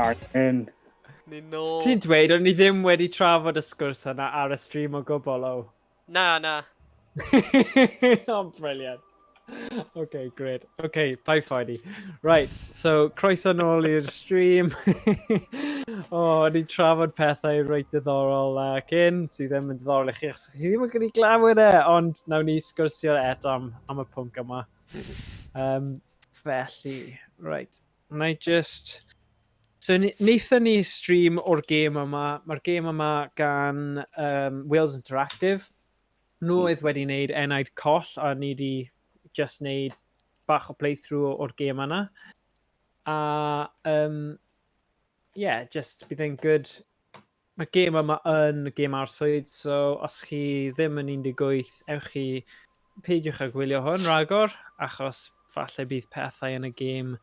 Angen. Ni nôl. Ti'n dweud, o'n i ddim wedi trafod y sgwrs yna ar y stream o gwbl, o. Na, na. Oh, brilliant. Okay, great. Okay, paid phoeni. Right, so croeso nôl i'r stream. O, oh, o'n i'n trafod pethau reit diddorol cyn, sydd ddim yn diddorol i chi, achos chi ddim yn gallu glywed e, ond nawn ni sgwrsio eto am y pwnc yma. Felly, right, na i just. So, wnaethon ni stream o'r gêm yma. Mae'r gêm yma gan Wales Interactive. Nhw oedd wedi wneud Enaid Coll, a ni wedi just wneud bach o playthrough o'r gêm yna. A, yeah, just bydd e'n good. Mae'r gêm yma yn gêm arswyd, so os chi ddim yn 18, ewch chi peidiwch â gwylio hwn ragor, achos falle bydd pethau yn y gêm.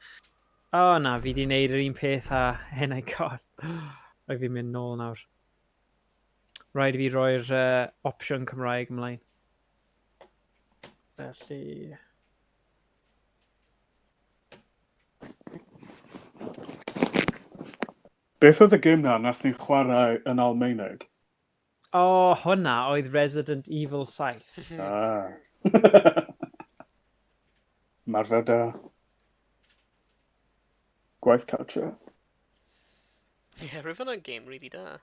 O oh, na, fi wedi gwneud yr un peth â Enaid Coll. Rhaid fi mynd nôl nawr. Rhaid i fi roi'r opsiwn Cymraeg ymlaen. Felly. Beth oedd y gêm na nath ni chwarae yn Almaeneg? O, oh, hwnna oedd Resident Evil 7. Ah. Marfer da. Gwaith cartre. Ie, yeah, roedd hwnna'n game really da.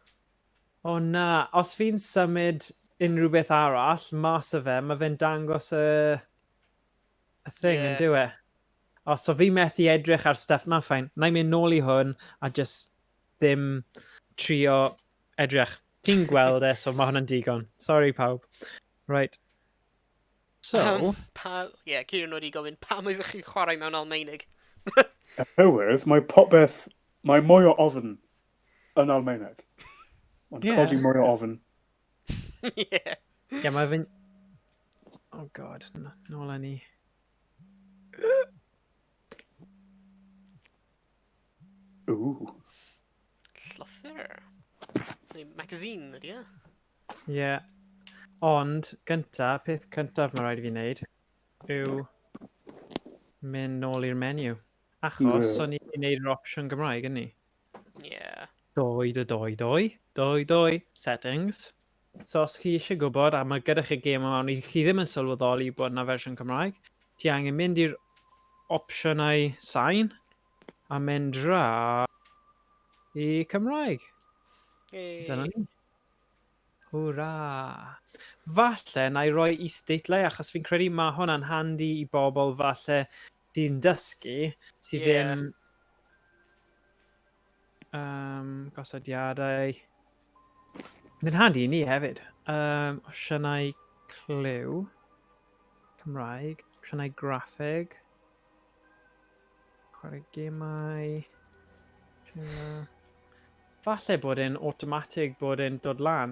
O na, os fi'n symud unrhyw beth arall mas o fe, mae fe'n dangos y thing yn dyw e? O, so fi methu edrych ar stuff, mae'n fine. Na i mynd nôl i hwn a just ddim trio edrych. Ti'n gweld e, so mae hwnna'n digon. Sorry pawb. Right. So. Pa, ie, yeah, Kieran wedi gofyn, pam oeddech chi'n chwarae mewn Almaenig? Oherwydd, mae popeth, mae mwy o ofn yn Almaeneg. Mae'n codi mwy o ofn. Ie. Ie, yeah, mae fe'n. Oh God, nôl â ni. Ooh. Llythyr. Neu magazine ydy e? Ie. Yeah. Ond, gynta, peth cyntaf mae rhaid i fi wneud yw mynd nôl i'r menu. Achos, o'n i wedi gwneud yr opsiwn Gymraeg, yn ni? Ie. Yeah. Doi, doi, doi, doi, doi, doi, settings. So os chi eisiau gwybod, a mae gyda chi gêm yma, ond chi ddim yn sylweddoli bod yna fersiwn Cymraeg, ti angen mynd i'r opsiynau sain a mynd draw i Cymraeg. Hey. Dyna ni. Hwra! Falle na i roi isdeitlau, achos fi'n credu mae hwnna'n handi i bobl falle sy'n dysgu, sydd ddim. Gosodiadau. Mae'n handi i ni hefyd. Opsiynau clyw. Cymraeg. Opsiynau graffeg. Chwarae gemau. Opsiynau. Falle bod e'n automatic bod e'n dod lan.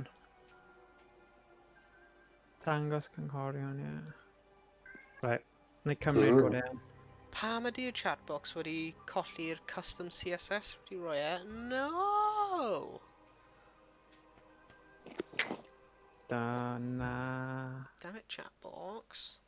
Dangos cynghorion, ie. Yeah. Right. Na i cymryd bod e'n. Pam ydy'r chatbox wedi colli'r custom CSS wedi rhoi e? No! Da na. Damn it, chatbox.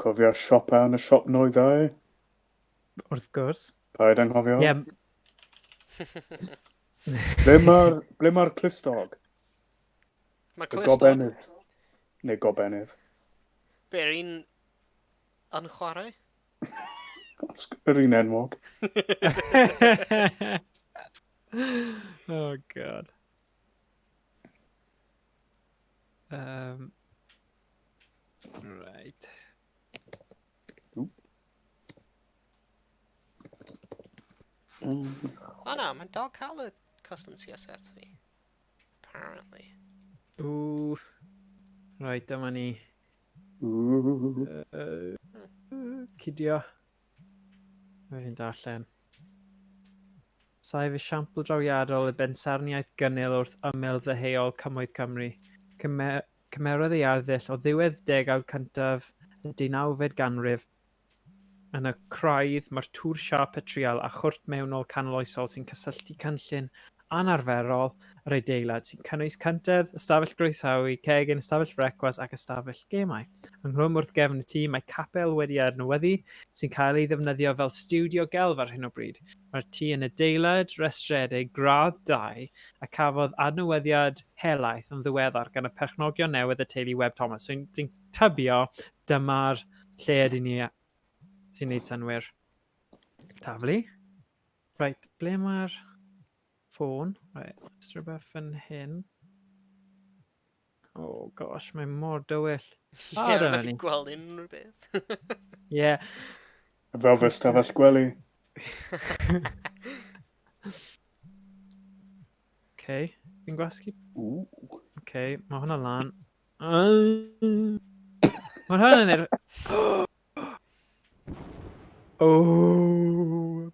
Cofio siopa yn y siop nwyddau? Wrth gwrs. Paid anghofio. Ie. Ble mae'r clustog? Mae'r Y clustog? gobenydd. Neu gobenydd. Be'r un yn chwarae? Yr un enwog. Oh God. Right. O na, mae'n dal cael y custom CSS fi. Apparently. Ooh. Right, dyma ni. Ooh. Cydio. Mae fi'n darllen. Saif esiampl drawiadol y bensaernïaeth gynnil wrth ymyl ddeheuol Cymoedd Cymru. Cymerodd ei arddull o ddiwedd degawd cyntaf y 19fed ganrif. Yn y craidd, mae'r tŵr siâp petryal a chwrt mewnol canoloesol sy'n cysylltu cynllun anarferol yr adeilad sy'n cynnwys cyntedd, ystafell groesawu, cegin, ystafell frecwast ac ystafell gemau. Ynghlwm wrth gefn y tŷ mae capel wedi adnewyddu sy'n cael ei ddefnyddio fel stiwdio gelf ar hyn o bryd. Mae'r tŷ yn adeilad rhestredig gradd 2 a cafodd adnewyddiad helaeth yn ddiweddar gan y perchnogion newydd y teulu Webb Thomas. So, dwi'n tybio dyma'r lle ydyn ni sy'n neud synnwyr. Taflu. Right, ble mae'r ffôn? Right, oes rhywbeth fan hyn? Oh gosh, mae mor dywyll. Ie, Ah, dyna methu ni. gweld unrhyw beth. Ie. Yeah. Fel fy stafell gwely. Okay, fi'n gwasgu. Ooh. Okay, mae hwnna lan. Mae hwnna'n Oh!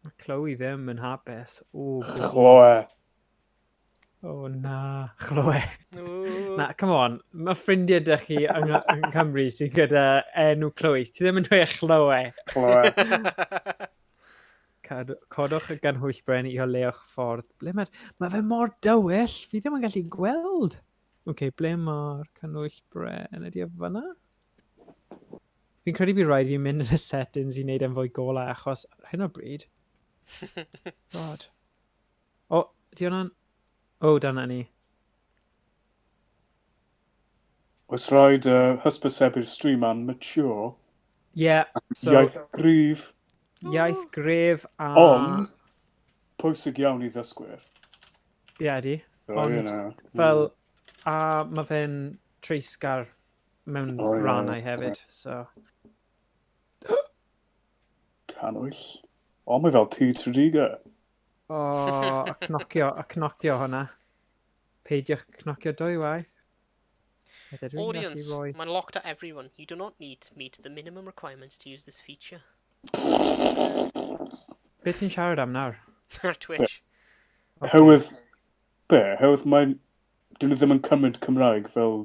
Mae Chloe ddim yn hapus. O, oh, Chloe. oh na. Chloe. Ooh. Na, come on. Mae ffrindiau ydych chi yng Nghymru sydd gyda enw Chloe. Ti ddim yn dweud Chloe. Chloe. Codwch y ganhwyllbren i oleuo'ch ffordd. Ble mae'r... Mae fe mor dywyll. Fi ddim yn gallu gweld. Oce, okay, ble mae'r canhwyllbren? Ydy e fyna? Fi'n credu bydd rhaid fi mynd yn y settings i wneud e'n fwy golau achos ar hyn o bryd... God. O, di hwnna'n... O, dyna ni. Oes rhaid hysbysebu'r stream an mature. Yeah, so... Iaith gryf. Iaith gref a... Ond, pwysig iawn i ddysgwyr. Ie, yeah, di. So, Ond, you know. Fel, a mae fe'n treisgar mewn O, ie. rannau hefyd, so... Cannwyll. O, mae fel tŷ Tredegar. O, a cnocio hwnna. Peidiwch cnocio dwywaith. Reit, ydw i'n gallu Audience, rhoi... mae'n locked at everyone. You do not need to meet the minimum requirements to use this feature. Beth ti'n siarad am nawr? Ar Twitch. Ocê. Herwydd, be? Herwydd mae'n... Dyn nhw ddim yn cymryd Cymraeg fel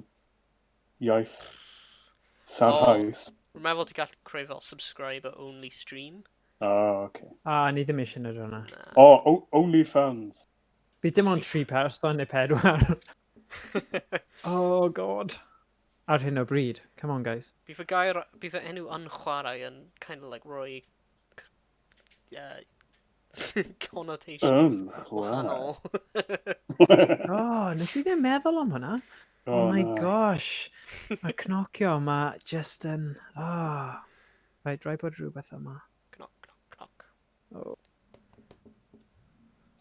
iaith sarhaus. Rwy'n meddwl ti'n gallu creu fel subscriber only stream. Ah, oce. A, ni ddim eisiau gwneud hwnna. Na. O, oh, OnlyFans. Bydd dim ond tri person neu pedwar. Oh, God. Ar hyn o bryd. Come on, guys. Bydd fy gair, bydd fy enw yn chwarae yn kind of like rhoi connotations Yn chwarae. wahanol. Oh, nes i ddim meddwl am hwnna. Oh, my na. gosh. Mae'r cnocio yma just yn... Oh. Right, rhaid bod rhywbeth yma. Knock, knock, knock. Oh.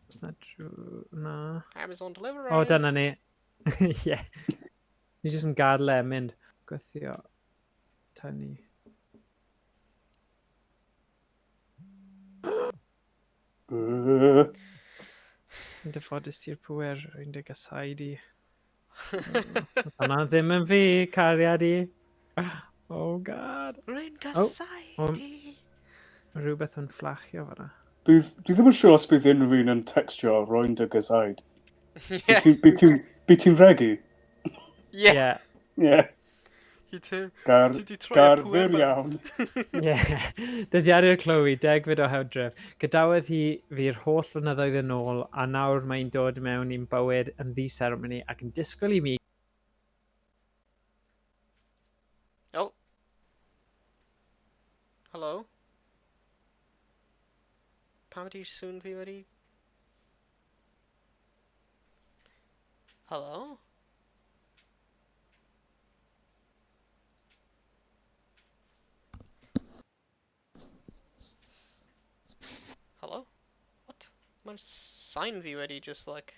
It's not true. Na. Amazon delivery. O, oh, dyna ni. Ie. Ni jyst yn gadael e mynd. Gweithio. Tynnu. Yn dyffodus ti'r pwer, rwy'n dy gasau di. Hwna ddim yn fi, cariad i. Oh God. Rwy'n casau di. Mae rhywbeth yn fflachio fan'na. Dwi ddim yn siŵr os bydd unrhyw un yn textio rwy'n dy gasaid. Yeah, Bydd ti'n regu? yeah. Ie. Ie. You too. Gar, Ti 'di troi y gar pŵer fyr bant. iawn. Ie. Dyddiadur Chloe, 10fed o Hydref. Gadawodd hi fi'r holl flynyddoedd yn ôl, a nawr mae'n dod mewn i'n bywyd yn ddi-seremoni ac yn disgwyl i mi Oh. Hello? Pam ydi sŵn fi wedi... Hello? Hello? What? Mae'r sain fi wedi just like...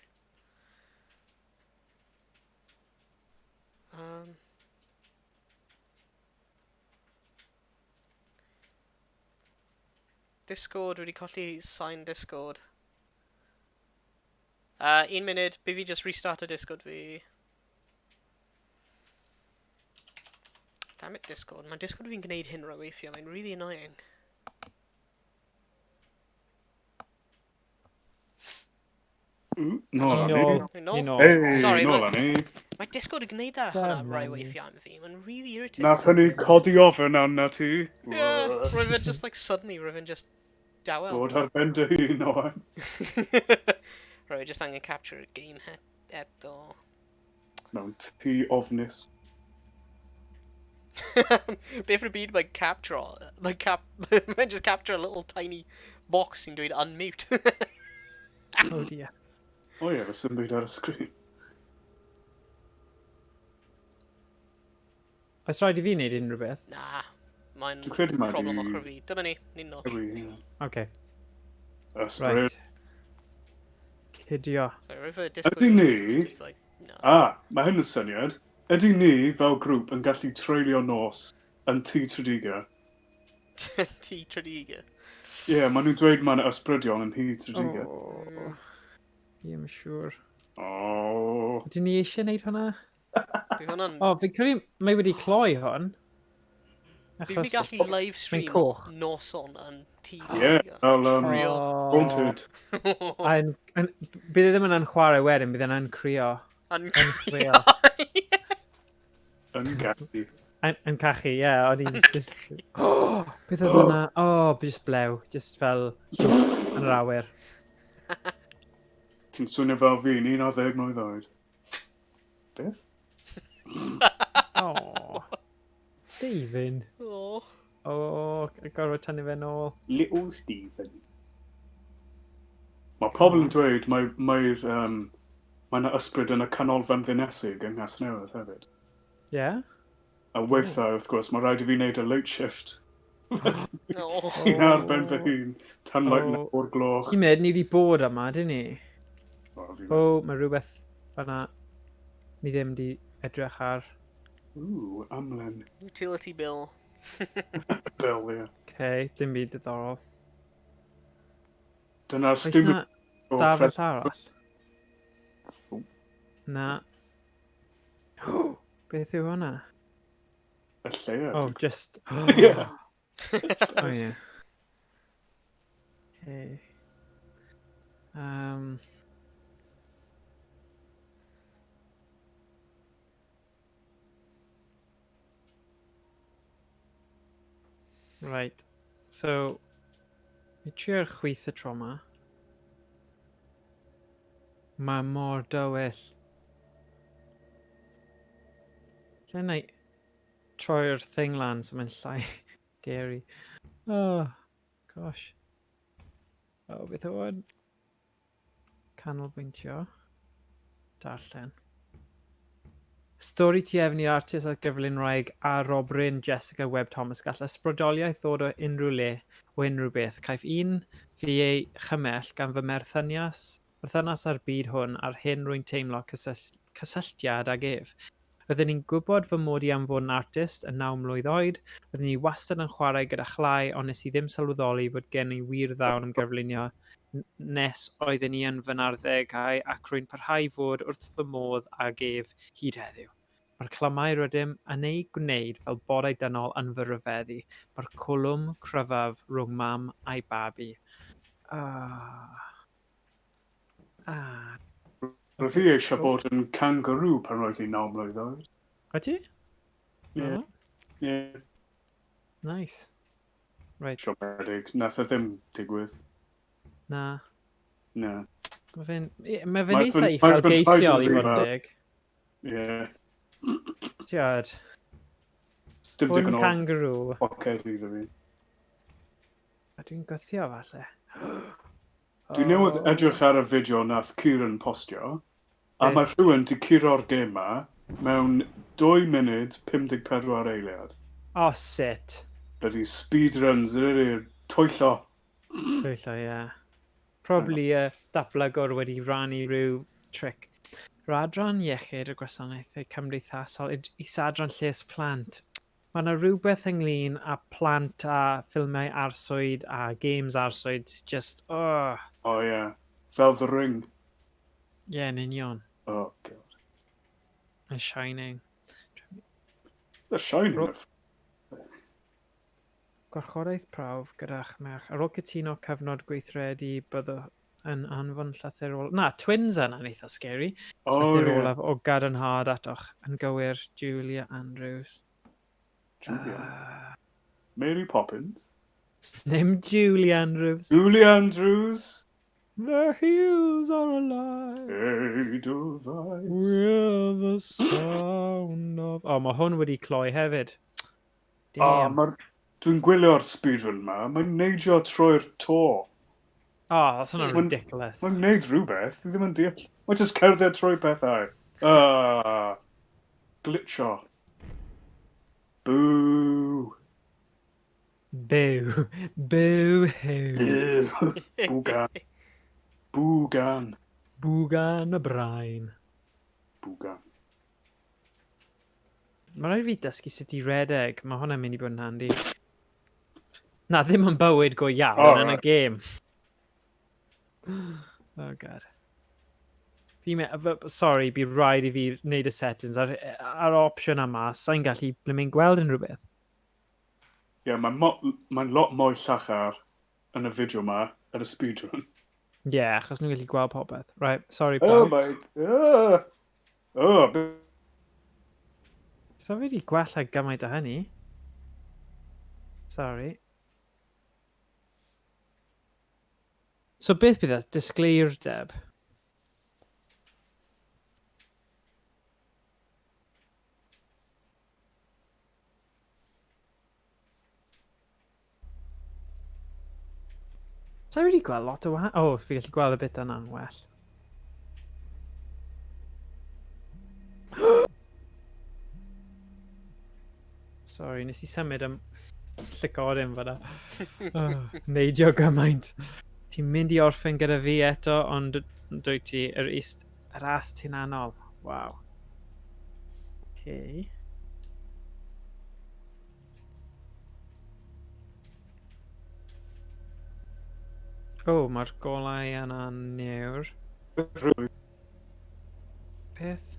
Discord wedi colli sain Discord. Un munud, bydd fi just restart y Discord fi. Damn it, Discord. Mae Discord fi'n gwneud hyn roi weithiau, mae'n really annoying. Nôl â ni. Nôl. Nôl? Ni nôl. Hey, Sorry, nôl â ni. Mae Discord yn gwneud e hwnna Dyma rai ni. weithiau am fi. Mae'n really irritating. Nath hynny codi ofyn arna ti. Yeah, roedd fe'n just like suddenly, roedd fe'n just dawel. Bod ar ben dy hun, Owen. Roedd just angen capture y game eto. Mewn tŷ ofnus. Beth yn y byd mae'n capture? Mae'n cap... Mae'n just capture a little tiny box sy'n dweud unmute. Oh dear. O ie, fes ddim byd ar y sgrin. Oes rhaid i fi wneud unrhyw beth? Na, mae'n Dwi'n credu mai problem di- ochr fi. Dyma ni, ni'n nod. Yw, ie. Okay, Ysbryd. right. Cydio. So, roedd fy Discord... Ydy ni- Just like, no. Ah, mae hyn yn syniad. Ydy ni, fel grŵp, yn gallu treulio nos yn tŷ Tredegar? Tŷ Tredegar. Ie, yeah, maen nhw'n dweud mae yna ysbrydion yn nhŷ Tredegar. Oh, fi ddim yn siŵr. Oh. Ydyn ni eisiau gwneud hwnna? Bydd hwnna'n... O, oh, fi'n credu mae wedi cloi hwn. Bydd ni Achos... gallu live stream coch. noson yn tŷ Ie, fel Real. Oh. Haunted. A yn, yn, bydd e ddim yn chwarae wedyn, bydd e'n crio. Yn Yn crio. Yn gallu. Yn cachu, ie, yeah, o'n i'n just... Oh, beth oedd hwnna? Oh, just blew. Just fel llwch yn yr awyr. Ti'n swnio fel fi'n 11 mlwydd oed. Beth? Oh. David. Oh. Oh, gorfod tynnu fe nôl. Little Stephen. Mae pobl yn dweud mae'r mae, mae yna ysbryd yn y canolfan ddinesig yng Nghasnewydd hefyd. Ie? Yeah? A weithiau, wrth gwrs, mae rhaid i fi wneud y late shift. Oh. Fi'n ar ben fy hun, tan like Oh. 9 o'r gloch. Un munud, ni wedi bod yma, dyn ni? O, fi O, oh, mae rhywbeth fan'na ni ddim wedi edrych ar. Ooh, amlen. Utility bill. Bill, ie. Okay, dim byd diddorol. Dyna'r Oes stupid na o dafell pres- arall? O. Na. Beth yw hwnna? Y lleuad. Oh, just... Ie. Oh, yeah. Okay. Right. So, mi trio'r chwith y tro 'ma. Mae mor dywyll. Lle na i troi'r thing lan so mae'n llai scary. Oh, gosh. Oh, beth yw hwn? Canolbwyntio. Darllen. Stori tuefn i'r artist a gyflwynwraig a Robryn Jessica Webb Thomas. Gall ysbrydoliaeth ddod o unrhyw le, o unrhyw beth. Caiff un fi ei chymell gan fy merthynas â'r byd hwn a'r hyn rwy'n teimlo cysylltiad ag ef. Roeddwn i'n gwybod fy mod i am fod yn artist yn 9 mlwydd oed. Roeddwn i wastad yn chwarae gyda chlai, ond nes i ddim sylweddoli fod gen i wir ddawn am gyflunio nes oeddwn i yn fy narddegau ac rwy'n parhau fod wrth fy modd ag ef hyd heddiw. Mae'r clymau rydym yn eu gwneud fel bodau dynol yn fy rhyfeddu. Mae'r cwlwm cryfaf rhwng mam a'i babi. Ah. Ah. Roedd hi eisiau bod yn kangaroo pan roedd hi'n 9 mlwydd oed. Wyt ti? Ie. Oh, Ie. nice. Right, Siomedig. Nath e ddim digwydd. na. Na. Mae fe'n ie, mae fe'n Mae eitha fe'n- mae fe'n uchelgeisiol i rhaid fod yn i fi, deg. Ie. Tiod, Dim fod yn digon o kangaroo. poced iddo fi. A dwi'n gwthio falle. Dwi newydd Oh. edrych ar y fideo nath Kieran postio, a Beth? mae rhywun di curo'r gêm ma mewn 2 munud 54 eiliad. Oh, shit. Bloody speedruns, really, twyllo. Twyllo, ie. Probably datblygwr wedi rannu rhyw trick. Yr adran iechyd y gwasanaethau cymdeithasol, is-adran lles plant. Mae yna rhywbeth ynglyn â plant a ffilmiau arswyd a games arswyd, just, oh, O oh, ie. Yeah. Fel The Ring. ie, yeah, yn union. Oh, god. The Shining. The Shining. Gwarchodaeth prawf gyda'ch merch. Ar ôl cytuno cyfnod gweithredu, byddwch yn anfon llythyr ol... Na, twins yna'n eitha scary. Oh, Llythyr yeah. olaf o gadarnhad atoch yn gywir Julia Andrews. Julia. Ah. Mary Poppins. Dim Julie Andrews. Julie Andrews. The hills are alive. Edelweiss. With the sound of... O, oh, mae hwn wedi cloi hefyd. O, Damn. oh, mae'r... Dwi'n gwylio'r speedrun ma, mae'n neidio trwy'r to. Oh, that's hwnna'n Mae'n- ridiculous. Mae'n neud rhywbeth, dwi ddim yn deall. Mae'n just cerdded trwy pethau. Ah, glitcho. Boo. Boo. Boo hoo. Boo. Bwgan. Bwgan. Bwgan y brain. Bwgan. Mae rhaid i fi dysgu sut i redeg. Mae hwnna'n mynd i bod yn handi. Na, ddim yn bywyd go iawn, Oh, yn y right. gêm. Oh, God. Fi me... Sorry, bydd rhaid i fi wneud y settings. Ar, ar opsiwn yma, sa'n gallu blymyn gweld unrhyw beth. Ie, yeah, mae'n mo mae lot mwy llachar yn y fideo ma, yn y speedrun. Ie, yeah, achos nhw'n gallu gweld popeth. Right, sorry, Oh pawb. my... Oh, So fi wedi gwella gymaint o hynny. Sorry. So beth bydd e? Disgleirdeb. So i wedi gweld lot o wahan... O, oh, fi gallu gweld y bit yna'n well. Sorry, nes i symud am llygodyn fyna. Oh, neidio gymaint. Ti'n mynd i orffen gyda fi eto, ond dwyt ti yr ist, yr ast hunanol. Waw. Okay. O, oh, mae'r golau yna newr. Peth?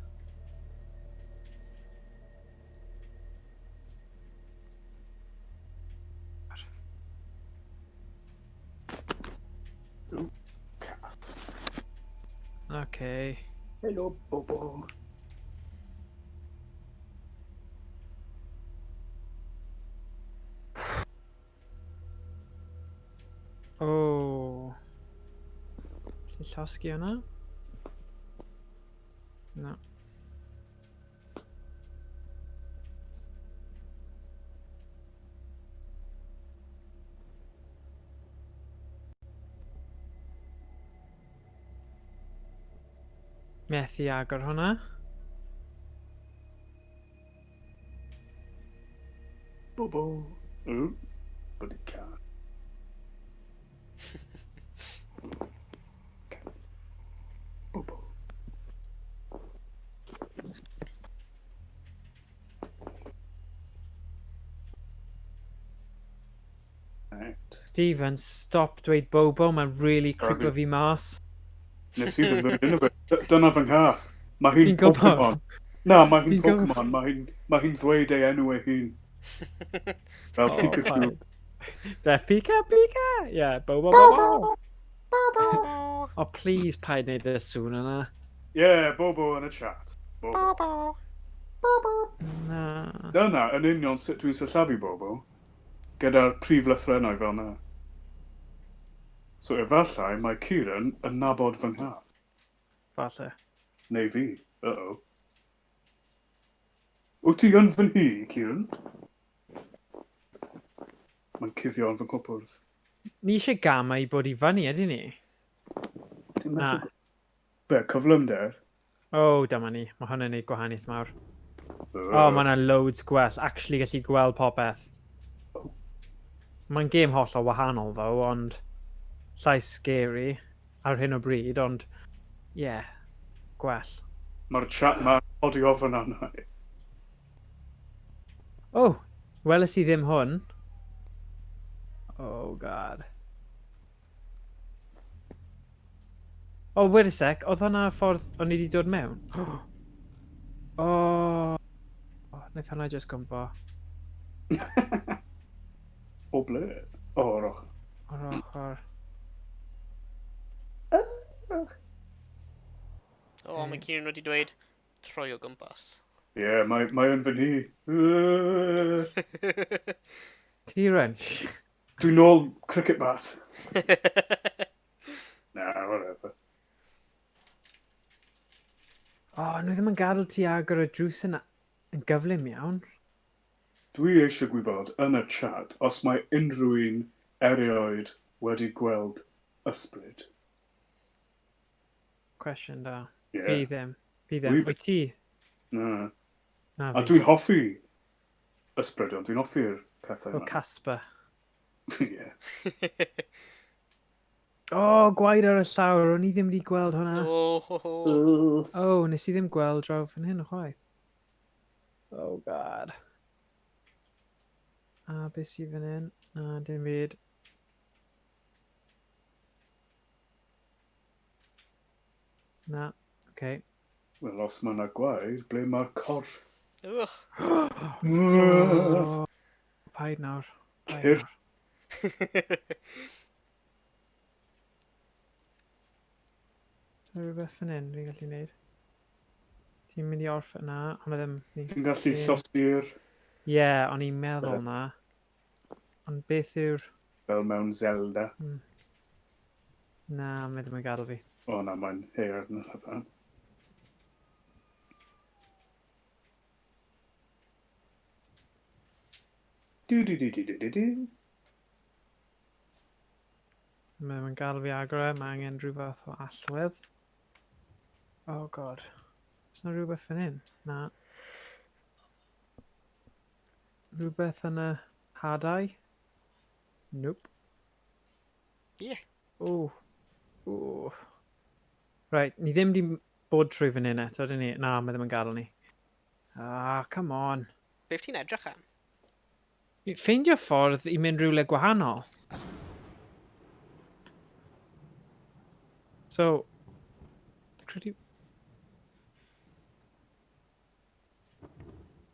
Okay. Hello, Bobo. O. Gallu llosgi hwnna? Na. Methu agor hwnna. Bobo. Ooh, bloody cat. Cat. Bobo. Right. Stephen, stop dweud Bobo, mae'n really Sorry. creepo fi mas. Nes i ddim dweud unrhyw beth. Dyna fy nghath. Mae hi'n Fi'n gwbod. Pokemon. Na, mae hi'n Fi'n gwbod. Pokemon. Mae hi'n ddweud ei enw ei hun. Fel Oh, Pikachu. fine. Be, Pika, Pika! Yeah, Bobo, Bobo! Bobo! Oh, please paid wneud y sŵn yna. Yeah, Bobo yn y chat. Bobo. Bobo! Bobo! Na. Dyna yn union sut dwi'n sillafu Bobo. Gyda'r prif lythrennau fel yna. So efallai mae Kieran yn nabod fy nghath. Falle. Neu fi. Uh-oh. Wyt ti yn fy nhŷ, Kieran? Mae'n cuddio yn fy nghwpwrdd. Ni eisiau gamau i bod i fyny, ydy ni? Dwi'n Na. methu... Be, cyflymder? O, oh, dyma ni. Mae hwnna'n neud gwahaniaeth mawr. O, oh, mae yna loads gwell. Actually gallu gweld popeth. Mae'n gêm hollol wahanol, though, ond llai scary ar hyn o bryd, ond, yeah, gwell. Mae'r chat ma'n codi ofn arna i. Oh, weles i ddim hwn. Oh, God. Oh, wait a sec, oedd hwnna ffordd o'n i wedi dod mewn? Oh, wnaeth hwnna just gwmpo. O ble? O, roch. O'r ochr. O, oh, mae Kieran wedi dweud troi o gwmpas. Ie, yeah, mae yn fy nhi. Kieran. Dwi'n nôl cricket bat. Na, whatever. O, oh, nhw ddim yn gadael ti agor y drws yna yn gyflym iawn. Dwi eisiau gwybod yn y chat os mae unrhyw un erioed wedi gweld ysbryd. Cwestiwn da. Yeah. Fi ddim. Fi ddim. Wyt ti? Na. Na A fi. dwi'n hoffi ysbrydion, dwi'n hoffi'r pethau O, yma. Casper. Ie. O, oh, gwaed ar y llawr. O'n i ddim wedi gweld hwnna. O, ho, ho. O, oh, nes i ddim gweld draw fan hyn chwaith. Oh, God. A beth sydd fan hyn? Na, dim byd. Na, oce. Okay. Wel, os mae yna gwaed, ble mae'r corff? Ugh. Oh, paid nawr. Paid Cyrff. nawr. Oes 'na rhywbeth fan hyn fi'n gallu neud? Ti'n mynd i orffen na, ond ddim... Ti'n gallu Ie. llosgi'r Ie, yeah, o'n i'n meddwl na. Ond beth yw'r... fel mewn Zelda. Na, mae ddim yn gadael fi. O na, mae'n haearn yn hynny. Du du du du du du du. Mae ddim yn gadael fi agor e, mae angen rhyw fath o allwedd. Oh God. Oes 'na rhywbeth fan hyn? Na. Rhywbeth yn y hadau? Nope. Ie. O. O. Right, ni ddim di bod trwy fan hyn eto, dyn ni? Na, mae ddim yn gadael ni. Ah, come on. Beth ti'n edrych am? Ffeindio ffordd i mynd rhywle gwahanol. So, credu...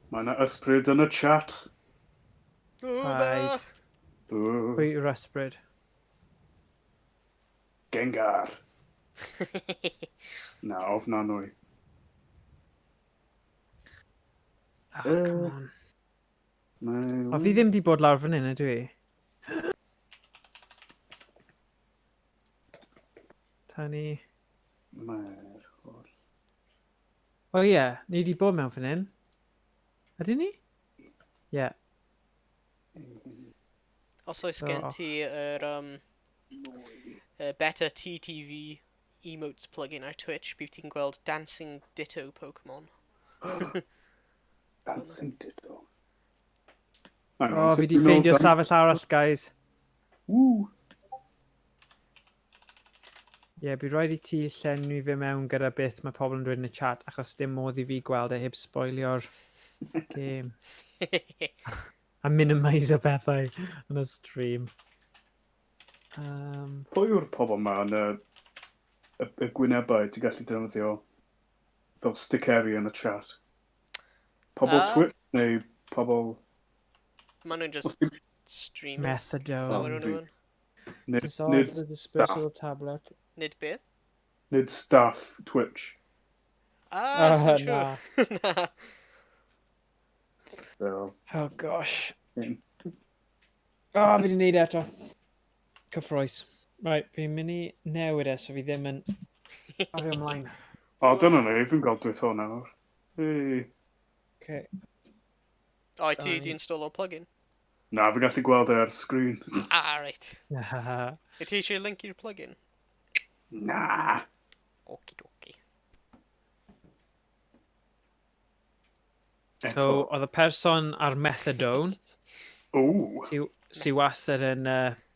Mae yna ysbryd yn y chat. O, na! Paid. Ooh, Pwy yw'r ysbryd? Gengar. Na, ofnanwy. Oh, come on. Mae... O, fi ddim di bod lawr fan hyn, ydw i? Tani... Mae'r holl... O ie, yeah, ni di bod mewn fan hyn. Ydyn ni? Ie. Yeah. Os oes So, gen o. ti yr Better TTV emotes plugin ar Twitch, bydd ti'n gweld Dancing Ditto Pokemon. Dancing Ditto. O, fi di ffeindio safell arall, guys. Woo! Ie, yeah, bydd rhaid i ti llenwi fe mewn gyda beth mae pobl yn dweud yn y chat, achos dim modd i fi gweld e heb spoilio'r game. A minimise o bethau yn y stream. Pwy yw'r pobl ma yn y gwynebau ti'n gallu defnyddio fel stickeri yn y chat? Pobl Twitch neu pobl... Maen nhw'n just Os dim- streamers. Methadone. Llawer o'n nhw yn. Dissolve nid, the dispersal tablet. Nid beth? Nid staff Twitch. Ah, Ah, uh, siŵr. Na. So, Oh gosh. Mm. Oh, fi wedi gwneud e eto. Cyffroes. Right, fi'n mynd i newid e so fi ddim yn... A fi ymlaen. O, dyna ni, fi'n gweld dwi to nawr. Hey. Okay. O, ti Dau. di install o plugin? Na, fi'n gallu gweld e ar sgrin. Ah, right. Wyt ti eisiau link i'r plugin? Na. Okie dokie. So, oedd y person ar methadone, O, sy wastad yn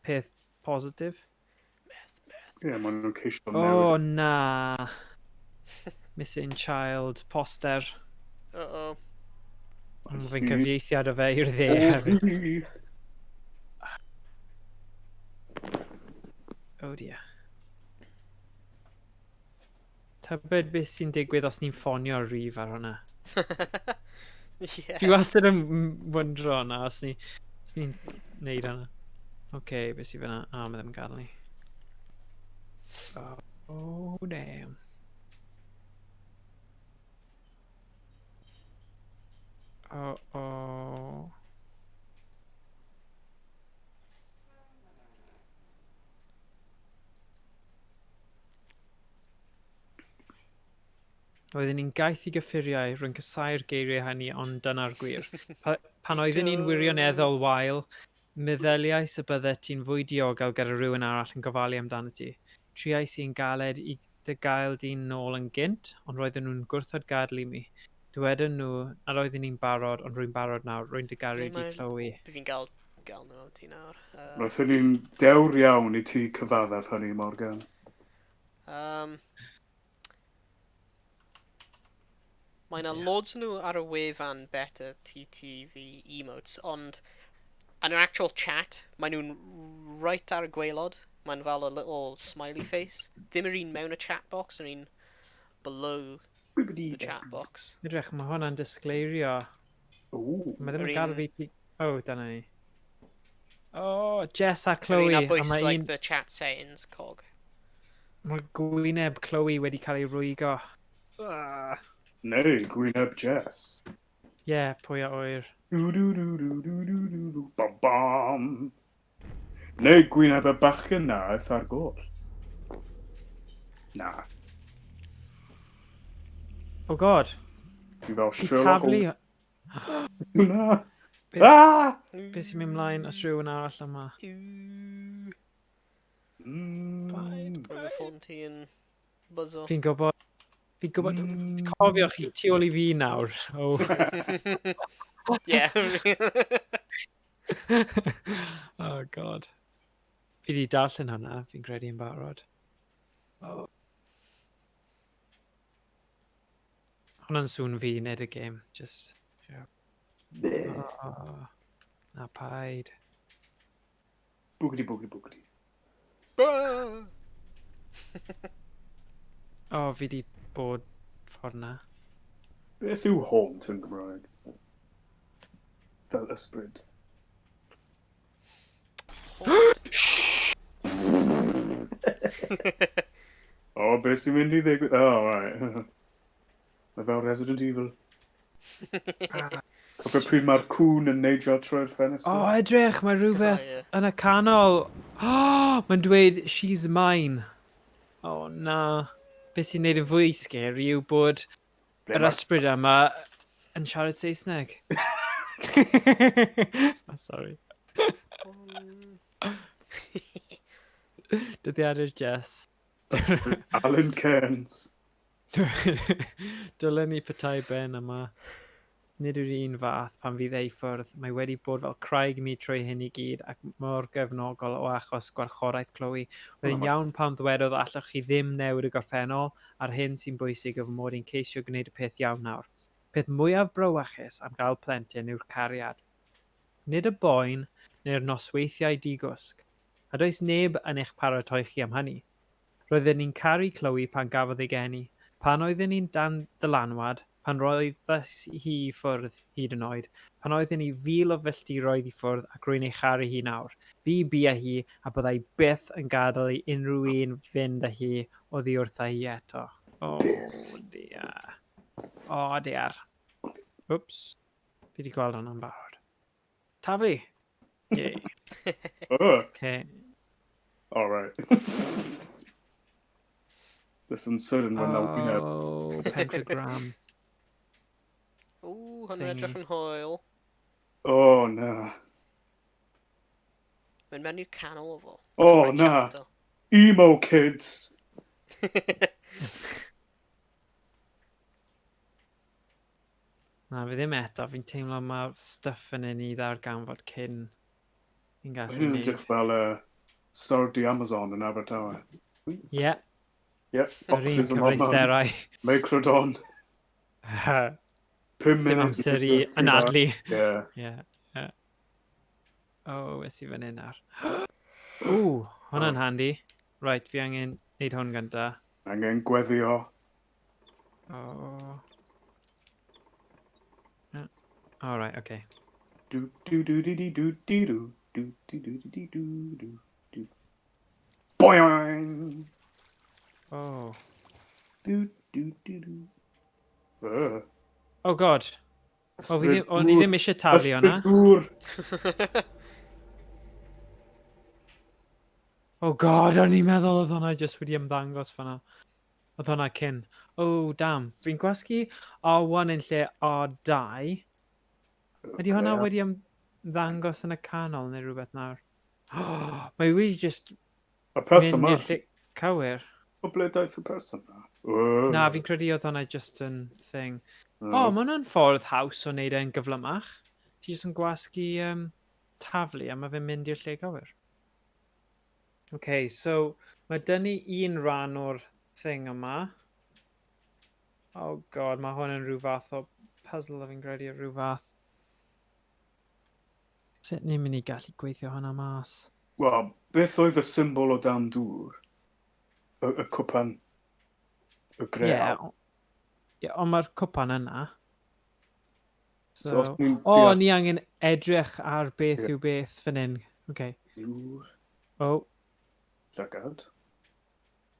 peth positif. Ie, maen nhw'n ceisio O, newid. na. Missing child poster. Uh-oh. Ond fi'n cyfieithiad o fe i'r dde hefyd. O, Oh dear. Tybed beth sy'n digwydd os ni'n ffonio rif ar hwnna? Yeah. Fi wastad yn wyndro hwnna os ni'n neud hwnna. Oce, okay, beth sy'n fyna? Ah, mae ddim yn gadael ni. Oh. Oh, damn. Oh, oh. Roeddwn i'n gaeth i gyffuriau, rwy'n casáu'r geiriau hynny, ond dyna'r gwir. Pan oeddwn i'n wirioneddol wael, meddyliais y byddet ti'n fwy diogel gyda rhywun arall yn gofalu amdano ti. Triais i'n galed i dy gael di'n nôl yn gynt, ond roedden nhw'n gwrthod gadael i mi. Dywedon nhw nad oeddwn i'n barod, ond rwy'n barod nawr. Rwy'n dy garu di, Chloe. Fi'n gael nhw am ti nawr. Roedd hynny'n dewr iawn i ti cyfaddef hynny, Morgan. Mae yna loads nhw ar y wefan Better TTV emotes, ond yn yr actual chat, maen nhw'n right ar y gwaelod. Mae'n fel a little smiley face. Ddim yr un mewn y chat box, yr un below the chat box. Edrych, mae hwnna'n disgleirio. Mae ddim yn gael fi... Oh, dyna ni. Oh, Jess a Chloe. Yr un a bwys, like, the chat settings cog. Mae gwyneb Chloe wedi cael ei rwygo. Neu, gwyneb Jess. Ie, yeah, pwy a oer. Du du du du du du du du bam bam. Neu gwyneb y bachgen na aeth ar goll. Na. Oh god. Fi fel Sherlock. Taflu... Na. Ah! Beth sy'n mynd mlaen os rhywun arall yma? Paid. Roedd y ffôn ti yn buzzo. Fi'n gwybod. Fi'n gwybod, cofio chi tu ôl i fi nawr. Oh. Yeah. Oh god. Fi wedi darllen hwnna, fi'n credu yn barod. Oh. Hwnna'n sŵn fi, nid y game. Just, yeah. Oh, na paid. Boogity, boogity, boogity. Oh, fi di bod ffordd na. Beth yw haunt yn Gymraeg? Fel ysbryd. Oh, beth sy'n mynd i ddigwydd? Oh, right. Mae fel Resident Evil. Cofio pryd mae'r cwn yn neidio trwy'r ffenestr? Oh, edrych, mae rhywbeth yn y canol. Oh, mae'n dweud, she's mine. Oh, na. Beth sy'n neud yn fwy scary yw bod yr ysbryd yma yn siarad Saesneg. Oh, sorry. Dyddiadur Jess. Alan Cairns. Dylen ni petai Ben yma. Nid yw'r un fath pan fydd ei ffwrdd. Mae wedi bod fel craig mi trwy hyn i gyd ac mor gefnogol o achos gwarchodaeth Chloe. Roedd yn iawn pan ddwedodd allwch chi ddim newid y gorffennol a'r hyn sy'n bwysig yw fy mod i'n ceisio gwneud y peth iawn nawr. Peth mwyaf brawychus am gael plentyn yw'r cariad. Nid y boen neu'r nosweithiau digwsg. A does neb yn eich paratoi chi am hynny. Roedden ni'n caru Chloe pan gafodd ei geni. Pan oedden ni'n dan ddylanwad, pan roeddes hi i ffwrdd hyd yn oed, pan oedden ni 1,000 o filltiroedd i ffwrdd ac rwy'n ei charu hi nawr. Fi bu â hi a byddai byth yn gadael i unrhyw un fynd â hi oddi wrtha hi eto. Oh dear. Oh dear. Oops. Fi wedi gweld hwnna'n barod. Taflu! Yay. Oh. Okay. All right. This yn sudden when oh, Oh, pentagram. Ooh, hwnna'n edrych yn hwyl. Oh, na. Mae'n mewn i'r canol o fo. Oh, na. Emo kids. Na, fi ddim eto. Fi'n teimlo mae'r stuff yn un i ddarganfod cyn fi'n gallu Hyn yn edrych fel Sword Amazon yn Abertawe. Ie. Ie, boxes yn cyfleusterau. Microdon. 5 Dim amser i anadlu. Ie. Ie. Oh, es i fan hyn nawr. Ww, hwnna'n handi. Right, fi angen neud hwn gynta. Angen gweddio. Oh. All right, okay. Do do do do do do do do do do do do do do. Boing! Oh. Oh God. O, fi ddim, o'n i ddim eisiau taflu hwnna. Ysbryd dŵr! Oh God, o'n i'n meddwl oedd hwnna jyst wedi ymddangos fanna. Oedd hwnna cyn. Oh, damn. Fi'n gwasgu R1 yn lle R2. Ydy hwnna wedi ymddangos yn y canol neu rhywbeth nawr? Mae wedi just Y person mynd ma. i'r lle cywir. O ble daeth y person ma? Na, fi'n credu oedd hwnna just yn thing. O, oh, mae hwnna'n ffordd haws o wneud e'n gyflymach. Ti jyst yn gwasgu taflu a mae fe'n mynd i'r lle cywir. OK, so mae dyn ni un rhan o'r thing yma. Oh God, mae hwn yn rhyw fath o puzzle fi'n credu o rhyw fath. Sut ni'n mynd i gallu gweithio hwnna mas? Wel, beth oedd y symbol o dan dŵr? Y cwpan. Y Ie, greal. yeah, yeah, ond mae'r cwpan yna. So, So, os ni'n o, deall ni angen edrych ar beth Ie. yw beth fan hyn. OK. dŵr, O, llygad.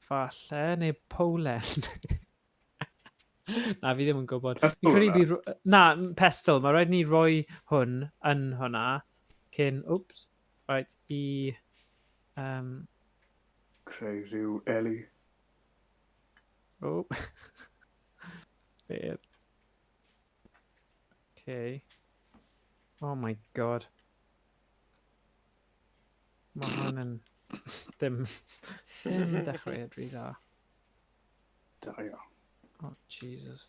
falle, neu powlen. Na, fi ddim yn gwybod. Fi'n Pestle credu yna? bydd... Na, pestle. Mae rhaid ni roi hwn yn hwnna cyn... Oops. Right, i... Creu rhyw eli. Oh. Beth. Okay. Oh my God. Mae hwn yn ddim dechreuad rhy dda. Da iawn. Oh, Jesus.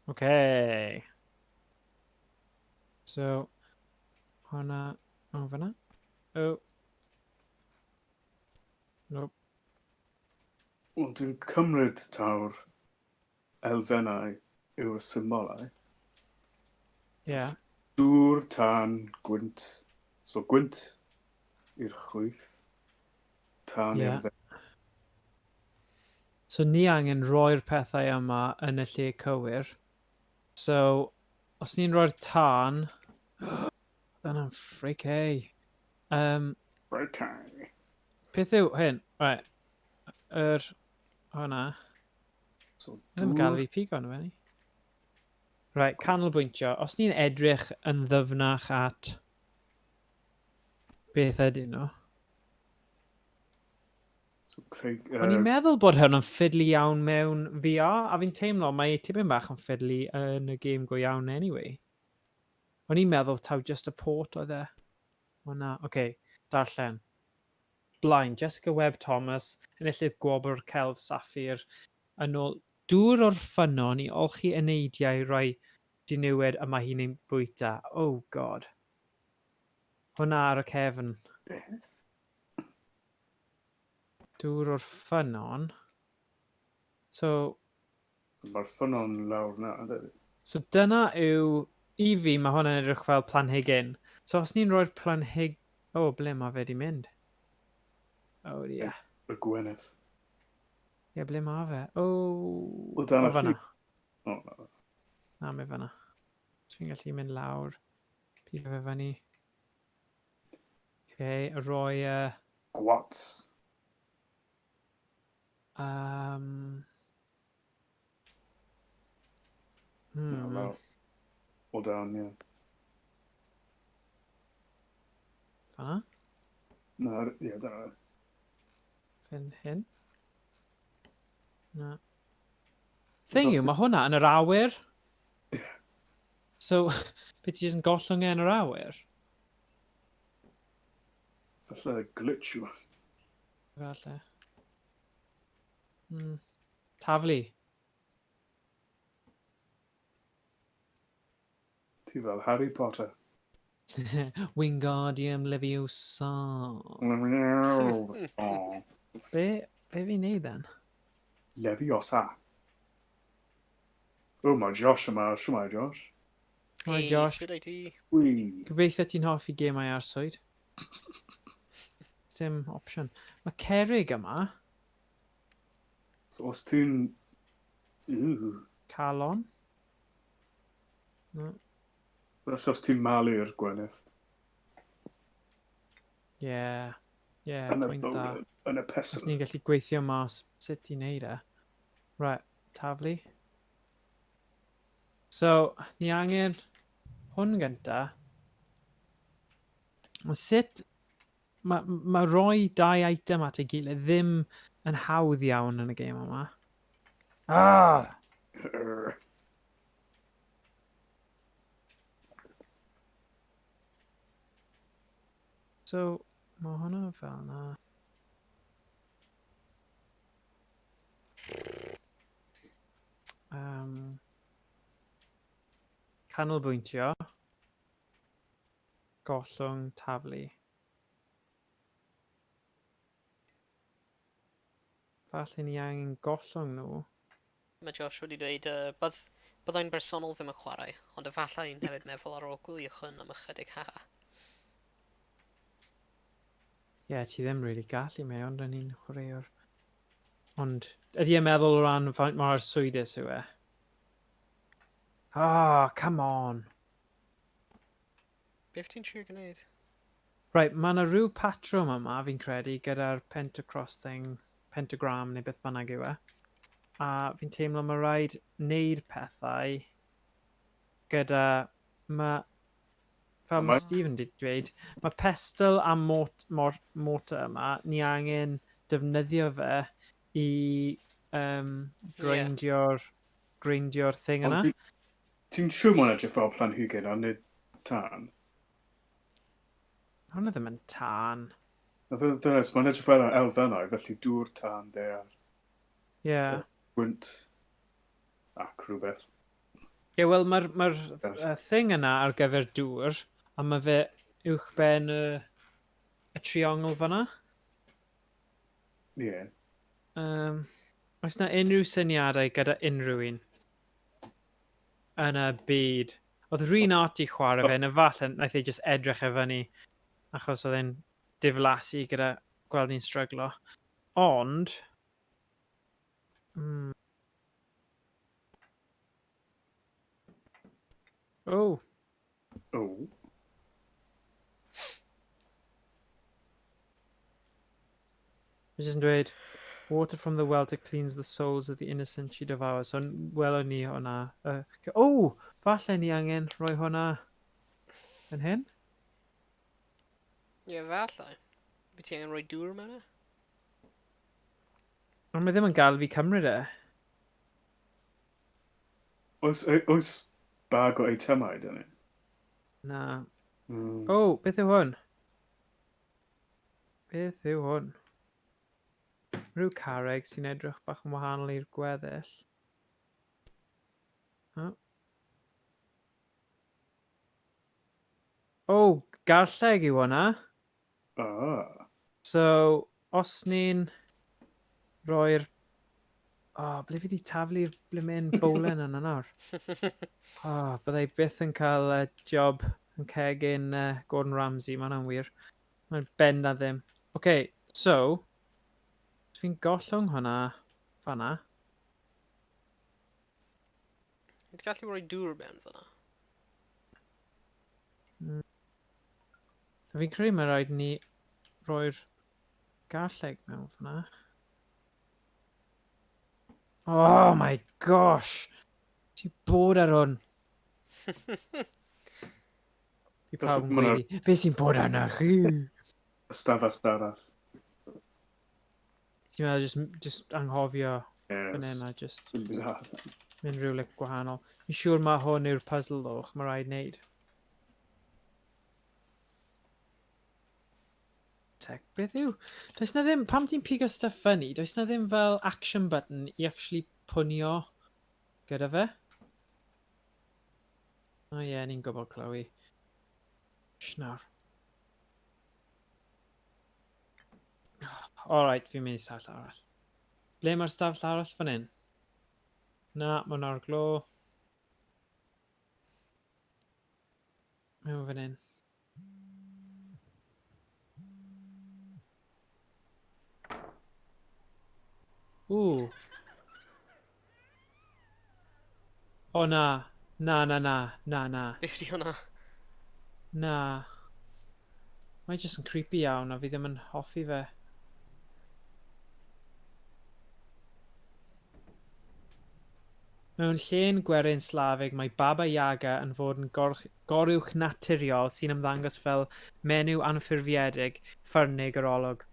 Okay. So, hwnna... O, fyna? Oh. Nope. Wel, dwi'n cymryd tawr elfennau yw'r symbolau. Yeah. Dŵr, tân, gwynt. So gwynt i'r chwith, tân i'r dde. So ni angen roi'r pethau yma yn y lle cywir. So, os ni'n rhoi'r tân... Dyna'n freaky. Freaky. Beth yw hyn? Right. Hwnna. So Ddim yn gael dŵr, fi pigo arno fe ni. Right, canolbwyntio. Os ni'n edrych yn ddyfnach at beth ydyn nhw. So creu, O'n i'n meddwl bod hwn yn fiddly iawn mewn VR, a fi'n teimlo mae tipyn bach yn fiddly yn y gêm go iawn anyway. O'n i'n meddwl taw just y port oedd e. O na, oce, okay, darllen. Blind, Jessica Webb Thomas, enillydd gwobr celf Saffir, yn ôl dŵr o'r ffynnon i olchi eneidiau rhai diniwed y mae hi'n ei bwyta. Oh God. Hwna ar y cefn. Beth? Dŵr o'r ffynnon. So, Mae'r ffynnon lawr na, ydy? So dyna yw, i fi mae hwn yn edrych fel planhigyn. So os ni'n rhoi'r planhig... O, ble mae fe di mynd? Oh, ie. Y gwenith. Ie, ble mae fe? O, O dan o y fan'na. O, na. Na, mae fan'na. So fi'n gallu mynd lawr. Pigo fe fyny. Okay, rhoi... Gwats. Na, lawr. O dan, ie. Fan'na? Na, ie, dyna. Fan hyn. Na. Thing yw, mae hwnna yn yr awyr. So, beth ti jyst yn gollwng e yn yr awyr? Falle glitch yw. Falle. Taflu. Ti fel Harry Potter. Wingardium Leviosa. Be fi'n neud then? Leviosa. O, mae Josh yma. Shwmae, Josh? Hi, Hey, Josh. Sut wyt ti? Wee. Gobeithio ti'n hoffi gemau arswyd. Dim opsiwn. Mae cerrig yma. So os ti'n... Ooh. Calon. No. Falle os ti'n malu'r gwenith. Ie. Ie, Yn y pwynt da. bowlen, yn y Os pestle. ni'n gallu gweithio mas sut i wneud e. Right. Taflu. So, ni angen hwn gynta. Ond sut mae ma rhoi dau item at ei gilydd ddim yn hawdd iawn yn y gêm yma. Ah! So, mae hwnna fel na. Canolbwyntio. Gollwng, taflu. Falle ni angen gollwng nhw. Mae Josh wedi dweud, byddai'n bersonol ddim yn chwarae, ond efallai'n hefyd meddwl ar ôl gwylio hwn am ychydig, haha. Ie, yeah, ti ddim really gallu me, ond yn ni'n chwaraewr. Ond ydy e'n meddwl o ran faint mor arswydus yw e? Oh, come on. Beth ti'n trio gwneud? Right, mae yna rhyw patrwm yma, fi'n credu, gyda'r pentacross thing, pentagram neu beth bynnag yw e. A fi'n teimlo mae rhaid wneud pethau gyda... Mae, fel mae Stephen wedi dweud, mae pestle a mortar yma, ni angen defnyddio fe i grindio'r thing yna. Ti'n siŵr mae'n edrych fel planhigyn a nid tân? Hwna ddim yn tân. Mae'n edrych fel elfennau, felly dŵr, tân, daear. Ie. Yeah. Gwynt ac rhywbeth. Ie, yeah, wel, mae'r ma thing yna ar gyfer dŵr, a mae fe uwchben y triongl fyna. Ie. Yeah. Oes na unrhyw syniadau gyda unrhyw un yn y byd? Oedd Rhun Art i chwarae fe, neu falle naeth ei just edrych e fyny, achos oedd e'n diflasu gyda gweld ni'n stryglo. Ond... Oh. Oh. Mae jyst yn dweud, water from the well to cleanse the souls of the innocent she devours. So, welon ni hwnna. Oh! Falle ni angen rhoi hwnna yn hyn? Ie, yeah, falle. By ti angen rhoi dŵr mewn e? Ond mae ddim yn gael fi cymryd e. Oes bag o eitemau, dyn ni? Na. Mm. Oh, beth yw hwn? Beth yw hwn? Rhyw carreg sy'n edrych bach yn wahanol i'r gweddill. Oh. Oh, garlleg yw hwnna. Ah. So, os ni'n rhoi'r... Oh, ble fi wedi taflu'r blimyn bowlen yna nawr? Oh, byddai byth yn cael job yn cegin Gordon Ramsay, mae hwnna'n wir. Mae'n ben na ddim. OK, so, fi'n gollwng hwnna fanna. Ti'n gallu rhoi dŵr mewn fanna? Fi'n credu mae rhaid ni roi'r garlleg mewn fanna. Oh my gosh! Ti bod ar hwn? Fi pawb yn gweud, beth sy'n bod arna chi? Ystafell arall. Ti'n meddwl just anghofio fan hyn a just mynd rhywle gwahanol. Fi'n siŵr mae hwn yw'r puzzle though, mae rhaid wneud. Tech, beth yw? Does na ddim, pam ti'n pigo stuff funny, does na ddim fel action button i actually pwnio gyda fe? O ie, ni'n gwybod, Chloe. Nawr. Alright, fi'n mynd i stafell arall. Ble mae'r stafell arall fan hyn? Na, mae'n ar glo. Mewn fan hyn. Ww. O na. Na, na, na. Na, na. Beth di hwnna? Na. Mae jyst yn creepy iawn a fi ddim yn hoffi fe. Mewn llên gwerin Slafig mae Baba Yaga yn fod yn goruwchnaturiol sy'n ymddangos fel menyw anffurfiedig, ffyrnig yr olwg.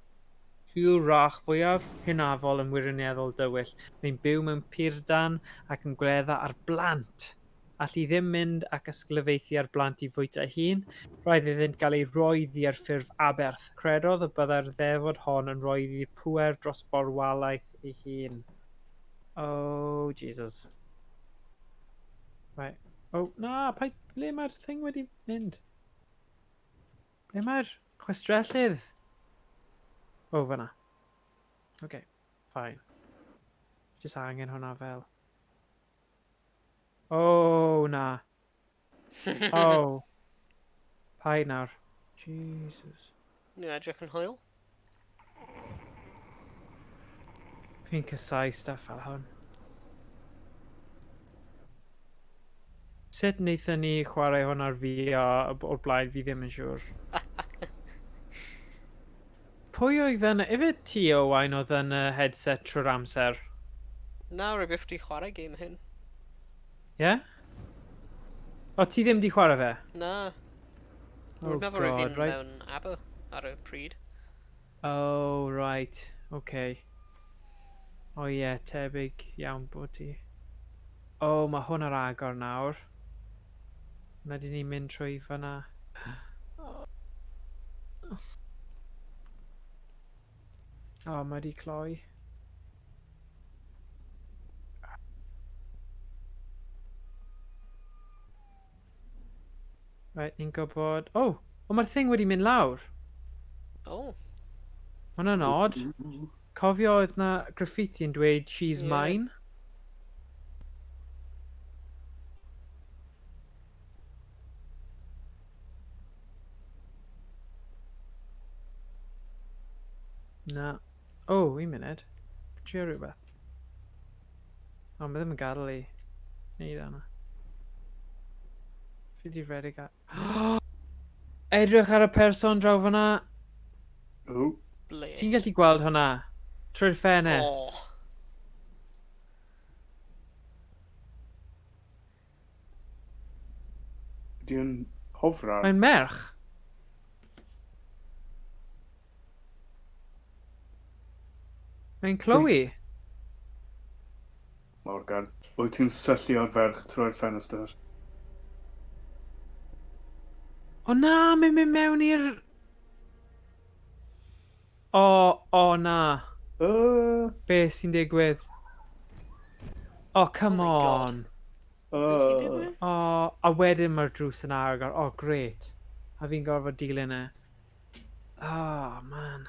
Hi yw'r wrach fwyaf hynafol yn wirioneddol dywyll. Mae'n byw mewn purdan ac yn gwledda ar blant! All hi ddim mynd ac ysglyfaethu ar blant i fwyta ei hun, rhaid iddynt gael eu rhoi iddi ar ffurf aberth. Credodd y byddai'r ddefod hon yn rhoi iddi'r pŵer dros forwalaeth ei hun. Oh, Jesus. Right. Oh, na, paid... Ble mae'r thing wedi mynd? Ble mae'r chwistrellydd? Oh, fyna. OK, fine. Just angen hwnna fel. Oh, na. Oh. Paid nawr. Jesus. Nhw'n edrych yn hwyl. Fi'n casau stuff fel hwn. Sut wnaethon ni chwarae hwn ar VR o'r blaen, fi ddim yn siŵr. Pwy oedd yn... Ife ti, Owain, oedd yn y headset trwy'r amser? Na, rwy byth wedi chwarae game hyn. Ie? Yeah? O, ti ddim wedi chwarae fe? Na. Oh Rwy'n meddwl roedd God, fi'n right. mewn Aber ar y pryd. Oh, right. Okay. O ie, yeah, tebyg iawn bod ti. O, oh, mae hwn ar agor nawr. Na dyn ni'n mynd trwy fyna. O, oh, mae di cloi. Right, ni'n gwybod... Oh! O, mae'r thing wedi mynd lawr. Oh. Mae hwnna'n odd. Cofio oedd na graffiti yn dweud "She's mine"? Na. Oh, un munud. Trio rhywbeth. O, mae ddim yn gadael i wneud hwnna. Fi di redeg a... Edrych ar y person draw fyna. Oh. Ble? Ti'n gallu gweld hwnna? Trwy'r ffenest. Oh. Ydy yn hofran? Mae'n merch. Mae'n Chloe. Morgan, wyt ti'n syllu ar ferch trwy'r ffenestr? O na, mae'n mynd mewn i'r... O, o na. Be sy'n digwydd? Oh, come Oh my God. on. Be sy'n digwydd? O, a wedyn mae'r drws yn agor. Oh, great. A fi'n gorfod dilyn e. Oh, man.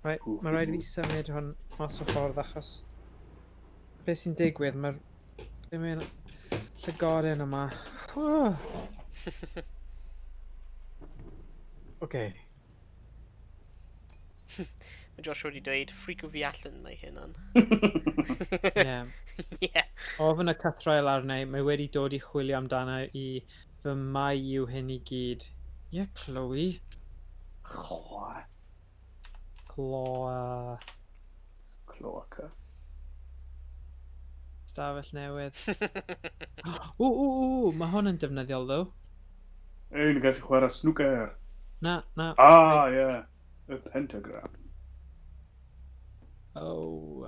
Right, mae rhaid i fi symud hwn mas o ffordd achos beth sy'n digwydd, mae'r ddim yn llygoden yma. Oh. Okay. Mae Josh wedi dweud, "Ffrico fi allan mae hynna'n." Yeah. Ofn y cythraul arna i, mae wedi dod i chwilio amdano i, fy mai yw hyn i gyd. Ie, yeah, Chloe. Chloe. Chloe. Cloaca. Stafell newydd. Ww, ww, ww, mae hwn yn defnyddiol, ddo. Ei, ni'n gallu chwarae snooker. Na, na. Ah, ie. Yeah. Y pentagram. Oh.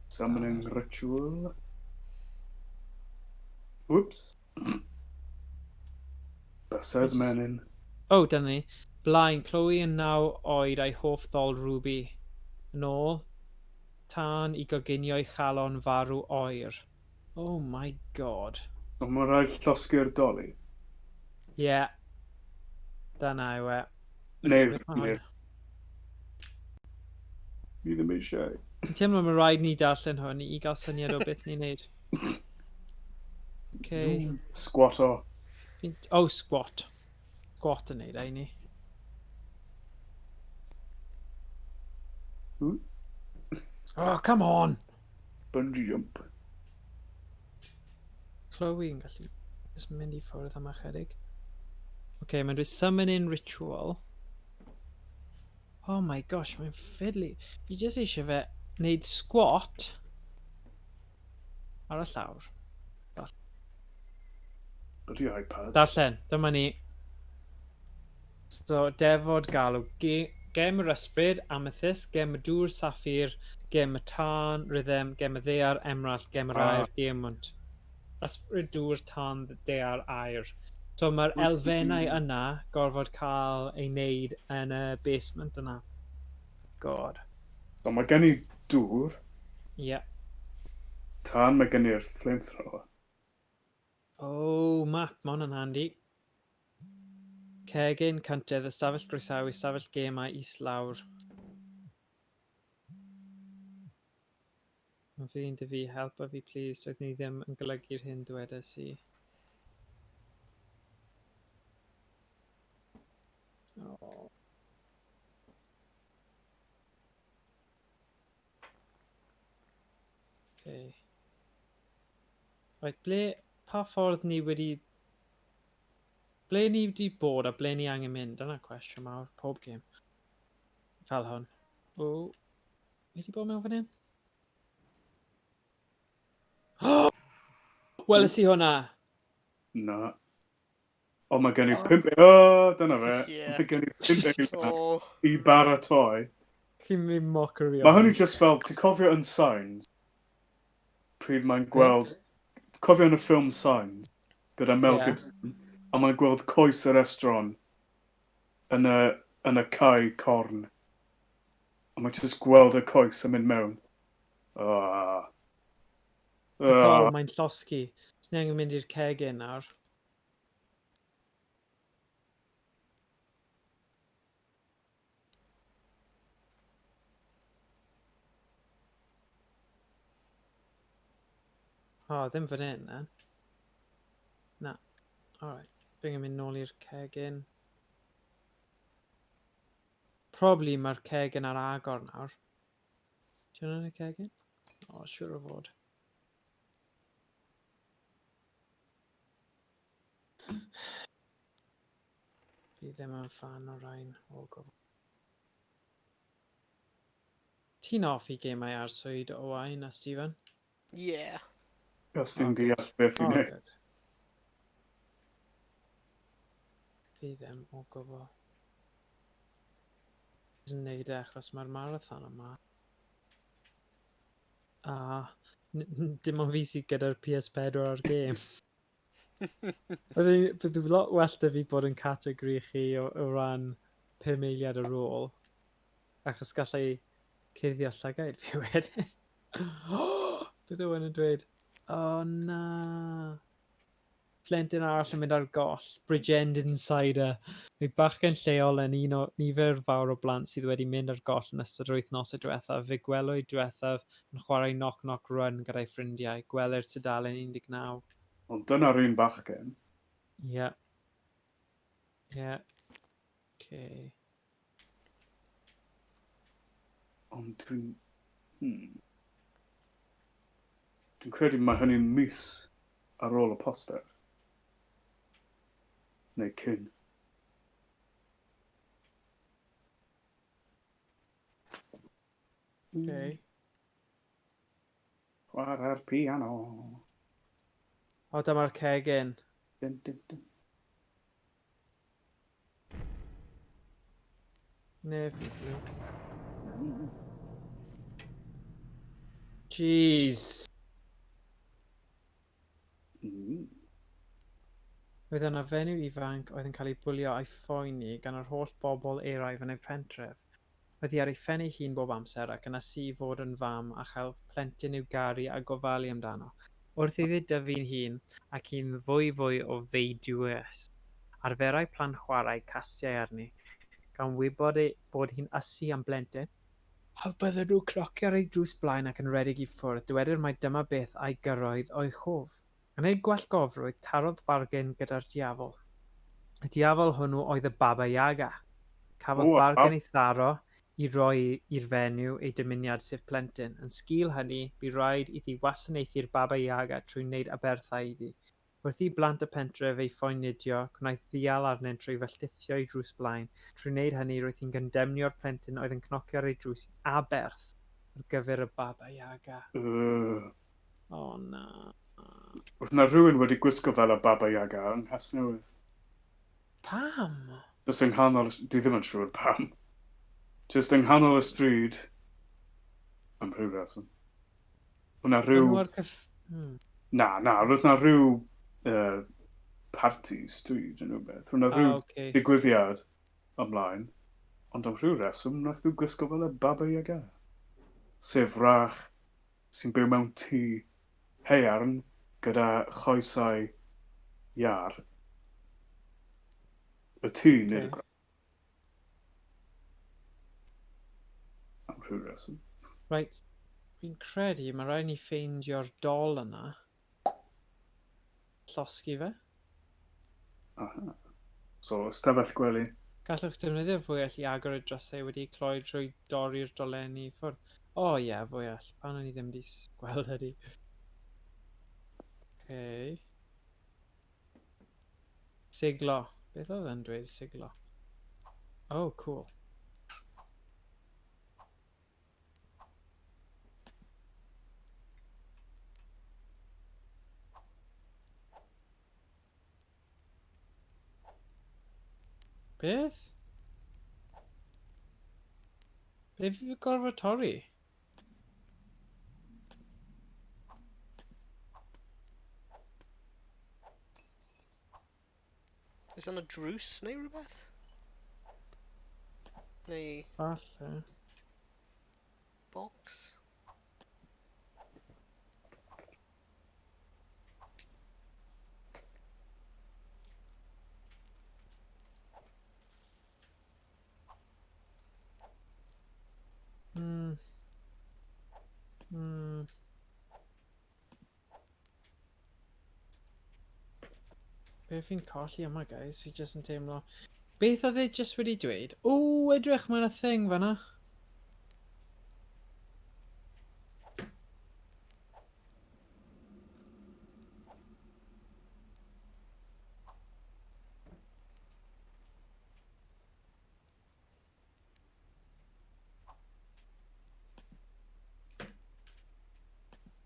Summoning ritual. Whoops. Bysedd menyn. Oh, dyna ni. Blaen, Chloe yn 9 oed a'i hoff ddol Ruby. Yn ôl, tân i goginio'i chalon farw oer. Oh my God. So mae rhaid llosgi'r doli. Ie. Yeah. Dyna yw e. Neu, Beth ma' hwn? neu. Fi ddim eisiau. Fi'n teimlo mae rhaid ni darllen hwn i gael syniad o beth ni'n neud. Okay. Zoom. Squat o. Oh, squat. Squat yn neud e i ni. Oh, come on! Bungee jump. Chloe yn gallu just mynd i ffwrdd am ychydig. Okay, mae'n dweud summoning ritual. Oh my gosh, mae'n fiddly. Fi jyst eisiau fe wneud squat ar y llawr. Bloody iPads. Darllen, dyma ni. So, defod galw. Gem yr ysbryd, amethyst, gem y dŵr, saffir, gem y tân, rhythm, gem y ddaear, emerald, gem yr aer, diamond. Ysbryd, dŵr, tân, daear, aer. So mae'r elfennau yna gorfod cael ei wneud yn y basement yna. God. So mae gen i dŵr. Ie. Yeah. Tân, mae gen i'r flamethrower. Oh, map, mae hwnna'n handi. Cegin, cyntedd, ystafell groesawu, ystafell gemau, islawr. Mae fi'n dy fi, helpa fi please, doedd ni ddim yn golygu'r hyn dwedes i. Oh. Okay. Right, ble, pa ffordd ni wedi... Ble ni wedi bod a ble ni angen mynd? Dyna cwestiwn mawr, pob gêm. Fel hwn. O, ni wedi bod mewn fan hyn? Weles i hwnna! Na. O, mae gen i 5. O, dyna fe. Yeah. Mae gen i 5 eiliad i baratoi. Chi'n mynd mockery. Mae hynny just fel, ti'n cofio yn Signs? Pryd mae'n gweld... Cofio yn y ffilm Signs? Gyda Mel Gibson. A mae'n gweld coes yr estron yn y cae corn. A mae'n just gweld y coes yn mynd mewn. Ah. Y ffordd mae'n llosgi. So ni angen mynd i'r cegin nawr. O, oh, ddim fan hyn, then. Na. Alright. Dwi'n angen mynd nôl i'r cegin. Probably mae'r cegin ar agor nawr. Di hwnna'n y cegin? O, oh, siŵr o fod. Fi ddim yn fan o rhain o gwbl. Ti'n hoffi gemau arswyd, Owain a Stephen? Yeah. Os ti'n deall beth i'n Oh, neud. good. Fi ddim o gwbl. Yn neud e achos mae'r marathon yma. A dim ond fi sydd gyda'r PS4 ar gêm. Bydde lot well 'da fi bod yn categori chi o ran 5 eiliad ar ôl. Achos gallai cuddio llygaid fi wedyn. Beth yw yn dweud? O oh, na. Plentyn arall yn mynd ar goll. Bridgend Insider. Mae bachgen lleol yn un o nifer fawr o blant sydd wedi mynd ar goll yn ystod yr wythnosau diwethaf. Fe gwelwyd diwethaf yn chwarae Knock Knock Run gyda'i ffrindiau. Gweler tudalen 19. Ond dyna'r un bachgen. Ie. Ie. Okay. Ond dwi'n... Dwi'n credu mae hynny'n mis ar ôl y poster. Neu cyn. Okay. Chwarae'r piano. O, dyma'r cegin. Dun, dun, dun. Navy blue. Jeez. Roedd yna fenyw ifanc oedd yn cael ei bwlio a'i phoeni gan yr holl bobl eraill yn ei phentref. Roedd hi ar ei phen ei hun bob amser ac yn ysu i fod yn fam a chael plentyn i'w garu a gofalu amdano. Wrth iddi dyfu'n hŷn ac yn fwyfwy o feidius, arferai plant chwarae castiau arni, gan wybod ei bod hi'n ysu am blentyn. A bydden nhw'n cnocio ar ei drws blaen ac yn rhedeg i ffwrdd, dywedir mai dyma beth a'i gyrraedd o'i chof. Yn ei gwallgofrwydd, tarodd fargen gyda'r diafol. Y diafol hwnnw oedd y Baba Yaga. Cafodd bargen ei tharo i roi i'r fenyw ei dymuniad sef plentyn. Yn sgil hynny, bu raid iddi wasanaethu'r Baba Yaga trwy wneud aberthau iddi. Wrth i blant y pentref ei phoenydio, gwnaeth ddial arnynt trwy felltithio ei drws blaen. Trwy wneud hynny, roedd hi'n condemnio'r plentyn oedd yn cnocio ar ei drws i aberth ar gyfer y Baba Yaga. O na. Roedd 'na rhywun wedi gwisgo fel y Baba Yaga yng Nghasnewydd. Pam? Jyst yng nghanol... Dwi ddim yn siŵr pam. Jyst yng nghanol y stryd. Am rhyw reswm. Roedd 'na rhyw... Na, na, roedd 'na rhyw parti stryd neu rhywbeth. Roedd 'na rhyw digwyddiad ymlaen. Ond am rhyw reswm, wnaeth nhw gwisgo fel y Baba Yaga. Sef wrach sy'n byw mewn tŷ haearn gyda choesau iâr. Y tŷ, nid y gwrach. Am rhyw reswm. Reit, fi'n credu mae rhaid ni ffeindio'r dol yna. Llosgi fe. Aha. So, ystafell gwely. Gallwch defnyddio fwyell i agor y drysau wedi'u cloi drwy dorri'r dolenni i ffwrdd. O oh, ie, yeah, fwyell. Pan o'n i ddim wedi gweld ydi. Okay. Siglo. Beth oedd yn dweud siglo? Oh, cool. Beth? Be fi gorfod torri? Is yna drws neu rhywbeth? Neu... Falle. Box? Be fi'n colli yma, guys? Fi jyst yn teimlo... Beth oedd e jyst wedi dweud? O, edrych, mae yna thing fanna.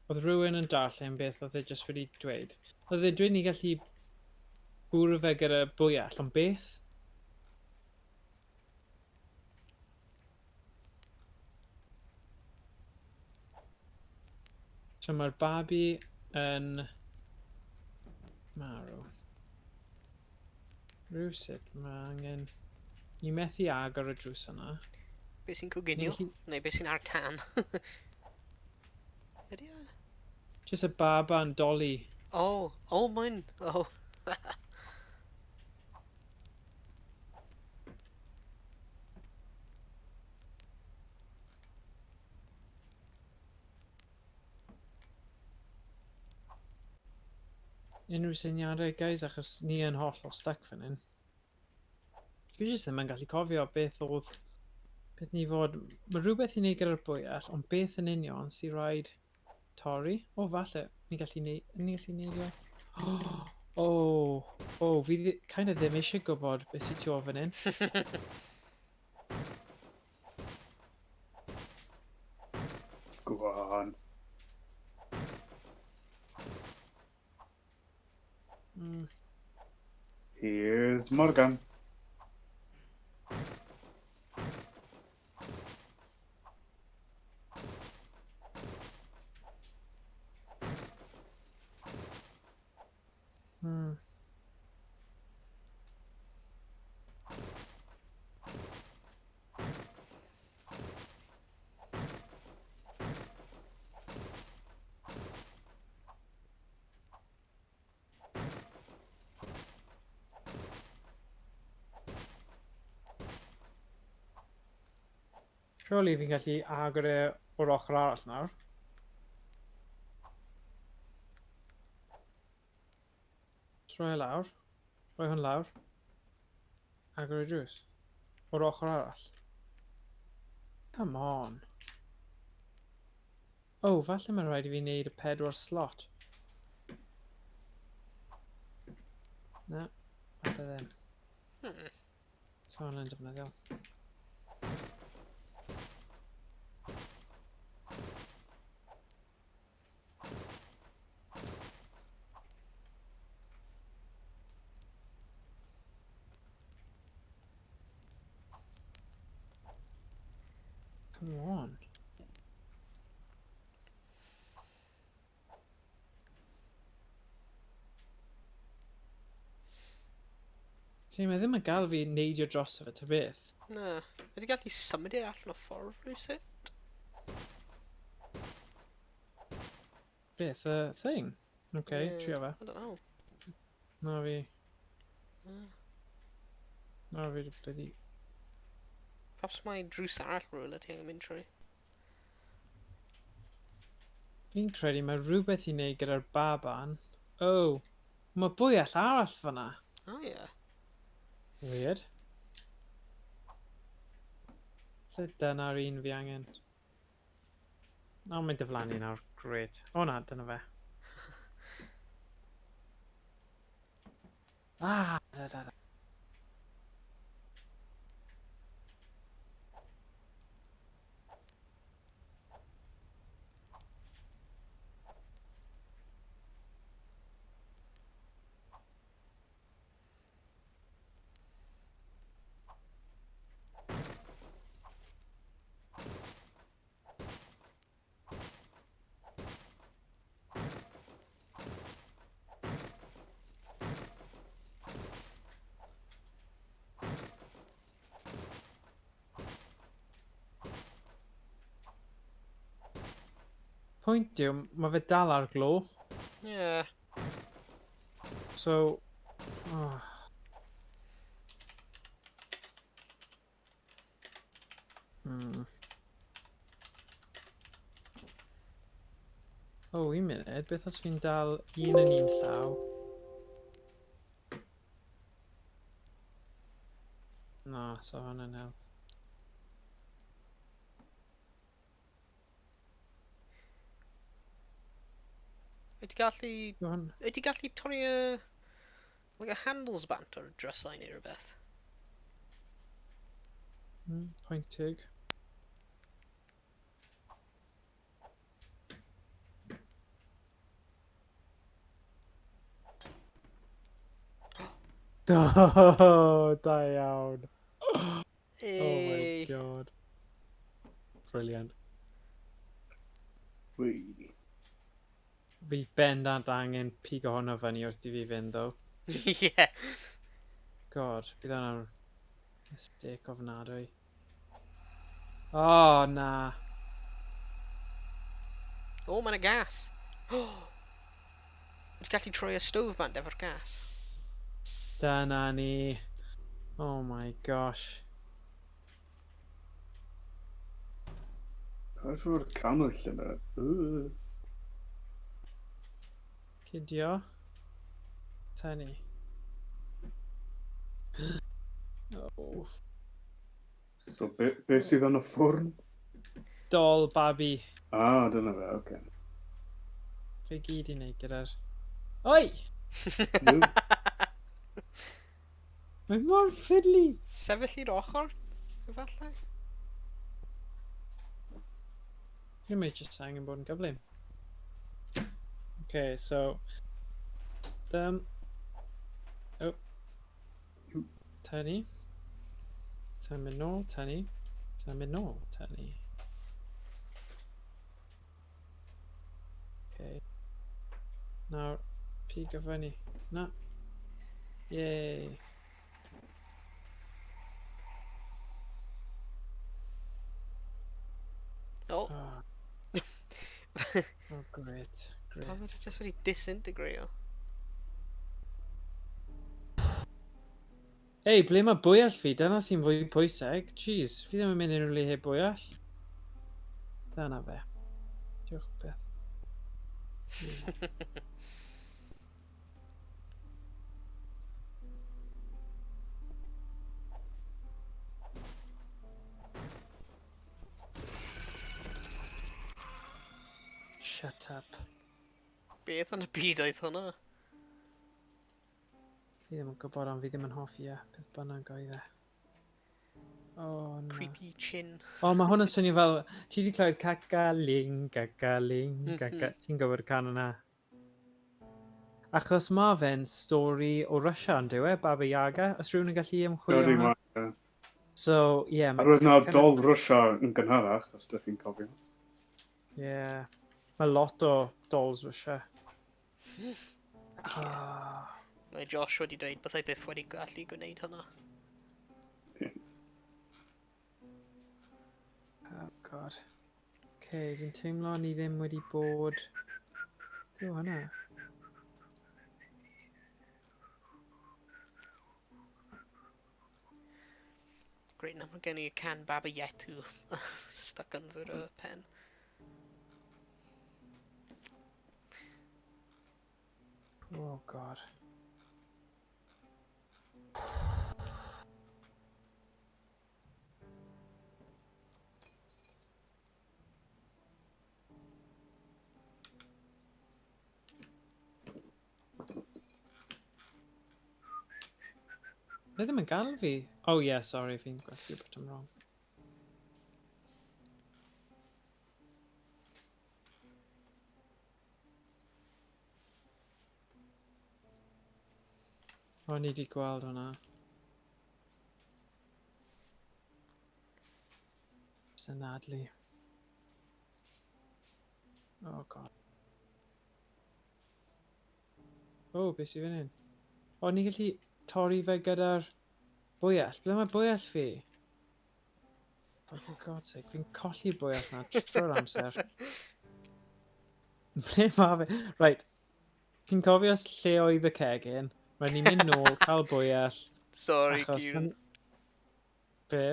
Oedd rhywun yn darllen beth oedd e jyst wedi dweud. Oedd e'n dweud ni gallu bwrw fe gyda bwyell, ond beth? So mae'r babi yn marw. Rhywsut mae angen... Ni methu agor y drws yna. Be sy'n coginio? Neu be sy'n ar tan? Ydy e? Just y baba'n doli. Oh, oh mae'n... Oh. Unrhyw syniadau, guys, achos ni yn hollol stuck fan hyn. Fi jyst ddim yn gallu cofio beth oedd... Beth ni fod... Mae rhywbeth i wneud gyda'r bwyell, ond beth yn union sy'n rhaid torri? O, falle. Ni gallu neud... Ni gallu neud o. O, o, fi kind of ddim eisiau gwybod beth sy'n tu ôl fan hyn. Go on. Here's Morgan. Surely fi'n gallu agor e o'r ochr arall nawr. Rhoi e lawr. Rhoi hwn lawr. Agor y drws. O'r ochr arall. Come on. Oh, falle mae'n rhaid i fi wneud y 4 slot. Na, falle ddim. So hwn yn defnyddiol. Come on. Ti, mae ddim yn gael fi neidio dros fe, ta beth. Na. Wedi gallu symud i'r allan o ffordd rhywsut? Beth, y thing? Okay, yeah, trio fe. I don't know. Na fi. Na fi bloody... Perhaps mae drws arall rhywle ti angen mynd trwy. Fi'n credu mae rhywbeth i wneud gyda'r baban. Oh, mae bwyell arall fyna. Oh, yeah. Weird. Lle dyna'r un fi angen? O, mae'n diflannu nawr. Great. O na, dyna fe. Ah, da, da, da. Pwynt yw, mae fe dal ar glo. Yeah. So... Oh. Oh, un munud, beth os fi'n dal un yn un llaw? Na, so hwnna'n help. Wyt ti gallu... Wyt ti gallu torri y... Like a handles bant o'r drysau neu rhywbeth? Pwynt teg. Do, da iawn. Oh my god. Brilliant. Wee. Fi bendant angen pigo hwnna fyny wrth i fi fynd, though. Yeah. God, bydd hwnna'n mistake ofnadwy. Oh, na. Oh, mae'n y gas. Ti'n gallu troi y stove bant efo'r gas. Dyna ni. Oh my gosh. Paid o'r cannwyll yna. Cydio. Tynnu. Oh. So, be sydd yn y ffwrn? Dol babi. Ah, dyna fe, oce. Okay. Fe gyd i wneud gyda'r... Oi! Mae mor fiddly! Sefyll i'r ochr, efallai? Dwi'n mynd jyst angen bod yn gyflym. Okay, so... Oh. Tynnu. Tynnu mynd nôl, tynnu. Tynnu mynd nôl, tynnu. Okay. Nawr, pigo fyny. Na. Yay. Oh. Oh. Oh, great. Great. Pam ydy jyst wedi disintegrate? Ei, ble mae bwyell fi? Dyna sy'n fwy pwysig. Jeez, fi ddim yn mynd unrhyw le heb bwyell. Dyna fe. Diolch beth. Shut up. Beth yn y byd oedd hwnna? Fi ddim yn gwybod, ond fi ddim yn hoffi e, beth bynnag oedd e. Oh, no. Creepy chin. O, oh, mae hwn yn swnio fel... Ti wedi clywed cacaling, cacaling, caca... Ti'n gwybod y can yna? Achos mae fe'n stori o Russia, yn dyw e? Baba Yaga. Os rhywun yn gallu ymchwilio hwnna? So, ie. Yeah, A roedd na dol Rwsia yn gynharach, os ydych chi'n cofio. Ie. Yeah. Mae lot o dolls Rwsia. Yeah. Mae Josh wedi dweud byddai byth wedi gallu gwneud hynna. Oh god. Okay, fi'n teimlo ni ddim wedi bod... Beth yw hwnna? Great, nawr mae gen i can Baba Yetu stuck yn fy pen. Oh god. Mae ddim yn gael fi. Oh yeah, sorry, fi'n gwasgu bottom wrong. O, ni wedi gweld hwnna. Synadlu. Oh god. O, oh, beth sydd fan hyn? O, ni'n gallu torri fe gyda'r bwyell. Ble mae bwyell fi? For God's sake, fi'n colli'r bwyell na trwy'r amser. Ble mae fe? Right. Ti'n cofio lle oedd y cegin? Rhaid ni'n mynd nôl, cael bwyell. Sorry, achos... Kieran. Be?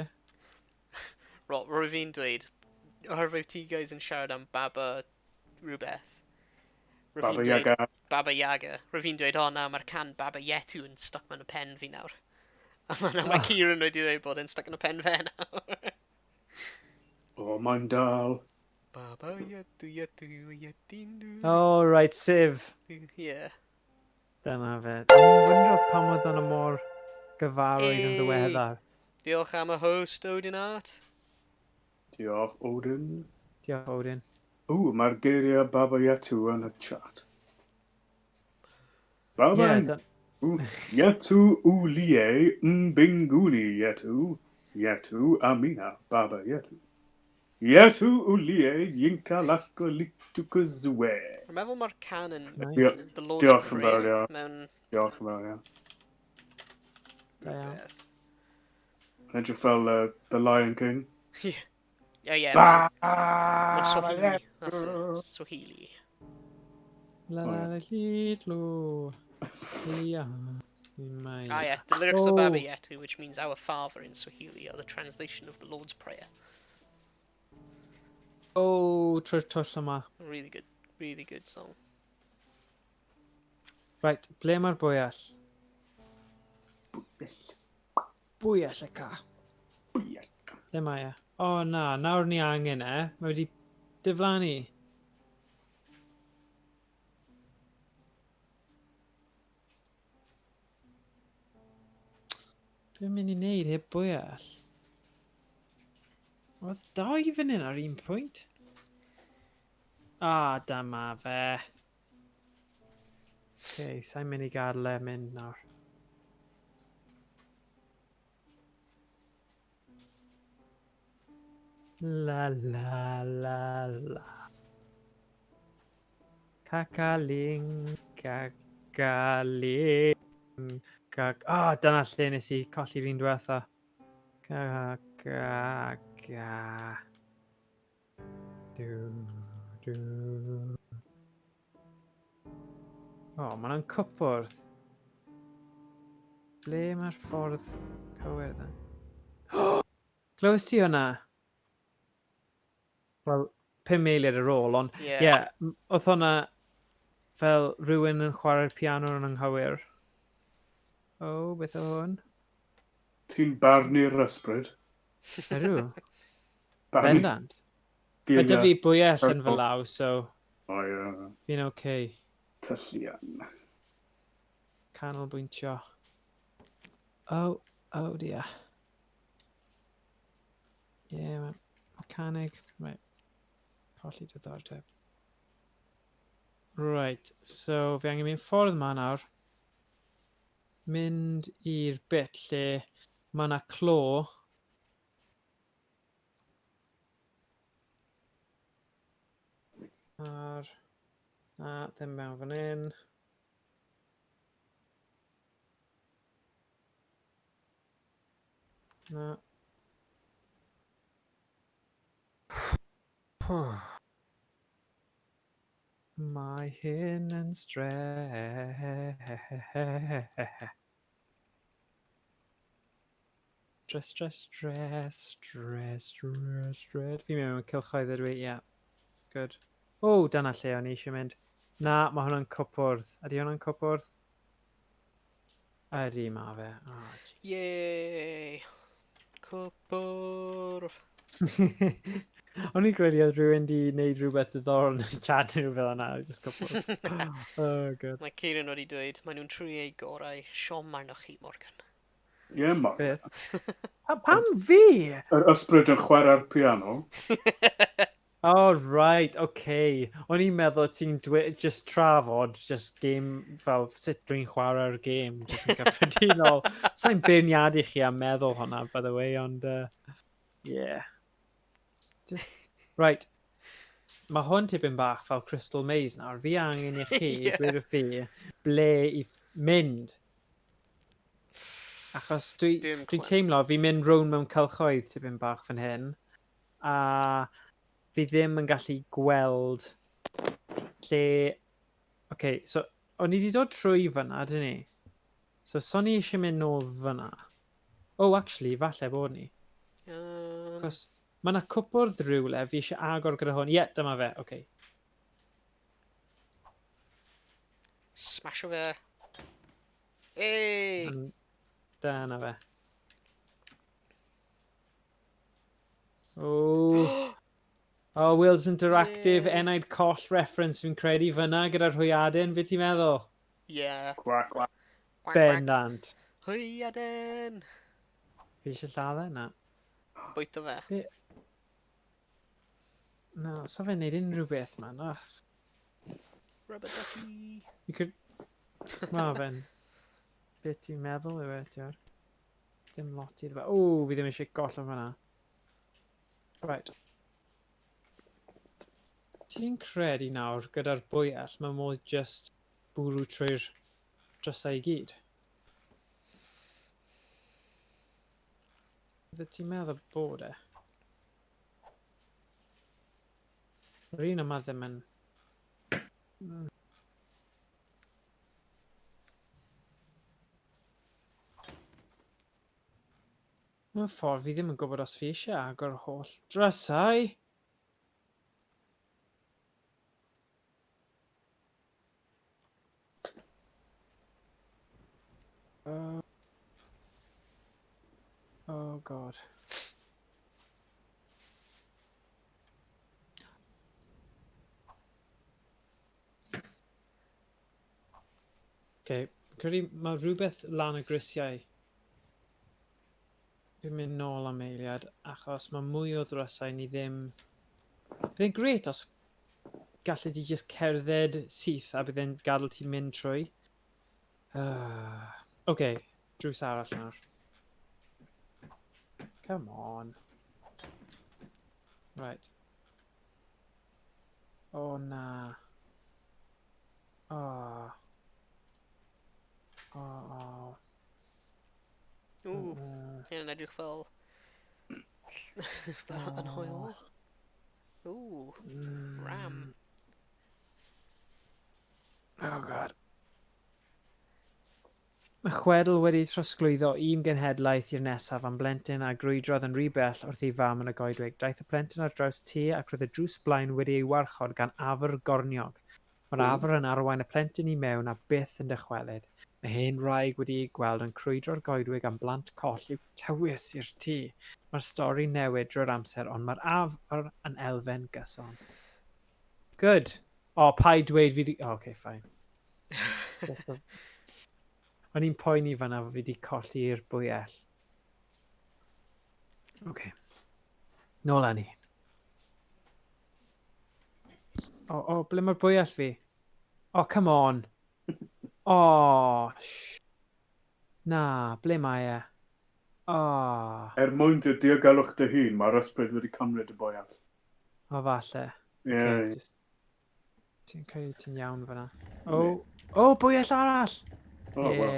Ro, rwy fi'n dweud, oherwydd ti guys yn siarad am Baba rhywbeth. Baba Yaga. Baba Yaga. Rwy fi'n dweud, o na, mae'r can Baba Yetu yn stuck mewn y pen fi nawr. A mae oh. Kieran wedi dweud bod e'n stuck yn y pen fe nawr. O, mae'n dal. Baba Yetu, Yetu, Yetindu. Oh, right, Siv. Yeah. Dyna fe. Dwi'n wyndro pam oedd yna mor gyfarwydd yn ddiweddar. Diolch am y host, Odin Art. Diolch, Odin. Diolch, Odin. Ww, mae'r geiriau Baba Yetu yn y chat. Baba yeah, Yetu ulie mbinguni yetu, yetu amina Baba Yetu. Yetu ulie yinka lako litukuzwe. Rwy'n meddwl mae'r can yn The Lord's Diolch yn fawr iawn. Mewn... Diolch yn fawr iawn. Da iawn. Mae'n edrych fel The Lion King. Yeah. Yeah, yeah. Mae'n Swahili. That's it. Swahili. La la la li lo. Yeah. Ah, yeah. The lyrics of Baba Yetu, which means our father in Swahili, are the translation of the Lord's Prayer. Oh, trwy'r twll yma. Really good, really good song. Right, ble mae'r bwyell? Bwyell. Bwyell y ca. Bwyell. Ble mae e? O oh, na, nawr ni angen e. Mae wedi diflannu. Dwi'n mynd i wneud heb bwyell. Oedd dau fan hyn ar un pwynt. Ah, dyma fe. Okay, sa'n mynd i gadael e mynd nawr. La la la la. Cacaling, cacaling, cac... Ah, oh, dyna lle nes i colli'r un diwetha. Ca, ca, ca. Du, du. O, oh, mae'n cwpwrdd. Ble mae'r ffordd cywir dda? Glywys ti hwnna? Wel, 5 eiliad ar ôl, ond ie, yeah. yeah, oedd hwnna fel rhywun yn chwarae'r piano yn anghywir. O, oh, beth o hwn? Ti'n barnu'r ysbryd? Ydw. Bendant. Mae dy fi bwyell yn fy law, so... O, ie. Yeah. Fi'n oce. Okay. Tyllian. Canolbwyntio. Oh, oh dear. Ie, yeah, mae mecanig. Right. Colli diddordeb. Right, so fi angen mynd ffordd yma nawr. Mynd i'r bit lle mae yna clo. Ar... Na, ddim mewn fan hyn. Na. Mae hyn yn stre... Stress, stress, stress, stress, stress, stress. Fi'n mynd mewn cylchoedd ydw i, ie. Yeah. Good. O, oh, dyna lle o'n i eisiau mynd. Na, mae hwnna'n cwpwrdd. Ydy hwnna'n cwpwrdd? Ydy, mae fe. Oh, jeez. Yay! Cwpwrdd! O'n i'n credu oedd rhywun di wneud rhywbeth diddorol yn y chat neu rhywbeth yna, just cwpwrdd. Oh, god. Mae Kieran wedi dweud, maen nhw'n trwy eu gorau. Siom arnoch chi, Morgan. Ie, yeah, Morgan. Beth? Pa, pam fi? Yr ysbryd yn chwarae'r piano. Oh, right, okay. O'n i'n meddwl ti'n just trafod, just game, fel sut dwi'n chwarae'r game, just yn gyffredinol. Sa'n beirniadu chi am meddwl hwnna, by the way, ond, yeah. Just, right. Mae hwn tipyn bach fel Crystal Maze nawr. Fi angen i chi yeah. dweud wrth fi ble i mynd. Achos dwi'n dwi teimlo fi'n mynd rown mewn cylchoedd tipyn bach fan hyn. A fi ddim yn gallu gweld lle... OK, so o'n i wedi dod trwy fyna, dyn ni? So, so ni eisiau mynd nôl fyna. Oh, actually, falle bod ni. Cos mae yna cwpwrdd rhywle, fi eisiau agor gyda hwn. Ie, yeah, dyma fe, oce. Okay. Smasho fe. Hey! Dyna fe. Oh. Oh, Wales Interactive, yeah. Enaid Coll reference fi'n credu fyna gyda'r hwyaden, be ti'n meddwl? Yeah. Quack, quack. Bendant. Hwyaden! Fi eisiau lladd e? Na. Bwyto fe. Be... Na, so fe'n neud unrhyw beth ma, nas. Rubber ducky. You could... Ma fe'n... Be ti'n meddwl yw e, ti'n Dim lot iddo fe. O, fi ddim eisiau gollwng fyna. Right. Ti'n credu nawr gyda'r bwyell mae modd just bwrw trwy'r drysau i gyd? Fydde ti'n meddwl bod e? Yr un yma ddim yn... Mewn ffordd, fi ddim yn gwybod os fi eisiau agor holl drysau. Oh god. Okay, credu mae rhywbeth lan y grisiau. Fi'n mynd nôl am eiliad, achos mae mwy o ddrysau ni ddim... Bydd e'n gret os gallu di just cerdded syth a bydd e'n gadael ti mynd trwy. OK, drws arall nawr. Come on. Right. O oh, na. Oh. Oh, oh. Ww, hyn yn edrych fel... fel anhwyl. Ww, ram. Oh god. Mae chwedl wedi trosglwyddo un genhedlaeth i'r nesaf am blentyn a grwydrodd yn rhy bell wrth ei fam yn y goedwig. Daeth y plentyn ar draws tŷ ac roedd y drws blaen wedi ei warchod gan afr gorniog. Mae'r afr yn arwain y plentyn i mewn a byth yn dychwelyd. Mae hen wraig wedi ei gweld yn crwydro'r goedwig am blant coll i'w tywys i'r tŷ. Mae'r stori'n newid drwy'r amser ond mae'r afr yn elfen gyson. Good. O, oh, paid dweud fi di... Oh, okay, fine. O'n i'n poeni fan'na fod fi wedi colli'r bwyell. OK. Nôl â ni. O, oh, oh, ble mae'r bwyell fi? Oh, come on. Oh, na, ble mae e? Oh. Er mwyn dy diogelwch dy hun, mae'r ysbryd wedi cymryd y bwyell. O, falle. Ie. Yeah. Okay, just... Ti'n credu ti'n iawn fyna. O, oh, oh, bwyell arall! Oh, well.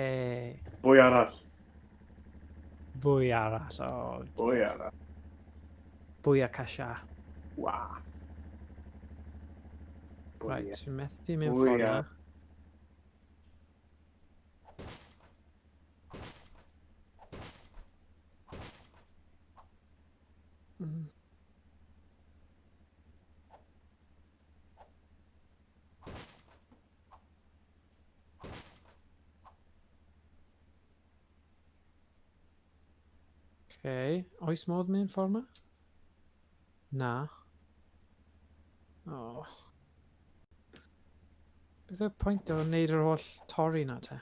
Bwy arall. Bwy arall, o. Oh. Bwy arall. Bwy a casia. Wa. Right, fi'n methu mynd ffordd na. Okay. Oes modd mynd ffordd ma? Na. Oh. Beth yw'r pwynt o wneud yr holl torri na te?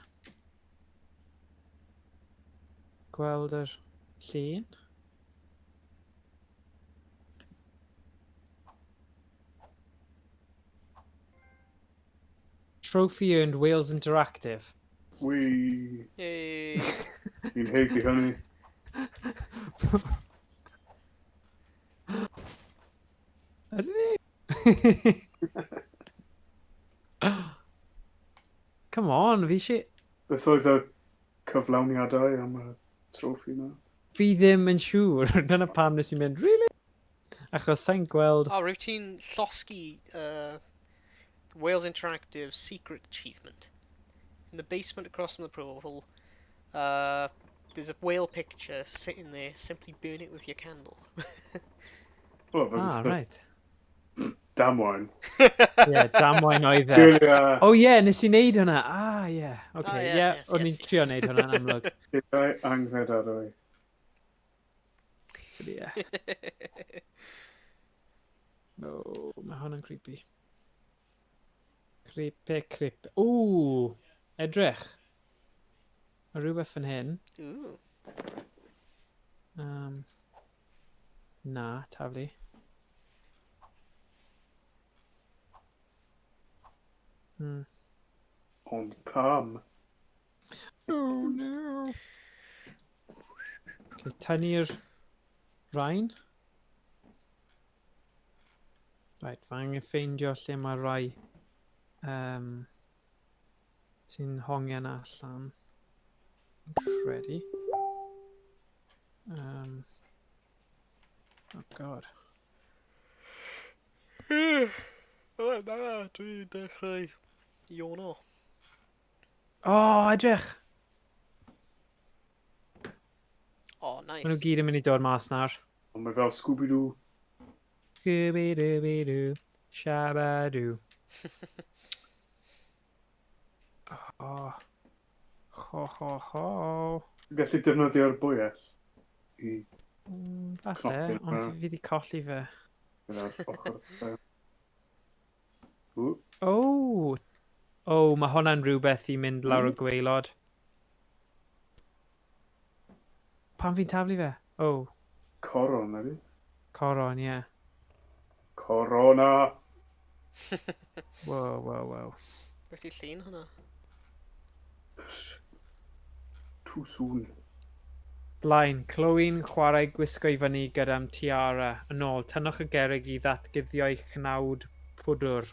Gweld yr llun? Trophy earned Wales Interactive. Wee. Yay. Ni'n heiddi hynny. Ydyn ni? Come on, fi eisiau... Beth oedd y cyflawniadau am y trophy na? Fi ddim yn siŵr. Dyna pam nes i mynd, really? Achos sa'n gweld... O, rwyt ti'n llosgi Wales Interactive Secret Achievement. In the basement across from the portal, there's a whale picture sitting there. Simply burn it with your candle. Oh, ah, right. Damwain. Ie, yeah, damwain oedd e. Yeah. Oh ie, yeah, nes i wneud hwnna. Ah, ie. Yeah. Okay, Oh, ie, yes, yeah, yes, o'n i'n yes. trio wneud hwnna'n amlwg. Geiriau anghredadwy. Ie. No, mae hwn yn creepy. Creepy, creepy. Ww, edrych. Mae rhywbeth fan hyn. Ooh. Na, taflu. Ond pam? Oh no. Okay, tynnu'r rhain. Right, fe angen ffeindio lle mae rai sy'n hongian allan. Credu. Oh god. O, na, dwi'n dechrau iono. Oh, edrych! Oh, nice. Maen nhw gyd yn mynd i dod mas nawr. Ond mae fel Scooby-Doo. Scooby-Dooby-Doo, Shabadoo. Oh. Ho, ho, ho. Ti'n gallu defnyddio'r bwyell i Falle, Cnocyn, ond na. fi wedi colli fe. gyda'r ochr. Ww, Oh! Oh, mae hwnna'n rhywbeth i mynd lawr y gwaelod. Pam fi'n taflu fe? Oh, coron, ydy? coron, ie. Yeah. Corona! Wow, wow, wow. Beth yw llun hwnna? Too soon. Blaen, Chloe'n chwarae gwisgo i fyny gyda'm tiara. Yn ôl, tynnwch y gerrig i ddatguddio eich cnawd pwdwr.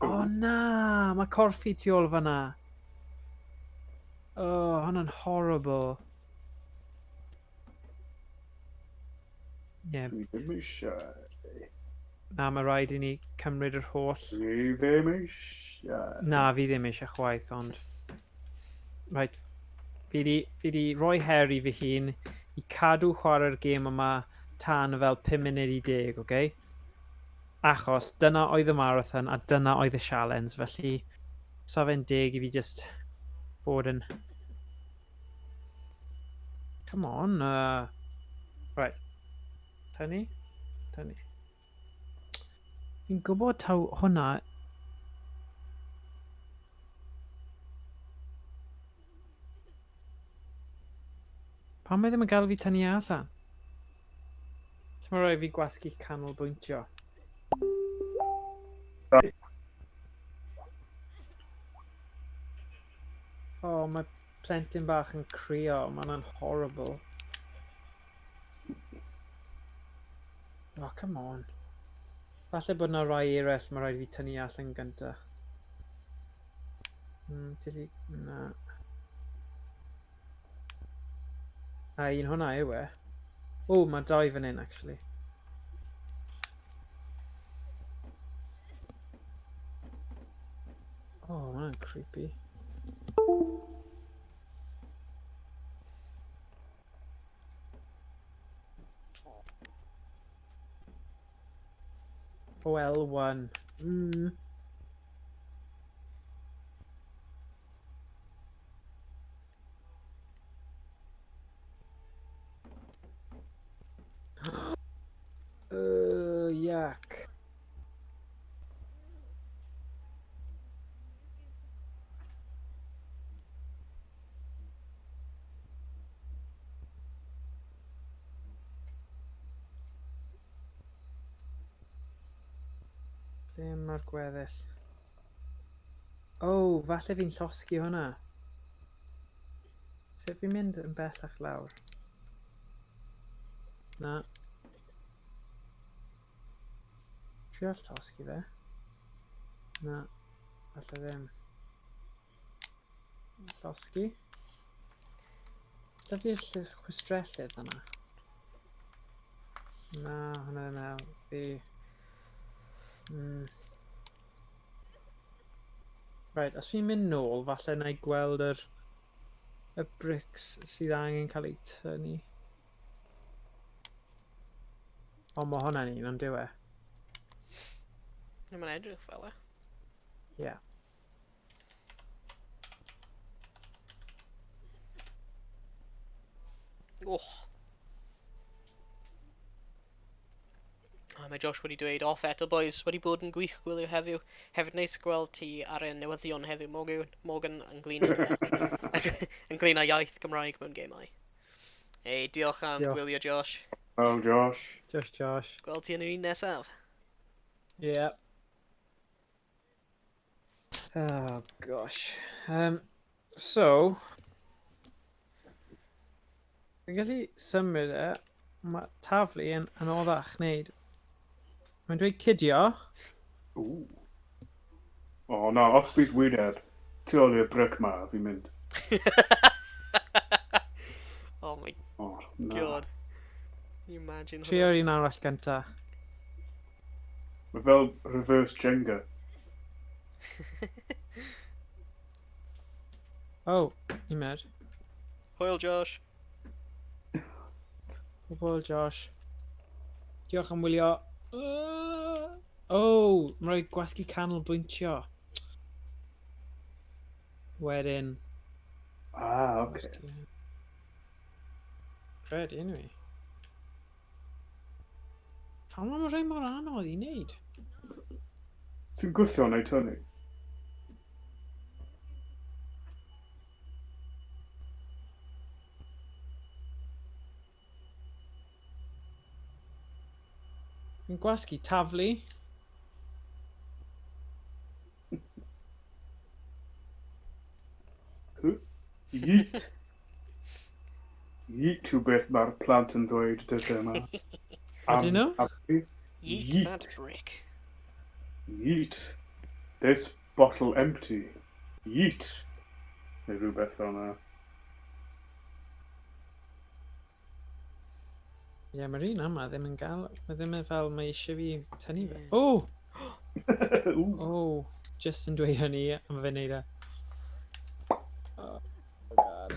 O oh, na, mae corffi tu ôl fyna. Oh, hwnna'n horrible. Ie, yeah, Dwi ddim eisiau. na, mae rhaid i ni cymryd yr holl... Dwi ddim eisiau. Na, fi ddim eisiau chwaith, ond... Right, fi di rhoi her i fy hun i cadw chwarae'r gêm yma tan fel 5 munud i 10, oce? Okay? Achos dyna oedd y marathon a dyna oedd y challenge, felly so fe'n deg i fi just bod yn... Come on. Right. Tynnu. Tynnu. Fi'n gwybod taw hwnna... Pam mae ddim yn gael fi tynnu allan? Lle mae rhaid fi gwasgu canolbwyntio? Oh, mae plentyn bach yn crio. Mae hwnna'n horrible. Oh, come on. Falle bod 'na rai eraill mae rhaid i fi tynnu allan gynta. Tilly, na. A un hwnna yw e. O, mae dau fan hyn, actually. Oh, mae hwnna'n creepy. OL1. Yuck. Ble mae'r gweddill? Oh, falle fi'n llosgi hwnna. Sut fi'n mynd yn bellach lawr? Na. Trio llosgi fe. Na, falle ddim. Llosgi. Da fi'r chwistrellydd yna? Na, hwnna ddim helpu. Right, os fi'n mynd nôl, falle na i gweld y bricks sydd angen cael eu tynnu. O, mae hwnna'n un, ond dyw e? Mae'n edrych fel e. Ie. Oh. A mae Josh wedi dweud, off eto boys, wedi bod yn gwych gwylio heddiw. Hefyd neis gweld ti ar y newyddion heddiw, Morgan, ynglyn â iaith Gymraeg mewn gemau. Ei, diolch am Diolch. gwylio, Josh. Wel, Josh. Josh, Josh. Gweld ti yn yr un nesaf. Yeah. Oh, gosh. So, fi'n gallu symud e, mae taflu yn anoddach wneud. Mae'n dweud cydio. Ooh. O, na, os bydd wyneb tu ôl i'r bric ma, fi'n mynd. Oh my Oh, na. God. Can you imagine hwnna? Trio'r un arall gynta. Mae fel reverse Jenga. Oh, un munud. Hwyl, Josh. Hwyl, Josh. Diolch am wylio. Oh, mae'n rhaid gwasgu canolbwyntio. Wedyn. Ah, oce. Credu, anyway. Pam mae'n rhai mor anodd i wneud? Ti'n gwthio neu tynnu? Fi'n gwasgu taflu. Yeet. Yeet yw beth mae'r plant yn ddweud dyddiau yma. Ydyn nhw? Am taflu. Yeet Yeet. that brick. Yeet. This bottle empty. Yeet. Neu rhywbeth fel yna. Ie, yeah, mae'r un yma ddim yn gael... Mae ddim yn fel mae eisiau fi tynnu fe. Ie. Oh! Ooh. Oh! Just yn dweud hynny, a mae fe'n neud e. Oh, God.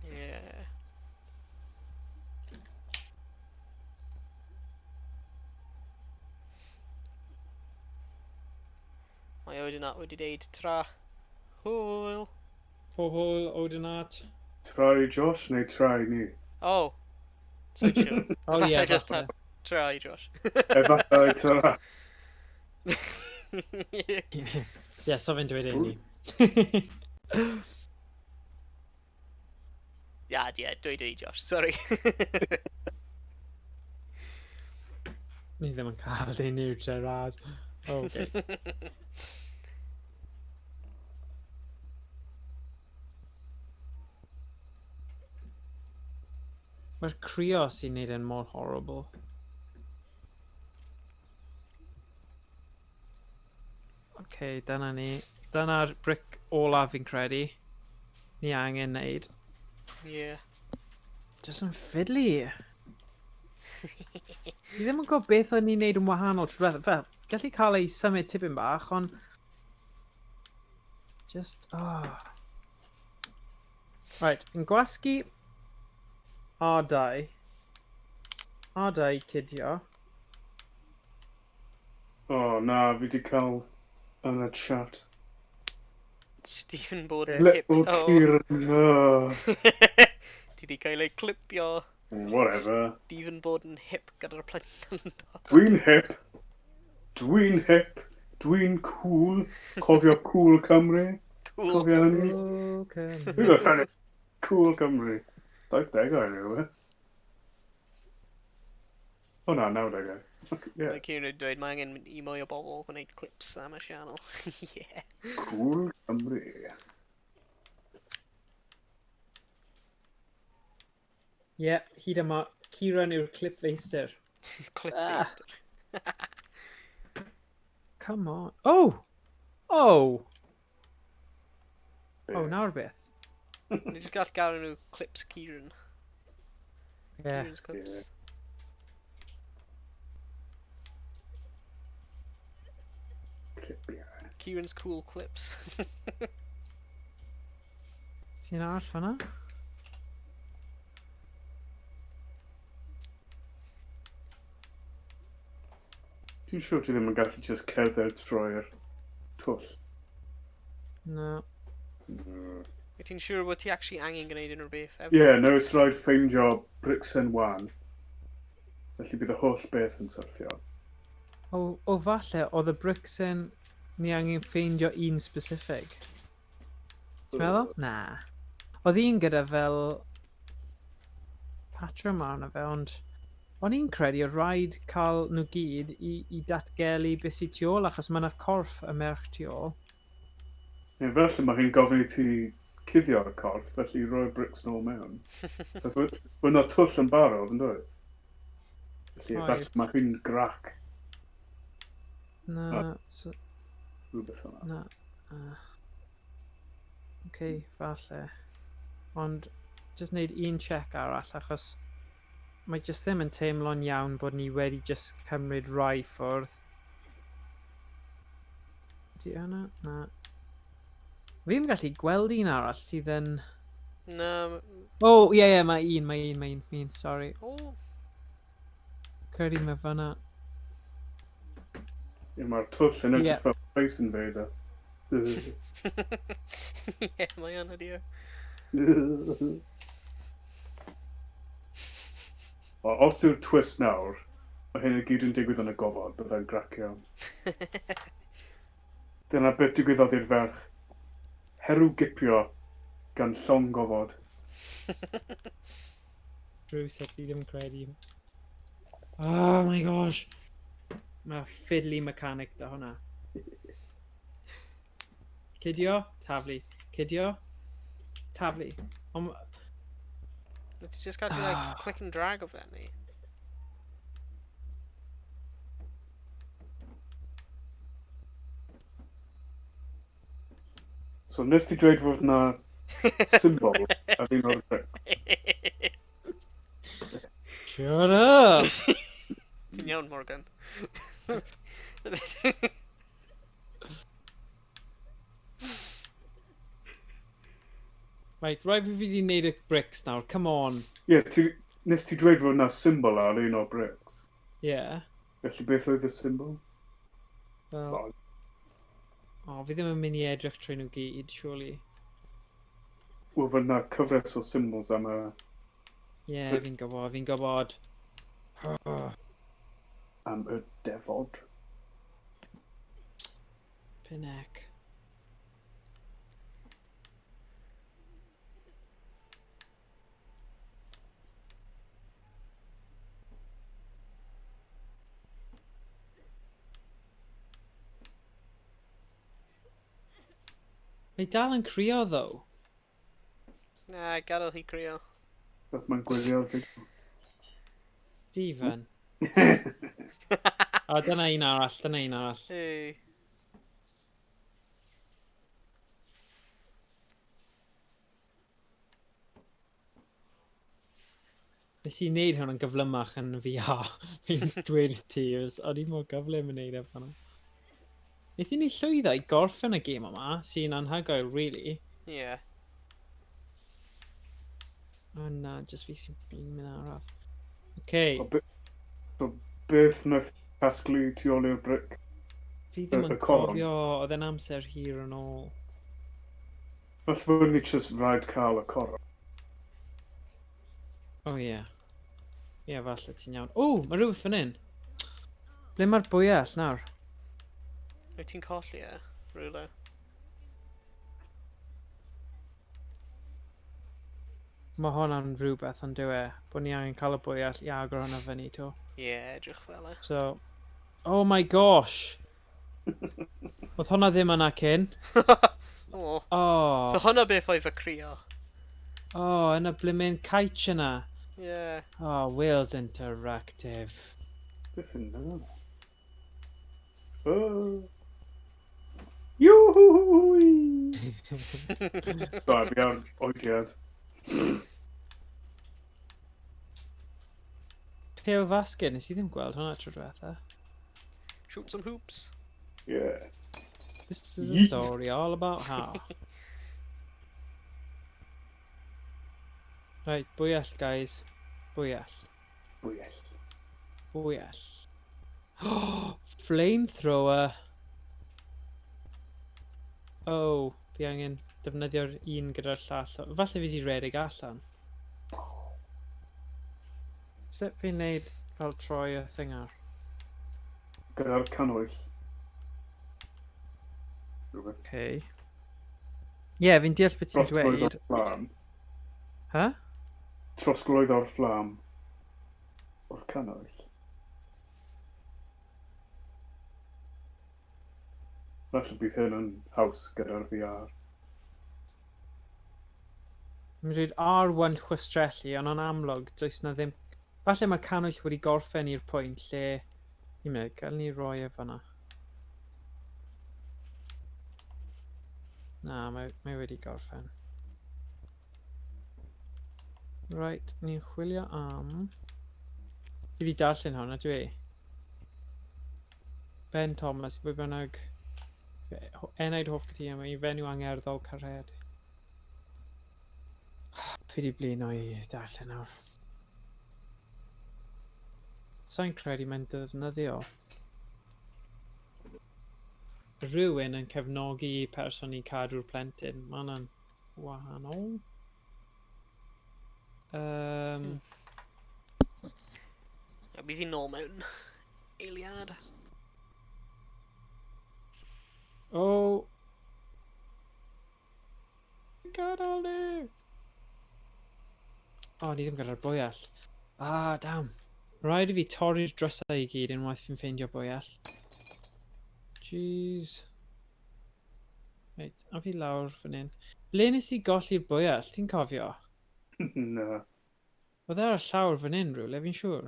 Yeah. Mae Odinat wedi deud tra. Hwyl. Pob hwyl, Odinat. Trai Josh neu trai ni? Oh. So sure. Oh, Falle ie, just falle. Trai, Josh. Efallai tra. Ie, so fe'n dweud i ni. Ia, ie, dweud i Josh, sorry. Ni ddim yn cael unrhyw Gerard. Oh, okay. Mae'r crio sy'n neud e'n mor horrible. OK, dyna ni. Dyna'r brick olaf fi'n credu. Ni angen neud. Yeah. Just yn fiddly. Fi ddim yn gwybod beth o'n ni'n neud yn wahanol trwy diwethaf. Fel, gallu cael ei symud tipyn bach, ond... Just, oh. Right, fi'n gwasgu R2. R2 cydio. O, oh, na, fi wedi cael yn y chat. Stephen bod yn hip. Little Kieran, oh. Ti di cael ei clipio. Whatever. Stephen bod yn hip gyda'r plentyndod. Dwi'n hip. Dwi'n hip. Dwi'n cool. Cofio Cool Cymru. Cool. Cofio hynny. Cool Cymru. Dwi'n hynny. Cool Cymru. 70au anyway. O na, 90au. Yeah. Mae Kieran yn dweud mae angen i mwy o bobl gwneud clips am y sianel. Yeah. Cool Cymru. Ie, hyd yma, Kieran yw'r clip feistr. Clip Ah. feistr. Come on. Oh! Oh! Oh, Beth. nawr beth. Ni jyst gall gael nhw clips Kieran. Yeah. Kieran's clips. Yeah. Clipiau. Kieran's cool clips. Ti'n arall fan'na? Dwi'n siŵr ti ddim yn gallu just cerdded trwy'r twll. No. Wyt ti'n siŵr bod ti actually angen gwneud unrhyw beth? Ie, yeah, no, it's rhaid ffeindio bricsen wan. Felly bydd y holl beth yn syrthio. O, falle, oedd y bricsen ni angen ffeindio un specific. Ti'n meddwl? Na. Oedd un gyda fel patrwm arno fe, ond o'n i'n credu oedd rhaid cael nhw gyd i datgelu beth sydd tu ôl, achos mae yna corff y merch tu ôl. Ie, felly mae hi'n gofyn i ti cuddio'r corff, felly roi'r bricks nôl mewn. Achos Mae yna twll yn barod, yn dweud? Felly, Right. felly mae hi'n grac, Na, Ah. so, rhywbeth fel 'na. na. OK, falle. Ond, just wneud un check arall, achos mae just ddim yn teimlo'n iawn bod ni wedi just cymryd rai ffwrdd. Di hwnna? Na. Fi ddim yn gallu gweld un arall sydd yn... Na. O, oh, ie, ie, mae un, mae un, mae un, mae un, sorry. O. Credu mae fan'na. Ie, mae'r twll yn edrych Ie. fel Space Invader. Ie, mae yn ydi o. O, os yw'r twist nawr, mae hyn i gyd yn digwydd yn y gofod, byddai'n gracio. Dyna beth digwyddodd i'r ferch. Herw gipio gan llong gofod. Rhywsut fi ddim yn credu. Oh my gosh. Mae fiddly mechanic da hwnna. Cydio, taflu. Cydio, taflu. Ond Ti just gallu like Ah. click and drag o fe, neu? So nes ti dweud fod na symbol ar un o'r brick? Shut up! Ti'n iawn, Morgan. Right, rhaid fi wedi wneud y bricks nawr. Come on. Ie, yeah, nes ti dweud fod na symbol ar un o'r bricks. Yeah. Felly beth oedd y symbol? Well, oh, fi ddim yn mynd i edrych trwy nhw gyd, surely. Wel, fod na cyfres o symbols am y, Yeah, fi'n gwybod, fi'n gwybod. am y defod. Pinec. Mae dal yn crio, though. Na, gadael hi crio. Beth mae'n gwylio'r fideo. Stephen. O, dyna un arall, dyna un arall. Hey. Nes i wneud hwn yn gyflymach yn VR. Fi'n dweud i ti, o'n i mor gyflym yn neud e fan'na. Wnaethon ni llwyddo i gorffen y gêm yma, sy'n anhygoel, really. Yeah. O na, just fi sy'n blin araf. Okay. So, beth wnaeth casglu tu ôl i'r bric? Fi ddim yn cofio, oedd e'n amser hir yn ôl. Falle fod ni jyst rhaid cael y coron. O ie. Ie, falle ti'n iawn. O, mae rhywbeth fan hyn. Ble mae'r bwyell nawr? Wyt ti'n colli e? Rhywle. Mae hwnna'n rhywbeth ond dyw e. Bod ni angen cael y bwyell i agor hwnna fyny to. Ie, yeah, edrych fel e. So, oh my gosh! Oedd hwnna ddim yna cyn. Oh. Oh. So hwnna beth oedd y crio. Oh, yn y blimmin caets yna. Yeah. Oh, Wales Interactive. Beth yn yna? Oh. Yoo-hoo-hoo-hoo! Sorry, fi ar oediad. Pale fasged, nes i ddim gweld hwnna tro diwetha. Shoot some hoops. Yeah. This is a Yeet. story all about how. Right, bwyell, guys. Bwyell. Bwyell. Bwyell. Flamethrower! Oh, fi angen defnyddio'r un gyda'r llall. Falle fi wedi redeg allan. Sut fi'n neud fel troi y thing ar? Gyda'r cannwyll. Rhywbeth. Okay. Ie, yeah, fi'n deall beth ti'n dweud. Trosglwyddo'r fflam. Huh? Trosglwyddo'r fflam. O'r cannwyll. Falle bydd hyn yn haws gyda'r VR. Mae'n dweud R1 chwistrellu, ond yn amlwg, does na ddim... Falle mae'r cannwyll wedi gorffen i'r pwynt lle... Un munud, gael ni roi e fan'na. Na, mae wedi gorffen. Right, ni'n chwilio am... Fi wedi darllen hwn, ydw i? Ben Thomas, pwy bynnag... Enaid hoff gyda am ei fenyw angerddol cared. Fi wedi blino i darllen nawr. Sa'n credu mae'n defnyddio. Rhywun yn cefnogi person i cadw'r plentyn. Mae hwnna'n wahanol. Bydd hi'n nôl mewn eiliad. Oh. Gadael ni! O, ni ddim gyda'r bwyell. Ah, damn. Rhaid i fi torri'r drysau i gyd unwaith fi'n ffeindio bwyell. Jeez. Reit, a fi lawr fan hyn. Ble nes i golli'r bwyell, ti'n cofio? Na. Oedd e ar y llawr fan hyn rhywle, fi'n siŵr.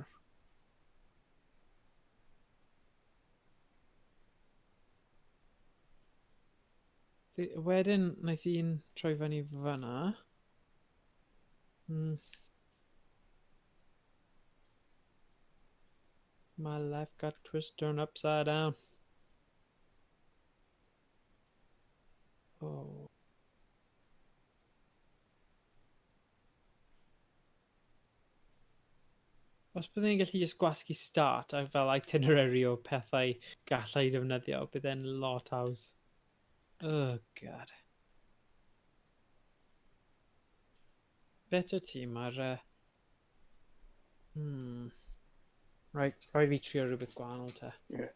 Wedyn, wnaeth un troi fyny fyna. My life got twisted, turned upside down. Oh. Os byddwn i'n gallu just gwasgu start a fel itinerary o pethau gallai defnyddio, bydd e'n lot haws. Oh, God. Better ti, mae'r... Right, rhaid fi trio rhywbeth gwahanol te. Yeah.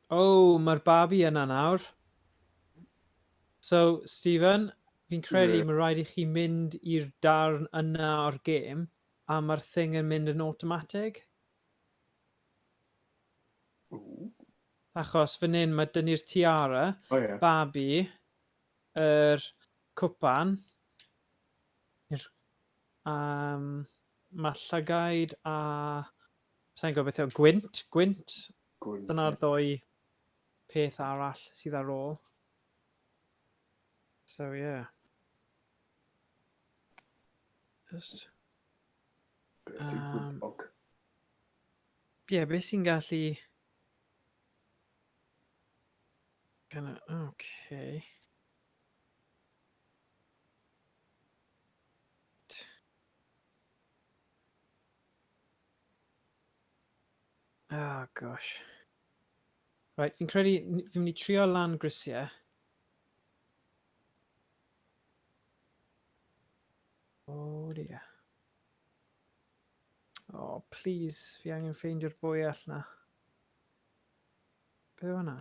Oh, mae'r babi yna nawr. So, Stephen, fi'n credu mae rhaid i chi mynd i'r darn yna o'r gêm, a mae'r thing yn mynd yn automatic. Ooh. Achos fan hyn mae dyn ni'r tiara, Oh, yeah. babi, yr cwpan, mae llygaid a... Sa i'n gwybod beth yw, gwynt, gwynt. Gwynt. Dyna'r ddoi peth arall sydd ar ôl. So, yeah. Just... Beth sy'n gwybod? Ie, beth sy'n gallu... Kinda, okay. Oh, gosh. Right, fi'n credu, fi'n mynd i trio lan grisiau. Oh dear. Oh, please, fi angen ffeindio'r bwyell na. Beth yw hwnna?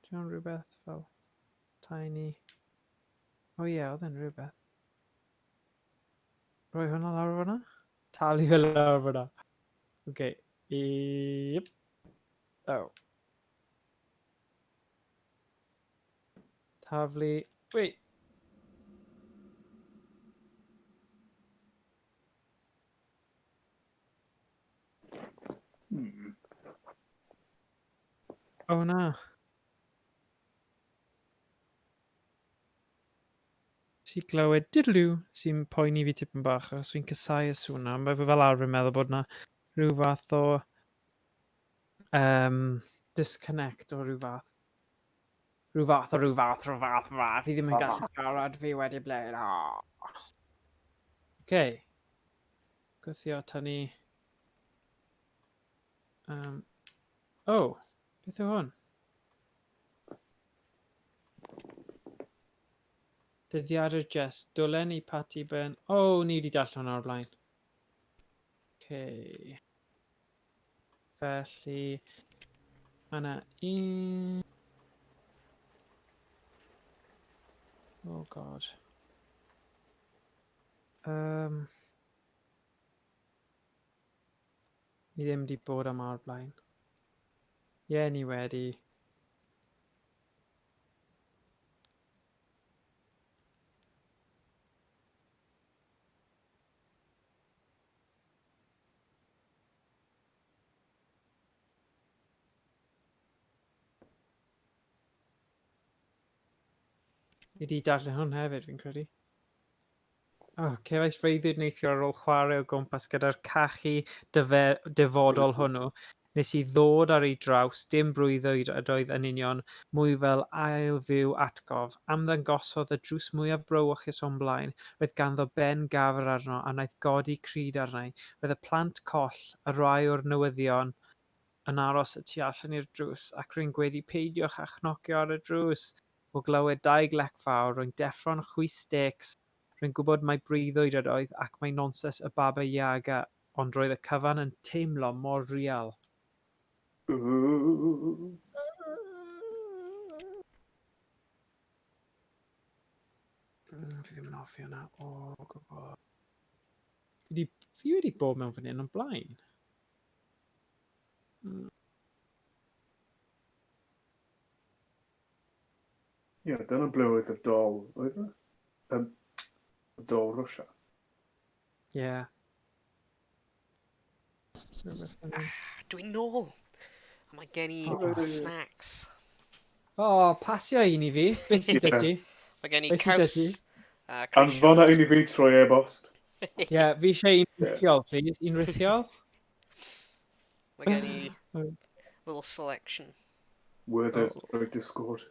Dwi'n hwnna'n rhywbeth fel tiny... Oh ie, yeah, oedd e'n rhywbeth. Rhoi hwnna lawr fyna? Talu fe lawr fyna. Okay. Yep. Oh. Taflu... Wait. Oh na. Ti glywed diddlw sy'n poeni fi tipyn bach achos fi'n casau y sŵn 'na. Mae fe fel arfer yn meddwl bod 'na rhyw fath o disconnect o rhyw fath. Rhyw fath o rhyw fath, rhyw fath, fath. Fi ddim yn gallu siarad, fi wedi blin. Oh. Okay. Gwthio tynnu. Oh, beth yw hwn? Dyddiadur Jess, dolen i Patty Ben. Oh, ni wedi darllen hwnna o'r blaen. Okay. Felly, mae yna un... Oh, God. Ni ddim wedi bod yma o'r blaen. Ie, yeah, ni wedi. Ni wedi darllen hwn hefyd, fi'n credu. Oh, cefais freuddwyd neithiwr ar ôl chwarae o gwmpas gyda'r cachu defodol hwnnw. Nes i ddod ar ei draws, dim breuddwyd ydoedd yn union, mwy fel ailfyw atgof. Ymddangosodd y drws mwyaf brawychus o'm blaen. Roedd ganddo ben gafr arno a wnaeth godi cryd arna i. Roedd y plant coll, y rhai o'r newyddion, yn aros y tu allan i'r drws, ac rwy'n gweiddi peidiwch â chnocio ar y drws. O glywed dau glec fawr, rwy'n deffro'n chwys stecs. Rwy'n gwybod mai breuddwyd ydoedd ac mai nonsens y Baba Yaga, ond roedd y cyfan yn teimlo mor real. Ooh. Fi ddim yn hoffi hwnna o gwbl. Fi wedi bod mewn fan hyn o'n blaen. Ie, dyna ble oedd y dol, oedd e? Y dol Rwsia. Ie. Dwi'n nôl. A mae gen i snacks. O, pasio un i fi. Beth sydd 'da ti? Mae gen i Beth sydd 'da caws. ti? Anfona un i fi trwy e-bost. Ie, fi eisiau un rithiol, please. Un rithiol. Mae gen i little selection. Worth it trwy Discord.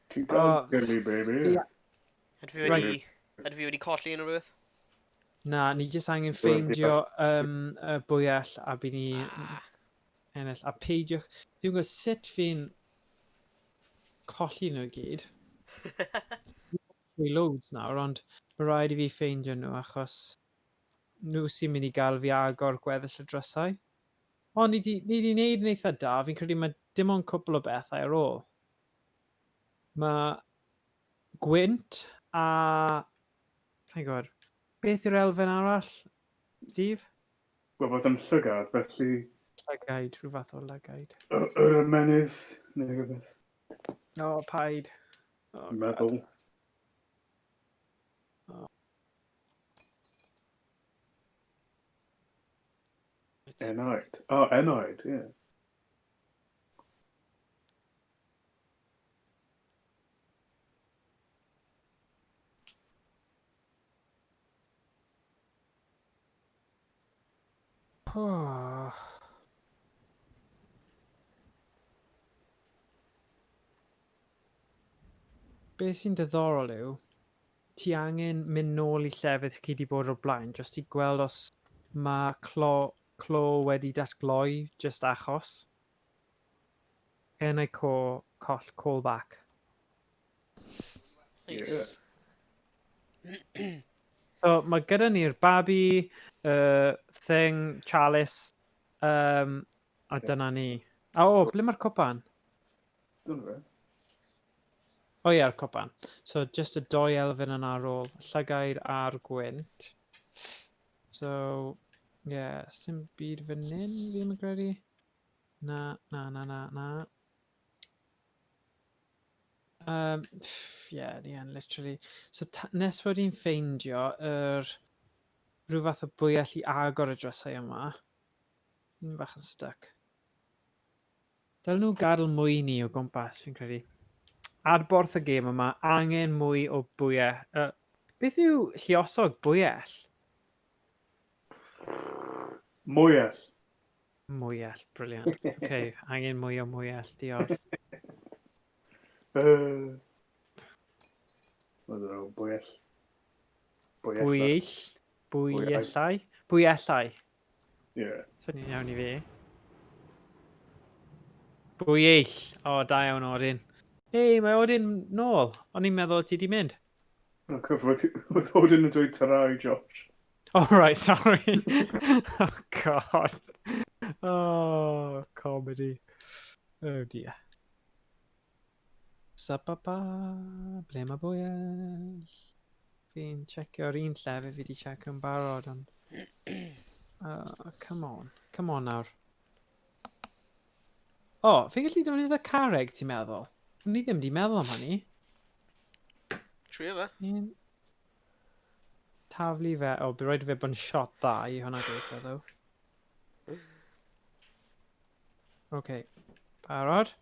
Ti'n gael jelly, baby. Ydw fi wedi colli unrhyw beth? Na, ni jyst angen ffeindio y bwyell a bydd ni ennill. A peidiwch... Fi'n gwybod sut fi'n colli nhw i gyd. Fi loads nawr, ond mae rhaid i fi ffeindio nhw achos nhw sy'n mynd i gael fi agor gweddill y drysau. O, ni di, ni di neud yn eitha da. Fi'n credu mae dim ond cwpl o bethau ar ôl. Mae gwynt a... Sa'n gwybod. Beth yw'r elfen arall, Steve? Wel, fod yn llygad, felly... Llygaid, rhyw fath o lygaid. Yr ymennydd, neu rhywbeth. O, oh, paid. Oh, Meddwl. Oh. Enaid. Oh, enaid, ie. Yeah. Oh. Be sy'n diddorol yw, ti angen mynd nôl i llefydd chi 'di bod o'r blaen jyst i gweld os mae clo, clo wedi datgloi jyst achos. Enau co, coll, call back. Nice. Yeah. So mae gyda ni'r babi, thing, chalice, a dyna ni. A o, ble mae'r cwpan? Dyna fe. O ie, yr cwpan. So just y doi elfen yna ar ôl, llygaid a'r gwynt. So, ie, yeah, dim byd fan hyn, fi ddim yn credu. Na, na, na, na, na. Yeah, ni yn, literally. So, nes bod i'n ffeindio yr rhyw fath o bwyell i agor y drysau yma, fi'n bach yn stuck. Dylen nhw gadael mwy i ni o gwmpas, fi'n credu. Adborth y gêm yma, angen mwy o bwyell. Beth yw lluosog bwyell? Mwyell. Mwyell, brilliant. OK, angen mwy o mwyell, diolch. I don't know, bwyell. Bwyell. Bwyellau. Bwyellau. Yeah. Swnio'n iawn i fi. Bwyell. O, da iawn, Odin. Hei, mae Odin nôl. O'n i'n meddwl ti di mynd. No, cyf, oedd Odin yn dweud tara i Josh. Oh, right, sorry. Oh, God. Oh, comedy. Oh, dear. Sa-ba-ba, ble mae bwyell? Fi'n checio'r un llefydd fi wedi checio'n barod, ond... Come on, come on nawr. O, oh, fi'n gallu defnyddio carreg, ti'n meddwl? O'n i ddim wedi meddwl am hynny. Trio fe. Un... Taflu fe... O, bydd rhaid i fe bod yn shot dda i hwnna gweithio, ddo. OK. Barod?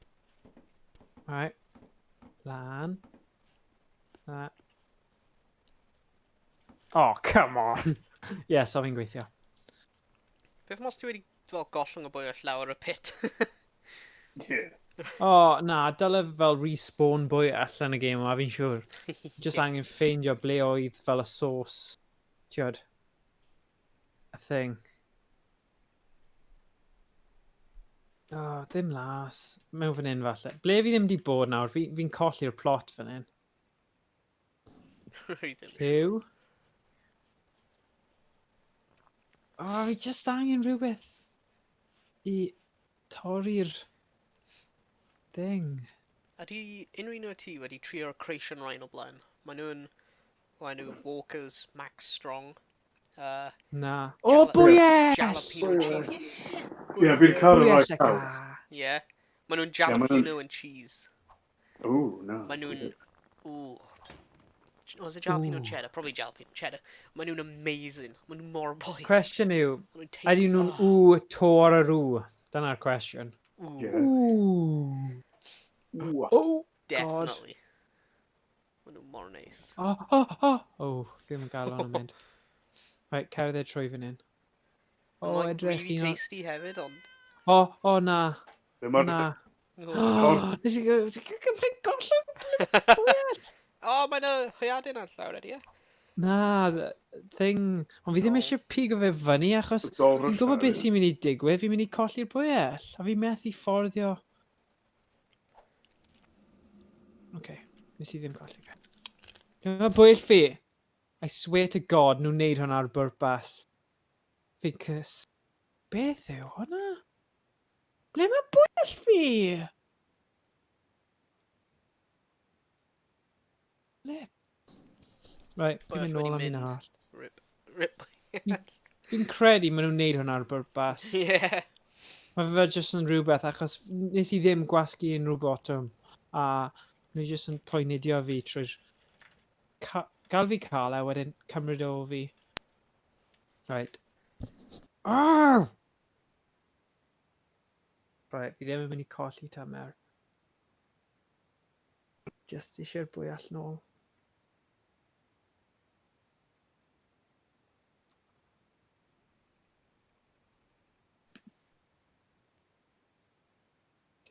Right. Lan. Na. Oh, come on! Ie, so fi'n gweithio. Beth mos ti wedi fel gollwng y bwyell lawr y pit? Yeah. O, oh, na, dyle fel respawn bwyell yn y gêm yma, fi'n siŵr. Just angen ffeindio ble oedd fel y source. Tiod. A thing. Oh, ddim las. Mewn fan hyn falle. Ble fi ddim wedi bod nawr? Fi'n fi colli'r plot fan hyn. Rwy ddim siŵr. Cyw. Oh, fi just angen rhywbeth i torri'r thing. Ydy unrhyw un o ti wedi trio'r Creation Rhine o blaen? Maen nhw'n... o enw Walker's Max Strong. Na. O, bwyell! Jalapeno cheese. Ie, yeah, fi'n cael y Bwyell right y house. ca. Yeah. Maen nhw'n Ie, ma' nhw'n- jalapeno and cheese. Ooh, na. Maen nhw'n... Ooh. Was it jalapeno Ooh. cheddar? Probably jalapeno cheddar. Maen nhw'n amazing. Maen nhw mor boeth. Cwestiwn yw, Maen nhw'n tasty. ydyn nhw'n Oh, ww to ar yr ww? Dyna'r cwestiwn. Ooh, Yeah. Ww. Ooh. Oh, God. definitely. Maen nhw mor neis. Oh, oh, oh. Oh, fi ddim yn gael hwn yn mynd. Right, cerdded trwy fan hyn. Maen O, nhw'n like, edrych really un o... tasty hefyd, ond... O, o, na. Ddim ar... Na. Oh, Nes i gollwng bwyell. oh mae'n y hwyadyn ar llawr ydy, e? Na, thing... Ond fi ddim Oh. eisiau pigo fe fyny achos Dol fi'n gwybod beth Rwsia, sy'n mynd i digwydd. Fi'n mynd i colli'r bwyell. A fi methu fforddio... OK, nes i ddim colli fe. Dyma bwyell fi. I swear to God, nhw'n neud hwnna ar bwrpas. Fi'n cys... Beth yw hwnna? Ble mae bwyell fi? Ble? Right, fi'n mynd nôl am un arall. Rip. Rip. Fi'n credu maen nhw'n neud hwnna ar bwrpas. Yeah. Mae fe jyst yn rhywbeth, achos nes i ddim gwasgu unrhyw botwm, a nhw jyst yn poenidio fi trwy'r... Ca gael fi cael e, wedyn cymryd o fi. Right. Arr! Right, fi ddim yn mynd i colli tamer. Just eisiau'r bwyall nôl.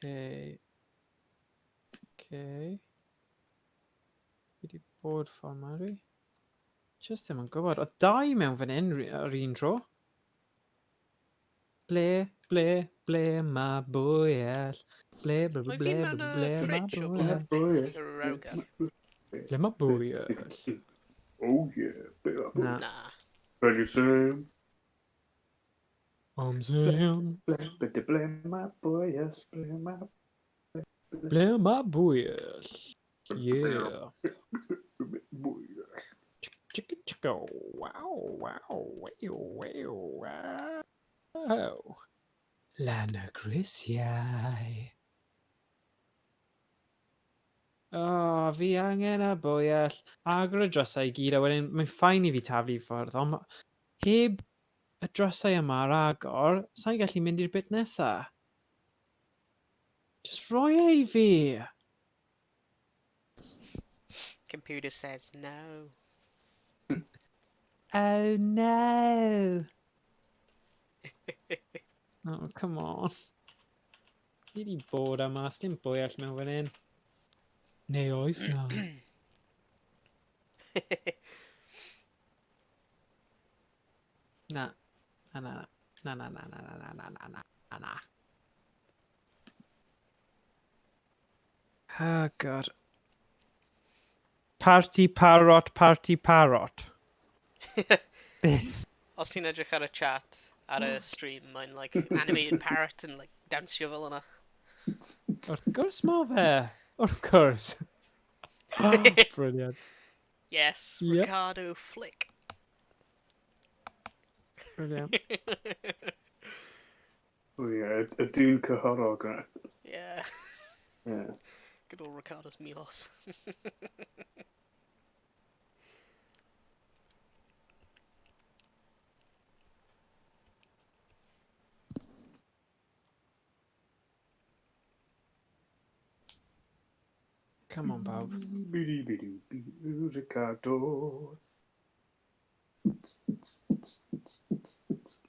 Okay. Okay. Fi wedi bod ffordd ma, dwi? Just ddim yn gwybod. Oedd dau mewn fan hyn ar un tro. Ble, ble, ble mae bwyell? Ble, ble, ble, ble, ble mae bwyell? Ble mae bwyell? Oh yeah, ble mae Na. Na. Ready, Sam? I'm Sam. Ble, ble, ble mae bwyell? Ble mae... Ble mae bwyell? Yeah. Bwyell. Chicka chicka wow wow wow wow wow. Lan y grisiau. O, oh, fi angen y bwyell. Agor y drysau i gyd, a wedyn mae'n ffain i fi taflu i ffwrdd, ond heb y drysau yma ar agor, sa'n gallu mynd i'r bit nesa. Just roi e i fi. Computer says no. Oh no. Oh, come on. Fi di bod yma, sdim bwyell mewn fan hyn. Neu oes na? Na. Na, na, na. Na, na, na, na, na, na, na, na, na, na. Oh, God. Party parrot, party parrot. Beth? Os ti'n edrych ar y chat, ar y stream, mae'n like animated parrot yn like dawnsio fel yna. Wrth gwrs ma fe. Wrth gwrs. Brilliant. Yes, Yep. Ricardo Flick. Brilliant. Oh yeah, y dyn cyhorog yna. Yeah, Yeah. good old Ricardo's Milos. Come on, bawb. Bidi bidi bidi Ricardo. Tss, tss, tss, tss, tss, tss.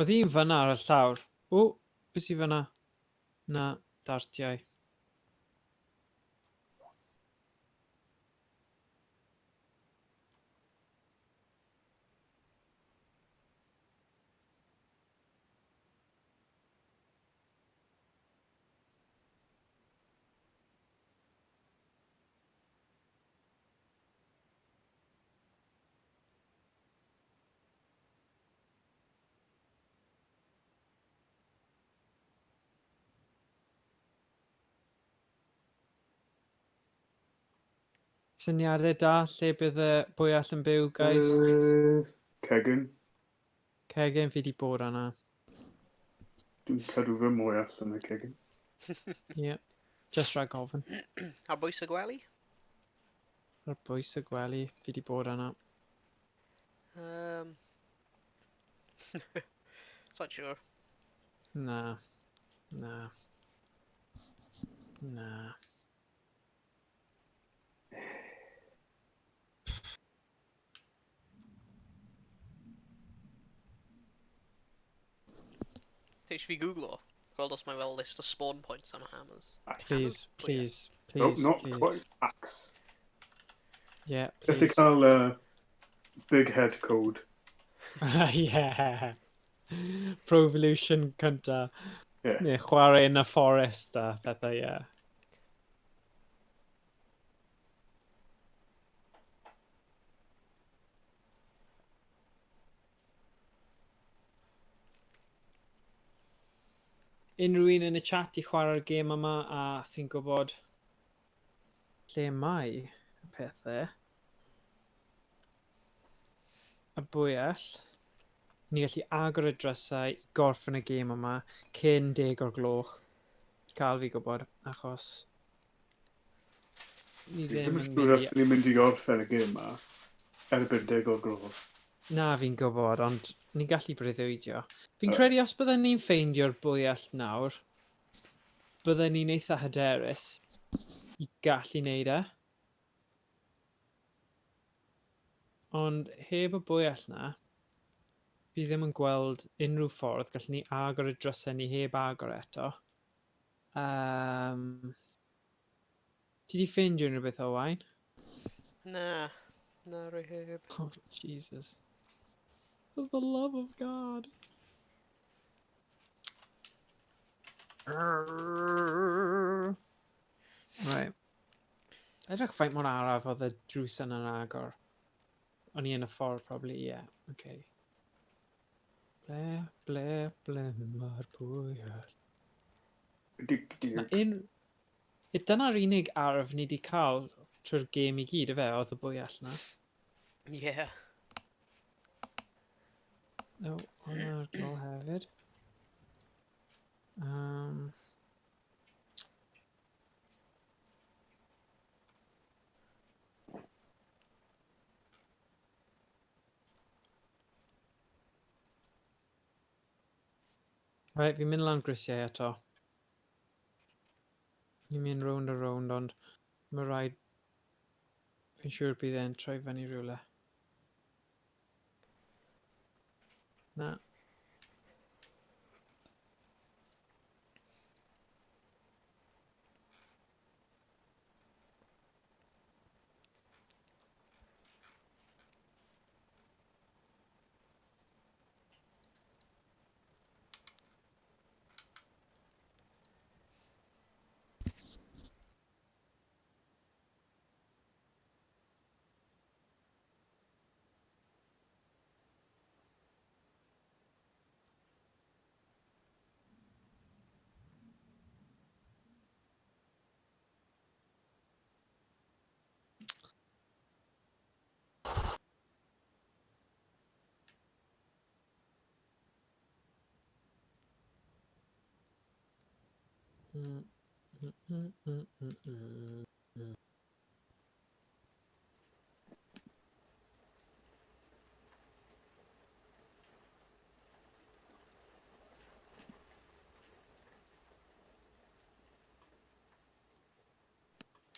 Oedd un fyna ar y llawr. O, beth sydd fyna? Na, dartiau. Syniadau da lle bydd y bwyall yn byw, guys? Cegin. Cegin, fi di bod yna. Dwi'n cadw fy mwyall yn y cegin. Ie. Yeah. Just rhag ofn. Ar bwys y gwely? Ar bwys y gwely, fi di bod yna. Not sure. Na. Na. Na. Ti eisiau fi googlo? Gweld os mae fel list o spawn points am hammers. Please, please, Oh, please, not please. quite. Axe. Yeah, Gallu please. cael big head code. Yeah. Pro Evolution cynta. Yeah. Neu chwarae in a forest a pethau, ie. Yeah. Unrhyw un yn y chat i chwarae'r gêm yma a sy'n gwybod lle mae y pethau. Y bwyell. Ni gallu agor y drysau i gorffen y gêm yma cyn 10 o'r gloch. Cael fi gwybod, achos ni Fi ddim ddim yn yn siŵr mynd os i. ni'n mynd i orffen y gêm ma erbyn 10 o'r gloch. Na, fi'n gwybod, ond ni'n gallu breuddwydio. Fi'n credu os bydden ni'n ffeindio'r bwyell nawr, bydden ni'n eitha hyderus i gallu neud e. Ond heb y bwyell na, fi ddim yn gweld unrhyw ffordd gallwn ni agor y drysau ni heb agor eto. Ti di ffeindio unrhyw beth, Owain? Na, rwy heb. Oh, Jesus. For the love of God. Right. Edrych faint mor araf oedd y drws yna'n agor. O'n i yn y ffordd, probably, yeah. Okay. Ble, ble, ble mae'r bwyell? Dig, dig. Ma un... E, dyna'r unig arf ni wedi cael trwy'r gêm i gyd, ife, oedd y bwyell na. Yeah. O, hwnna'r gol hefyd. Right, fi'n mynd lan grisiau eto. Ni'n mynd rownd a rownd, ond mae rhaid. Fi'n siŵr bydd e'n troi fyny rhywle. Na.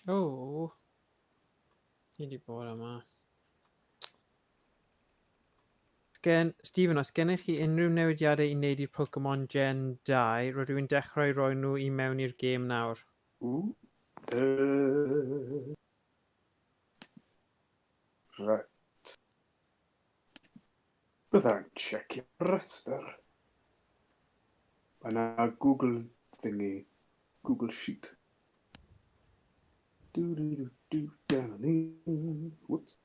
Oh. Ni wedi bod yma. Gen, Stephen, os gennych chi unrhyw newidiadau i wneud i'r Pokemon Gen 2, rydw i'n dechrau rhoi nhw i mewn i'r gêm nawr. Ww. Right. Byddai'n checio rhestr. Mae yna Google thingy. Google Sheet. Du, du, du, du, dyna ni. Whoops.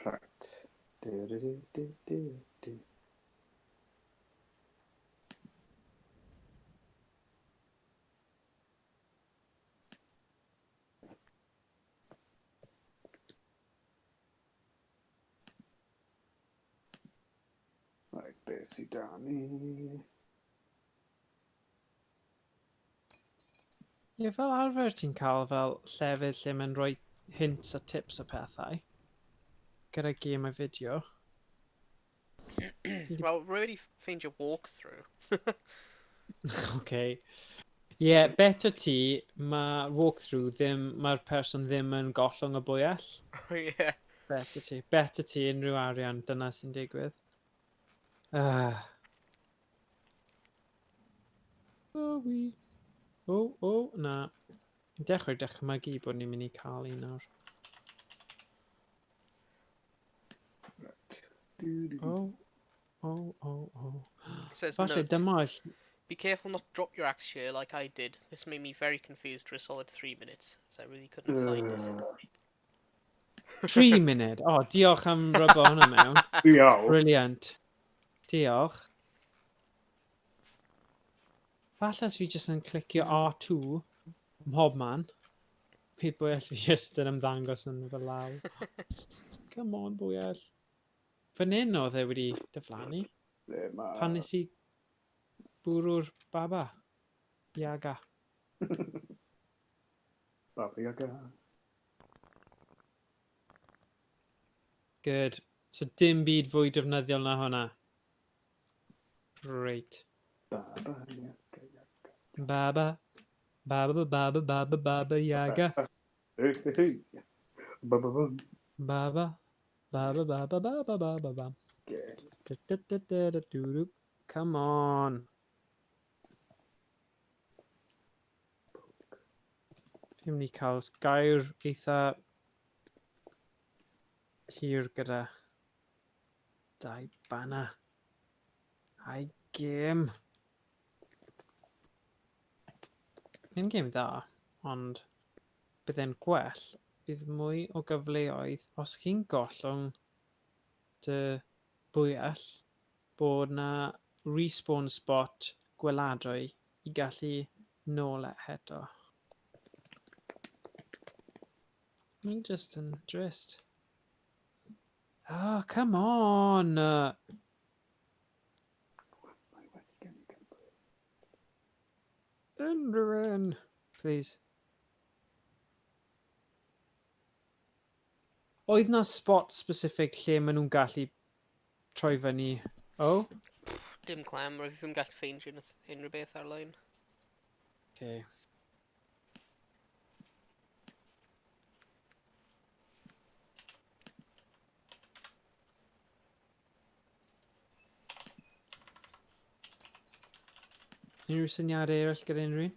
Right. Du, du, du, du, du, du. Right, beth sydd da ni? Ie, fel arfer ti'n cael fel llefydd lle mae'n rhoi hints a tips a pethau. Gyda gêmau fideo. Wel, rwy wedi ffeindio walkthrough. Okay. Ie, yeah, better ti, mae walkthrough ddim, mae'r person ddim yn gollwng y bwyell. Yeah. Better ti. Better ti unrhyw arian, dyna sy'n digwydd. Oh, we. Oh, na. Fi'n dechrau dychmygu bod ni'n mynd i cael un nawr. Right. Oh, oh, oh, oh. It says, Falle note, dyma be careful not to drop your axe here like I did. This made me very confused for a solid 3 minutes, as I really couldn't find it. 3 munud. O, oh, diolch am rwbo hwnna mewn. Diolch. Brilliant. Diolch. Falle os fi jyst yn clicio R2 ym mhob man. Bydd bwyell fi jyst yn ymddangos yn fy law. Come on, bwyell. Fan hyn oedd e wedi diflannu. Ble ma... Pan nes i bwrw'r baba. Yaga. Baba Yaga. Good. So dim byd fwy defnyddiol na hwnna. Great. Baba Yaga Yaga. Baba. Baba baba baba baba Yaga. Hey, hey, hey. Ba ba bum. Baba. Baba baba baba baba baba. Good. Da, da, da, da, da, doo, doo. Come on. Fi'n mynd i cael gair eitha hir gyda dau banna. Ai gêm. Mae'n gêm dda, ond bydd e'n gwell, bydd mwy o gyfleoedd os chi'n gollwng dy bwyell bod na respawn spot gweladwy i gallu nôl e eto. Mae'n just yn drist. Oh, come on! Mae well gen i Cymru. Unrhyw un, please. Oedd na spot specific lle maen nhw'n gallu troi fyny? Oh? Dim clem, rwyf ddim gallu ffeindio unrhyw beth ar-lein. Okay. Unrhyw syniadau eraill gyda unrhyw un?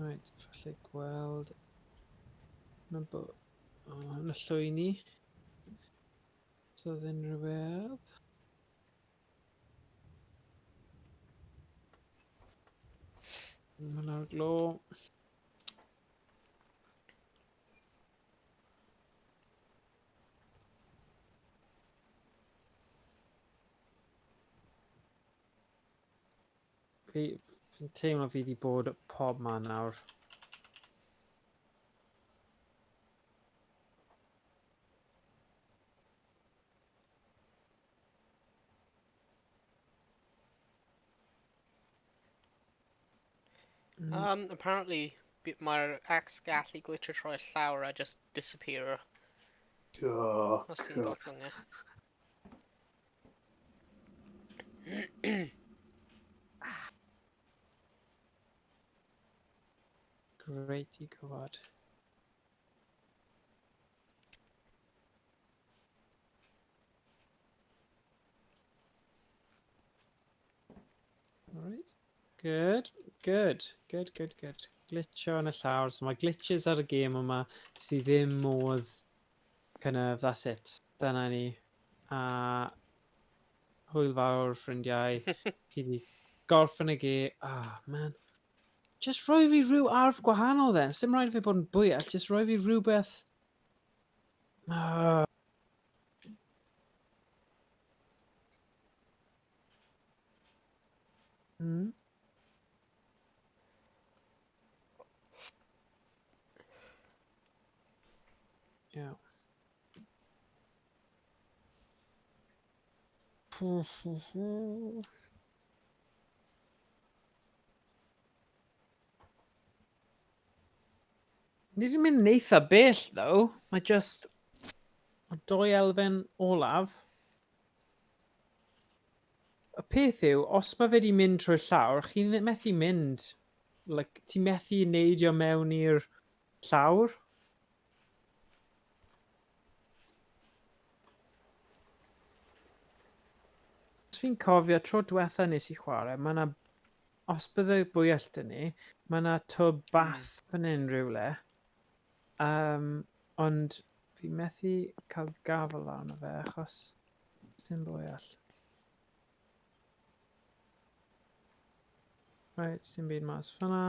Right, falle gweld. Mae'n bo... Oh, yn y llwyni. So oedd unrhyw beth? Mae'n ar glo. Fi'n teimlo fi wedi bod pob man nawr. Apparently, mae'r axe gallu glitcho trwy llawr a just disappear Oh, os ti'n God. gollwng e. Great i gwybod. Alright. Good, good, good, good, good. Glitcho yn y llawr. So mae glitches ar y gêm yma sydd ddim modd kind of, that's it. Dyna ni. A hwyl fawr, ffrindiau. Chi 'di gorffen y gêm. Ah, man. Just rhoi fi rhyw arf gwahanol then. Sim rhaid i fi bod yn bwyell. Just rhoi fi rhywbeth. Ah. Yeah. Ni wedi mynd yn eitha bell, though. Mae just y doi elfen olaf. Y peth yw, os mae fe wedi mynd trwy'r llawr, chi'n methu mynd. Like, ti'n methu neidio mewn i'r llawr. Os fi'n cofio, tro diwetha nes i chwarae, mae yna, os bydde bwyell 'da ni, mae yna twb bath fan hyn rhywle. Ond fi methu cael gafel arno fe achos dim bwyell. Right, dim byd mas fyna.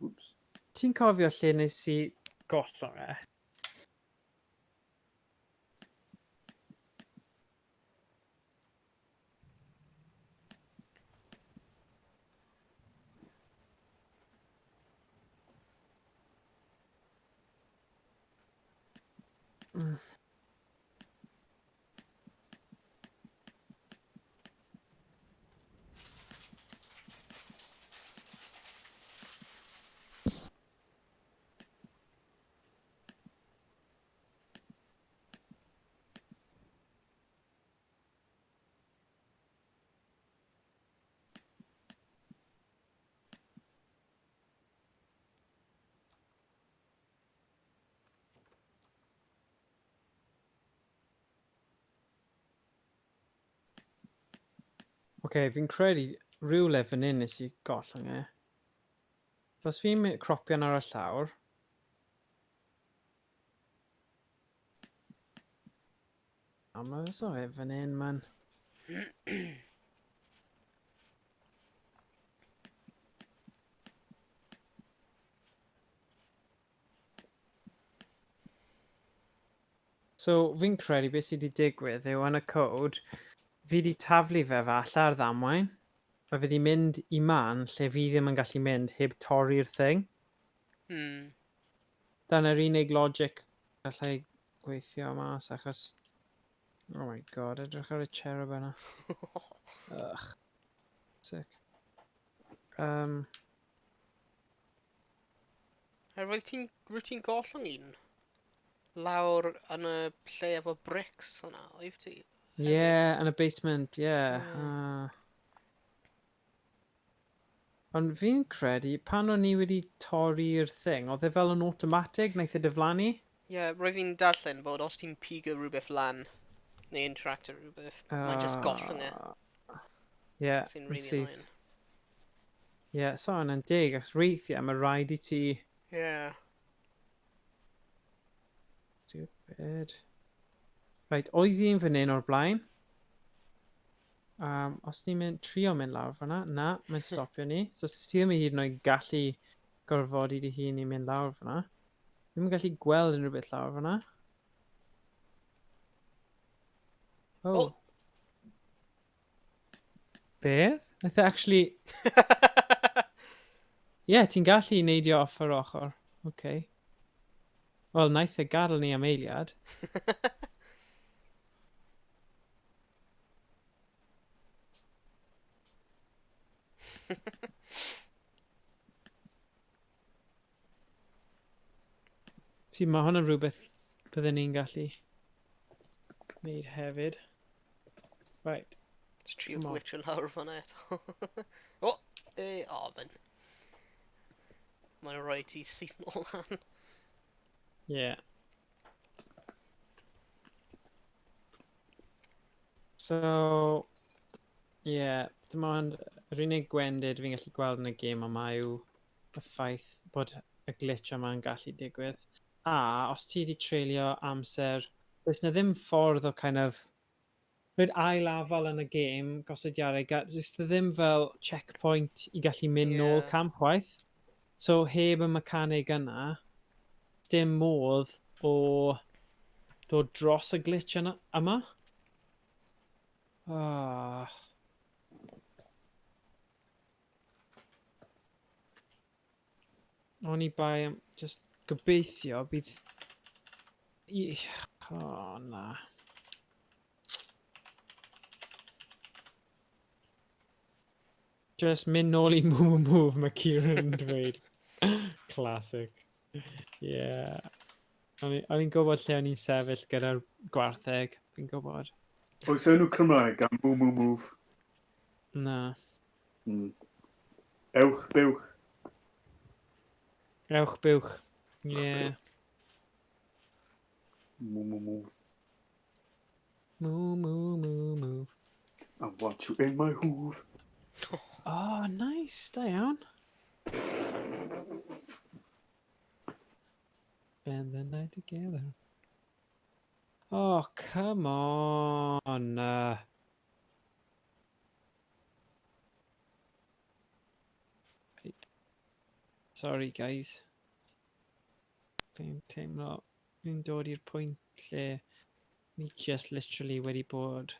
Oops. Ti'n cofio lle nes i gollwng e? Oce, okay, fi'n credu rhywle fan hyn nes i gollwng e. Os fi'n cropian ar y llawr... A mae fe so fe fan hyn, man. So, fi'n credu beth sydd wedi digwydd yw yn y code, fi wedi taflu fe falle ar ddamwain, a fe wedi mynd i man lle fi ddim yn gallu mynd heb torri'r thing. Dyna'r unig logic allai gweithio mas achos... Oh my god, edrych ar y cherub yna. Ugh. Sick. A roedd ti'n rwyt ti'n gollwng un lawr yn y lle efo bricks yna, oedd ti? Yeah, yn y basement, yeah. Mm. Ond fi'n credu, pan o'n i wedi torri'r thing, oedd e fel yn automatic, wnaeth e diflannu? Ie, yeah, roedd fi'n darllen bod os ti'n pigo rhywbeth lan, neu interacto rhywbeth, mae'n just gollwng e. Ie, Sy'n yn really syth. annoying. Ie, so yna'n deg, achos weithiau mae rhaid i ti... Yeah. Stupid. Right, oedd un fan hyn o'r blaen. Os ni'n mynd, trio mynd lawr fyna, na, mae'n stopio ni. So os ti ddim hyd yn oed gallu gorfodi dy hun i mynd lawr fyna. Ddim yn gallu gweld unrhyw beth lawr fyna. Oh. Oh. Beth? Nath e actually... Ie, yeah, ti'n gallu neidio off yr ochr. Okay. Wel, naeth e gadael ni am eiliad. See, mae hwnna'n rhywbeth bydden ni'n gallu gwneud hefyd. Right. Just trio Come on. glitcho lawr fan'na eto. O! E, o, fe'n. Mae'n rhaid ti syth nôl lan. Yeah. So, yeah, dim ond yr unig gwendid fi'n gallu gweld yn y gêm yma yw y ffaith bod y glitch yma'n gallu digwydd. A os ti wedi treulio amser, does na ddim ffordd o kind of rhoi'r ail afal yn y gêm, gosodiadau, does na ddim fel checkpoint i gallu mynd nôl campwaith. So heb y mecanig yna, dim modd o dod dros y glitch yna, yma. Ah. O'n i bai am just gobeithio bydd... I... Oh, na. Just mynd nôl i Move Move, mae Kieran yn dweud. Classic. Yeah. O'n i'n gwybod lle o'n i'n sefyll gyda'r gwartheg. Fi'n gwybod. Oes enw Cymraeg am Moo Moo Move? Na. Ewch buwch. Ewch buwch. Ie. Yeah. Moo Moo Move. Moo Moo Moo Move. I want you in my hoof. Oh, nice. Da iawn. Spend the night together. Oh, come on. Right. Sorry, guys. Fi'n teimlo... Fi'n dod i'r pwynt lle ni just literally wedi bod